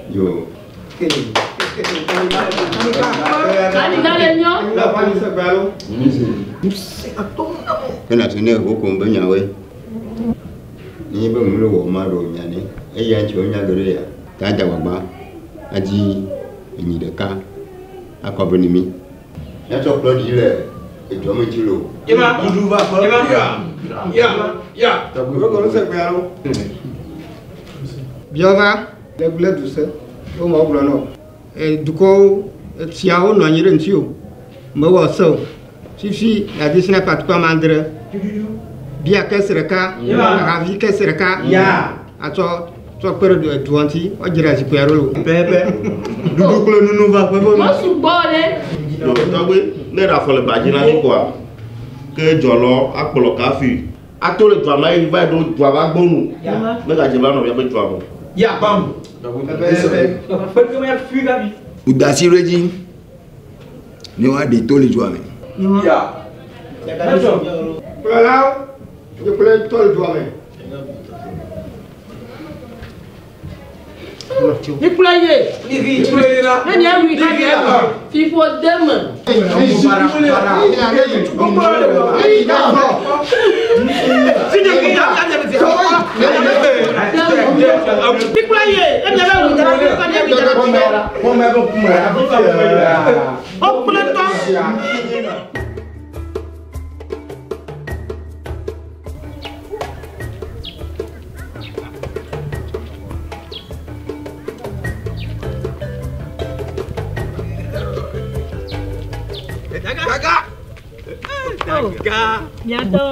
Yo. Amiga le nyɔ. Ke na tene wo ko be nyawoe. Ni be nu le wɔ ma ɖo nya ne. Eya ŋuti wonya ge ɖe ya. Ta dza gbagba adzi enyi ɖeka akɔ be ne mi. Míatsɔ kplɔ ɖi le edua me ŋuti loo. Ema. Dudu va kplɔ. Ema. Ya. Ya. Wokɔ ŋusẽ gbea loo. Biɔva le gblẽ du se, womɔ gblɔ nɔ. Dukɔwo, tsiawo nɔ anyi ɖe ŋuti o. Mewɔ se o. Fifi adi sinapa atukpa ame adre. Bia kɛse ɖeka, ahavi kɛse ɖeka. Atsɔ tsɔ kpe ɖe dua ŋuti, woadzra zikpui aɖewo lo. Pɛpɛ. Ɖuɖu kple nunu va ƒe ƒe me. Mesu gbɔ ɖe. Yo, tɔgbi, ne ɖe afɔ le ba dzi na mi koa, ke dzɔlɔ akplɔ kafi. Ato le dua me ayi va ɖo dua va gbɔnu. Megadze va nɔ míaƒe dua me. Ya bam. Wòda asi ɖe edzi ne woaɖe to le dua me. Kplɔlawo, mikplɔe tɔ le dua me. Mikplɔ ye. Ne miaɖui ka miaɖui. Fiƒo de me. Mikplɔ ye. Ne miabe wu dara ka miaɖui dara. Wokplɔ tɔ. Daga. Miatɔ.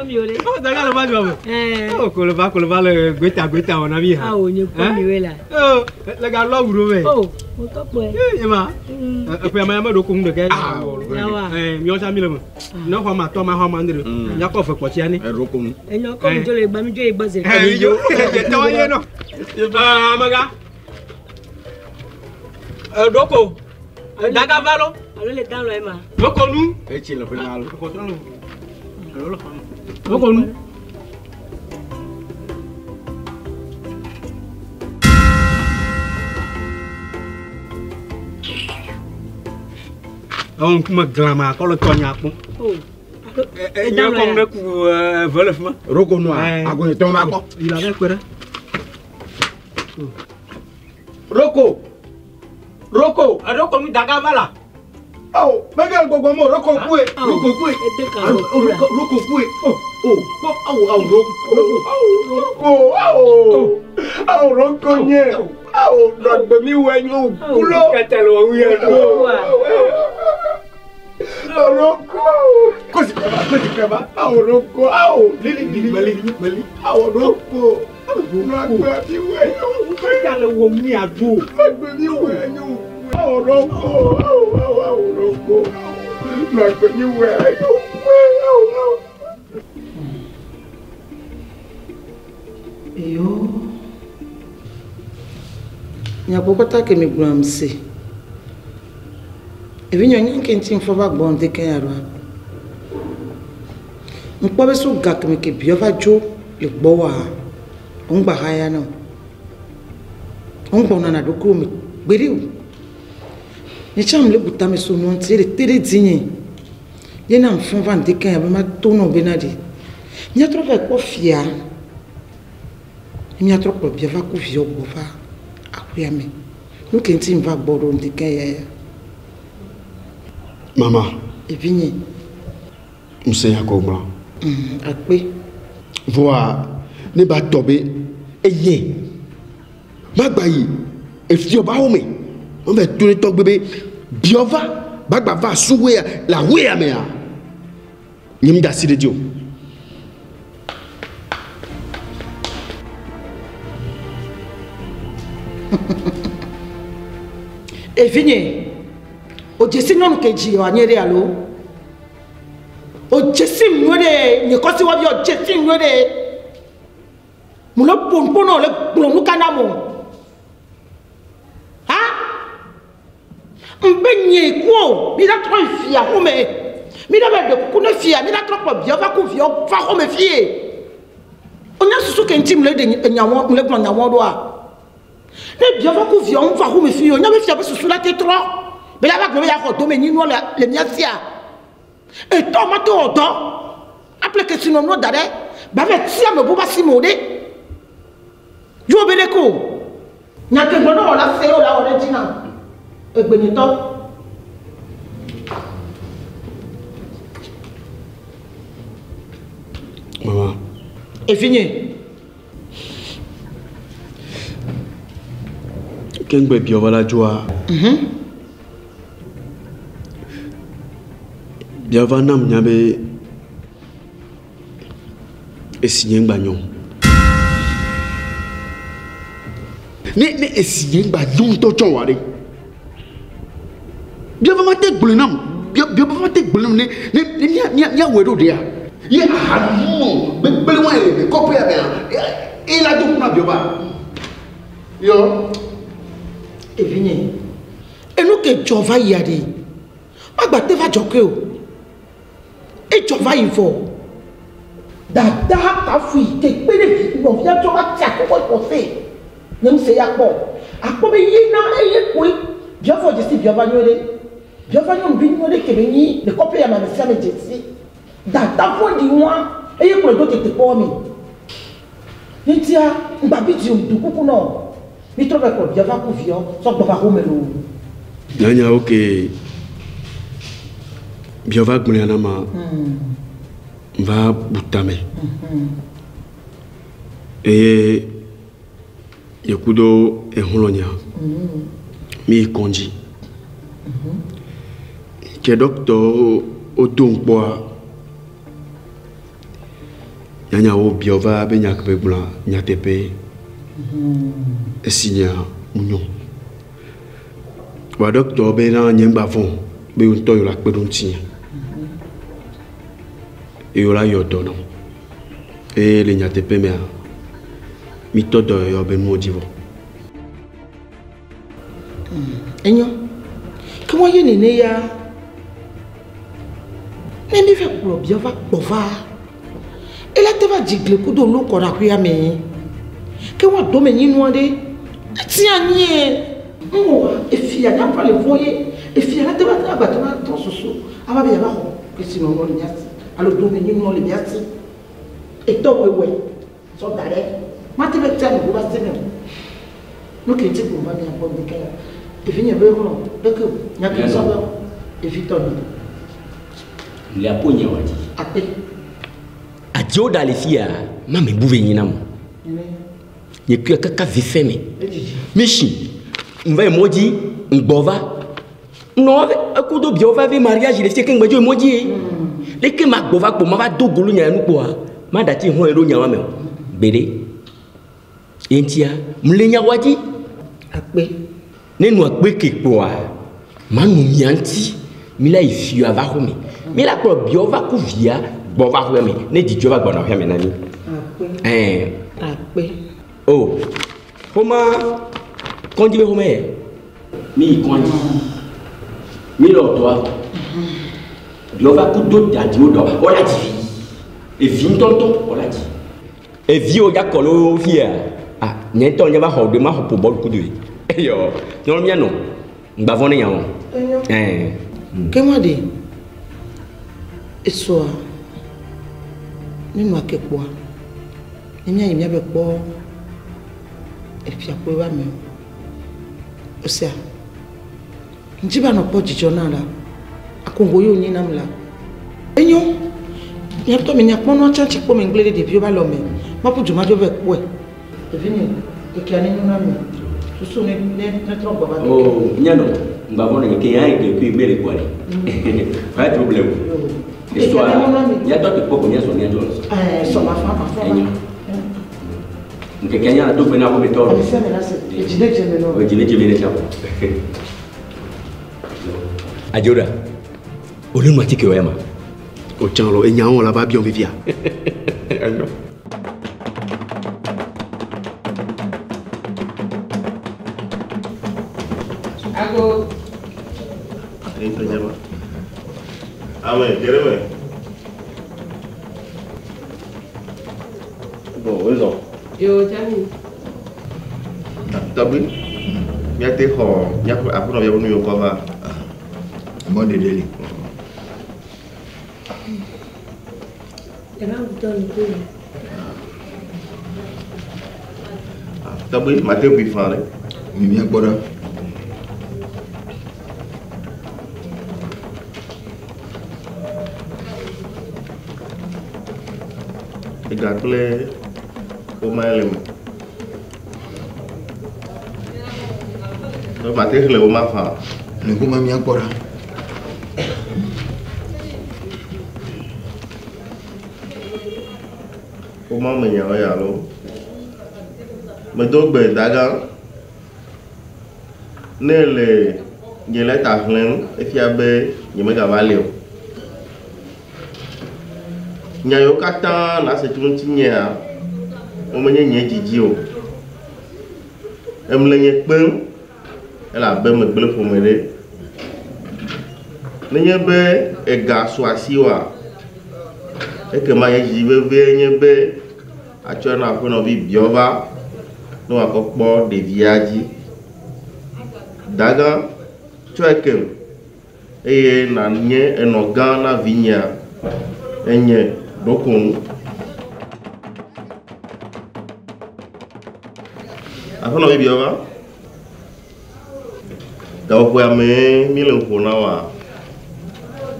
mi o le. Oh, daga le va jɔ me. Eh. Oh, koloba koloba le gbeta gbeta wɔ na mi ha. Awo nye kpɔ mi we la. Oh, le ga lɔ wu ɖo me. Oh, mo tɔ kpɔe. Ye ma. Eƒe ame ame ɖo ko ŋu ɖeka. Ah, Yawa. Eh, miɔ sa mi le me. Ne xɔ ma tɔ ma xɔ ma ndre. Miakɔ fe kpɔtsia ni. Eɖo ko nu. Enyo kɔ mi dzo le gbɔ mi dzo yi gbɔ ze. Eh, mi dzo. Tɔwɔ ye nɔ. Ah, amega. Eɖo ko. Daga va lo. Alo le dan lɔ ye ma. Ɖo ko nu. Etsi le ƒe na lo. Ɖo ko nu. Ewo ŋkume glama kɔ le tɔnya kpɔm. Oh. Enye kɔm ɖe ku eve le fi ma. Roko nua, agbletɔ ma kpɔ. Yi la bɛ kpe ɖe. Roko. Roko. Roko nu daga va la. Awo, mege gbogbo mo roko kue. Roko kue. Roko roko kue. Oh, oh, awo awo roko. Awo roko awo. Awo roko nye. Awo dɔgbe mi wɛ nyo kulo. Kɛtɛ le wo wuye do. Roko. Kosi kaba kosi kaba. Awo roko awo. Lili lili meli meli. Awo roko. Dɔgbe mi wɛ nyo. Kɛtɛ le wo mi ado. Dɔgbe mi wɛ nyo. Awo roko awo awo awo roko. Dɔgbe mi wɛ nyo. Awo awo. Eyo. Nyakpɔkpɔta ke mi gblɔm se. Evi nye nye ke ŋuti ŋfɔ va gbɔ ŋdeke ya ɖoa. Ŋkpɔ be so ga keme ke biɔ va dzo le gbɔwòa, ŋgba haya na o. Ŋgbɔna na ɖokuiwò me gbeɖe o. Nye tsã mle bu tame so nua ŋuti ele te ɖe dzinye. Ye na ŋfɔ va ŋdeke ya be mato nɔ bena ɖe. Míatrɔ va yi kpɔ fia. Míatrɔ kplɔ bia va ku viɔ gbɔ va aƒea me. Nu ke ŋuti ŋva gbɔ ɖo ŋdeke ya ya. Mama. Evi nye. Ŋusẽ ya ko gblɔ. Akpe. Voa ne ba tɔ be eye magba yi efiɔ ba wo me. Wɔn fɛ to ne tɔgbe be biɔ va gbagba va suwe ya le awoe ya mea. Nye mi da asi ɖe dzi o. Evi nye, o dzesi nyɔnu ke dzi wòanye ɖe alo? O dzesi nyuie ɖe nye kɔsi wɔ vi o dzesi nyuie ɖe. Mo le ƒo nuƒo na wo le gblɔ nu ka na mo. Ha? Ŋgbe nye ku o, mi la trɔ yi fia xɔme. Mi la va ɖe kuku ne fia, mi la trɔ kplɔ viawo va ku viawo va xɔme fie. O nya susu ke ŋuti mle ɖe enyawo, mle gblɔ nyawo ɖoa? Ne viawo va ku viawo va xɔme fie, o nya be fia be susu la te trɔ. Be la va gblɔ be ya xɔ domenyinua le mía sia. Etɔ ma te wɔ dɔ. Aple kesinɔnuwo da ɖe. Ba va tia ame bu be asi me o ɖe. Yewo be ɖeke o. Nya ke gblɔ ne wɔ la se ye wòle awɔ ɖe edzi na. Egbenyetɔ. Mama. Evi nye. Ke ŋgbe biɔ va la dzoa. Biɔ va nam nya be esi nye ŋgba nyɔ. Ne ne esi nye ŋgba nyɔ ŋutɔ tsɔ wɔ ɖe. Biɔ va ma te gblɔe nam. Biɔ biɔ va ma te gblɔe nam ne ne ne mia mia mia wɔe ɖo ɖea. Ye aha nu gbegblẽ wa le kɔƒe ya mea. Eye la do kuna biɔ va. Yɔ. Evi nye. Enu ke dzɔ va yia ɖe. Magba te va dzɔ ke o. Edzɔ va yi vɔ. Dada kafui ke kpe ɖe vi nɔvia tsɔ va tsi akɔkɔ kɔ se. Nye ŋusẽ ya kpɔ. Akpɔ be ye na eye koe. Biɔ fɔ dzesi biɔ va nyuie ɖe. Biɔ va nyɔnuvi nyuie ɖe ke be nyi le kɔƒe ya me ame sia ame dzesi. Dada vɔ̃ɖi wa eye kplɔe do tete kpɔ me. Ŋutia ŋgba bi dzi o du kuku nɔ. Mi trɔ va kplɔ biɔ va ku viɔ sɔ gbɔ va xɔme loo. Nyanyawo ke biɔ va gblɔe na ma. Va bu tame. Eye yeku do exlɔ̃ nya. Mi yi kɔndzi. Ke dɔkitɔwo wodo ŋkpɔa. Nyanya wo biɔ va be nya ke be gblɔa nyateƒe. Esi nyea ŋu nyɔ. Wa ɖɔkitɔ be na nye ŋgba vɔ̃ o, be yewo ŋutɔ yewo la kpe ɖo ŋutinye. Yewo la yɔ dɔ nam. Eye le nyateƒe mea, mitɔ dɔyɔyɔ be nuwo dzi vɔ. Enyo. Ke woaye nene ya. Ne mi va kplɔ bia va gbɔ va. Ela te va dzigle kudo nu kɔ ɖe aƒea me. Ke woado me nyinua ɖe. Eti anyie. Ŋwɔ efia ya va le vɔ ye. Efia la te va agba te va trɔ susu. Ava be ya va xɔ kesinɔnɔ le mía si. Alo do me nyinua le mía si. Etɔ wɛwɛ sɔ da ɖe. Mate be tia me va se me o. Nu ke ŋuti gblɔm va mia gbɔ ŋdi ke ya. Evi nye be xlɔ̃ ɖeke o. Nya ke sɔ be evi tɔ nye. Le apo nye wa dzi. Akpe. Adziwo ɖa le fia, ma me bu ve nyi na mo. Nye kuya kaka vi fɛ me. Mi si, ŋva yi mɔ dzi, ŋgbɔ va. Nɔ eku do biawo va ve mariage le fia ke ŋgbe dzo yi mɔ dzi ye. Leke ma gbɔ va kpo ma va do golo nya ya nu kpoa, ma ɖa ti hɔn ɖo nya wa me o. Gbeɖe. Ye ŋutia, mle nya wa dzi. Akpe. Ne nu akpe ke kpoa, ma nu mia ŋuti. Mi la yi fia va xɔ me. Mi la kplɔ biawo va ku via gbɔ va xɔ me. Ne dzidzɔ va gbɔna xɔ me na mi. Akpe. Ɛɛ. Akpe. O, xɔma kɔndzi be xɔme yɛ. Mi yi kɔndzi. Mi le dɔa. Biawo va ku do dadziwo dɔ. Wola dzi vi. Evi ŋutɔŋutɔ wola dzi. Eviwo ya kɔ le wo fia. Ah, nye ŋutɔ nye va xɔ ɖe ma xɔ ƒo bɔlu kudo yi. Eyɔ, nyɔnu mía nɔ. Ŋgba vɔ̃ ne nya o. Enyo. Ɛɛ. Ke wa ɖe. Esɔa. Ne nua ke kpɔa. Ne mía yi mía be kpɔ. Efia kpɔe wa me. Osea. Ŋdzi ba nɔ kpɔ dzidzɔ na la. Akongo yi wonye nam la. Enyo. Nye ŋutɔ me nya kpɔ nua tsã tsi kpɔ me ŋgble ɖe ɖeviwo ba lɔ me. Maƒu du madzo vɛ kpɔe. Ɖevi nye, kekea ne nyo na mi. Susu ne ne ne trɔ gbɔ va keke. Oh, nye nɔ. Ŋgba vɔ̃ ne nye ke ya yi ke kui gbe le kpɔa ɖe. Va dro ble o. Esɔa, mía tɔ te kpɔ ko mía sɔ mía dzɔ. Ɛɛ, sɔ ma fa ma fa. Enyo. Ŋkeke nya la do gbe na aƒemetɔ. Ame sia ame la se. Edzi ne dze me nɔ. Edzi ne dze me ne tsã. Adzoɖa, wòle nu atike wɔ ya ma. O tsã lɔ enya wɔn la va biɔ fifia. Enyo. Ago. Ame, ge ɖe me. Bon, wozɔ. Yo, Jami. Tɔgbi, míate xɔ míaƒe aƒenɔvia ƒe nu yiwo kɔ va. Mɔ ɖeɖe li. Eva ŋutɔ nu kple. Tɔgbi, mate ŋui faa ɖe. Mi míakpɔ ɖa. Ega kple woma le me. Tɔgbi, mate xlẽ woma faa. Ne woma míakpɔ ɖa. Woma me nyawo ya alo. Medo gbe dagã. Ne le nye lɛta xlẽm, efia be nyemegava li o. Nya yiwo katã nase tso ŋutinyea, womenye nye dzidzi o. Emle nye kpem elabe megblẽ ƒome ɖe. Nenye be ega su asiwòa, ekema nye dzidzi vevie nye be atsɔe na aƒenɔvi Biɔva ne wòakɔ kpɔ ɖevia dzi. Dagã, tsɔe kem eye nànye enɔ gã na vinyea. Enye ɖokonu. Aƒenɔvi Biɔva, gaƒoƒoa mee míele nu ƒom na woa,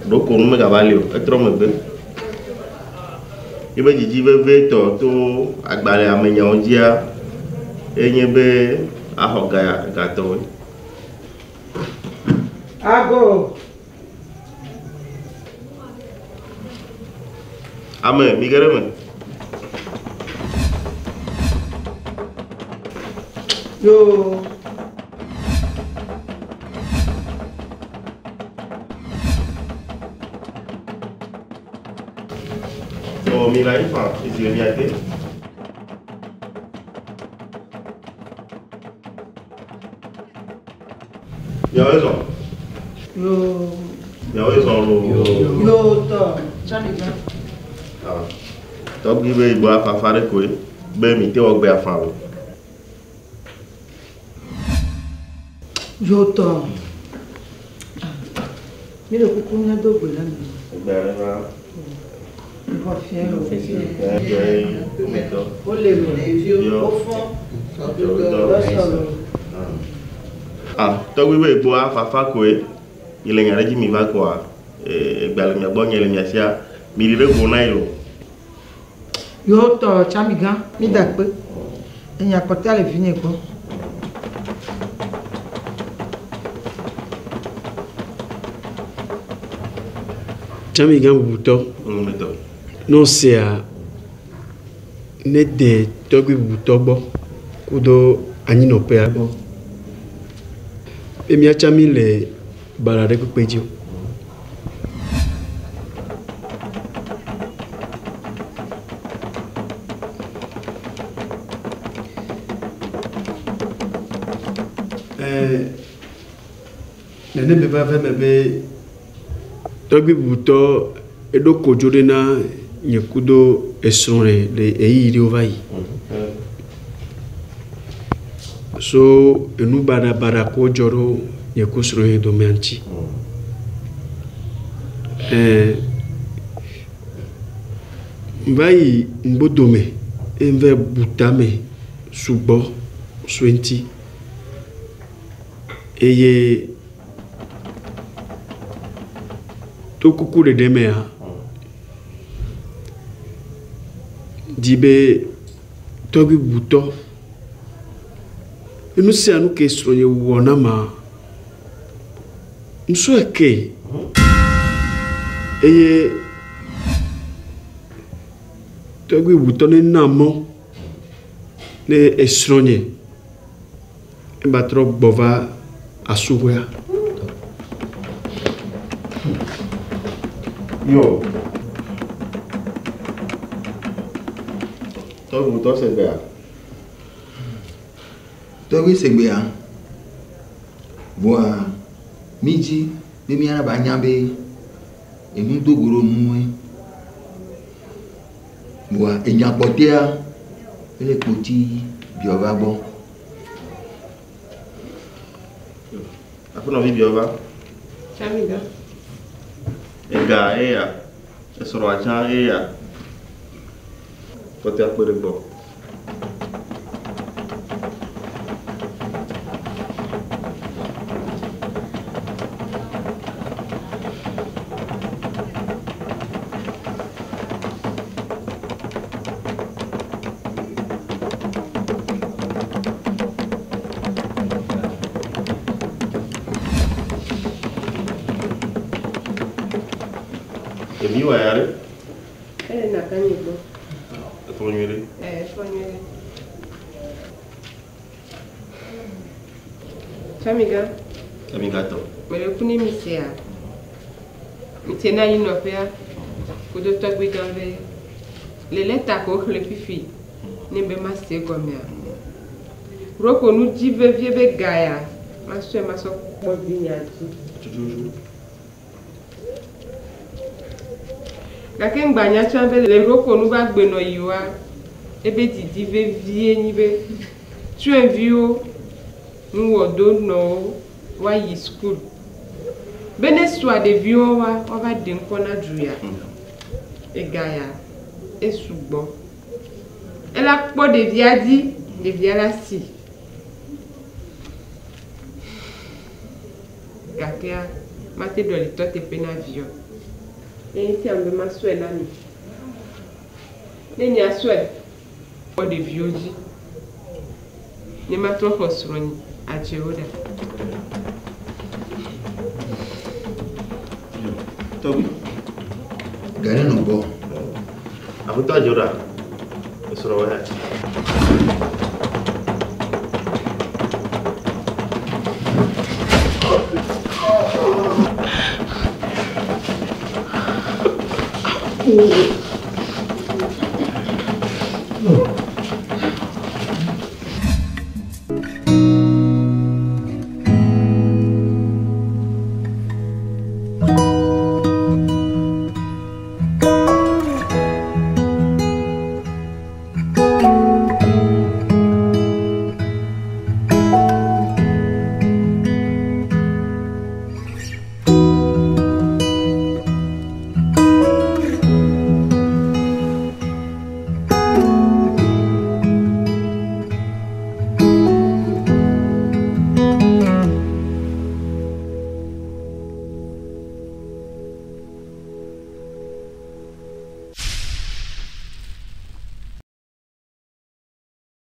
ɖokonu megava li o, etrɔ megbe. Yebe dzidzi vevitɔ to agbalẽa me nyawo dzia, enye be axɔ ga gatɔwoe. Ago. Ame, mi ge ɖe eme. Yoo. Oh, mi la ifa, ezi le mia te. Miawo zɔ. Yoo. Miawo zɔ loo. Yoo tɔ. Tsamiga. Ah. Tɔgbi be yigbɔ afafa ɖe koe be mi te wɔ gbe afa o. Yoo tɔ. Mi le kuku mía do gbe na mi. Egbe ɖe va. Xɔ fiɛ o. Fiɛ. Wole me. Ɖeviwo. Wofɔ. Lɔsɔ lo. Ah, tɔgbi be yigbɔ afafa koe. Yi le nya ɖe dzi mi va koa. Egbe le mia gbɔ nye le mia sia. Mi ɖi ɖe go na yi lo. Yoo tɔ Tsamiga. Mi da kpe. Enya kpɔtɔa le vinye gbɔ. Tsamiga bubutɔ. Ne wosea, ne de tɔgbui bubutɔ gbɔ kudo anyinɔƒea gbɔ. Be míatsa mi le baɖa ɖe kpekpe dzi o. Ɛɛ nene be va ve me be tɔgbui bubutɔ eɖo kodzo ɖe na nye kudo esrɔ̃ le le ɣeyiɣi ɖewo va yi. So enu baɖabaɖa kewo dzɔ ɖo nye ku srɔ̃nye domea ŋuti. Ɛɛ ŋva yi ŋgbodome eye ŋva bu tame sugbɔ so eŋuti eye to kuku ɖeɖe mea, di be tɔgbui bubutɔ enu sia nu ke srɔ̃nye wɔ na ma, ŋsɔe ke eye tɔgbui bubutɔ ne na mɔ ne esrɔ̃nye eba trɔ gbɔ va asuxɔea. Yo. Tɔgbi bubutɔ se gbea. Tɔgbi se gbea. Voa mi dzi be míana ba nya be enu do go ɖo nue. Voa enya kpɔtɔea ele kpoti biɔ va gbɔ. Aƒenɔvi biɔ va. Tsamiga. Ega eya. Esrɔ̃a tsã eya. Kpɔtɔea kpe ɖe gbɔ. Evi wɔ ya ɖe. Ele na ka nye gbɔ. Efɔ nyuie ɖe. Ɛɛ efɔ nyuie ɖe. Tsamiga. Tsamiga tɔ. Mele ku ne mi sea. Mi tse na anyinɔƒea kudo tɔgbui gã be le lɛta ko xlẽ fifi ne be ma se gɔmea. Roko nu dzi vevie be ga ya masɔe masɔ kpɔ vinya dzi. Tututu. Gake ŋgbanya tsã be le roko nu va gbenɔ yiwoa ebe didi vevie nyi be tsyɔ̃eviwo nuwɔ do nɔwo woayi sukulu. Be ne sua ɖeviwo wa woava ɖe ŋkɔ na du ya. Ega ya esugbɔ. Ela kpɔ ɖevia dzi, ɖevia la si. Gakea mate ɖɔli tɔ teƒe na viɔ. Ye ŋuti ame be masɔe na mi. Ne miasɔe, kpɔ ɖeviwo dzi. Ne matrɔ xɔ srɔ̃nye adzewo ɖa. Tɔgbi. Ga ne nɔ gbɔ. Aƒetɔ adzewo ɖa. Esrɔ̃ wɔ ya.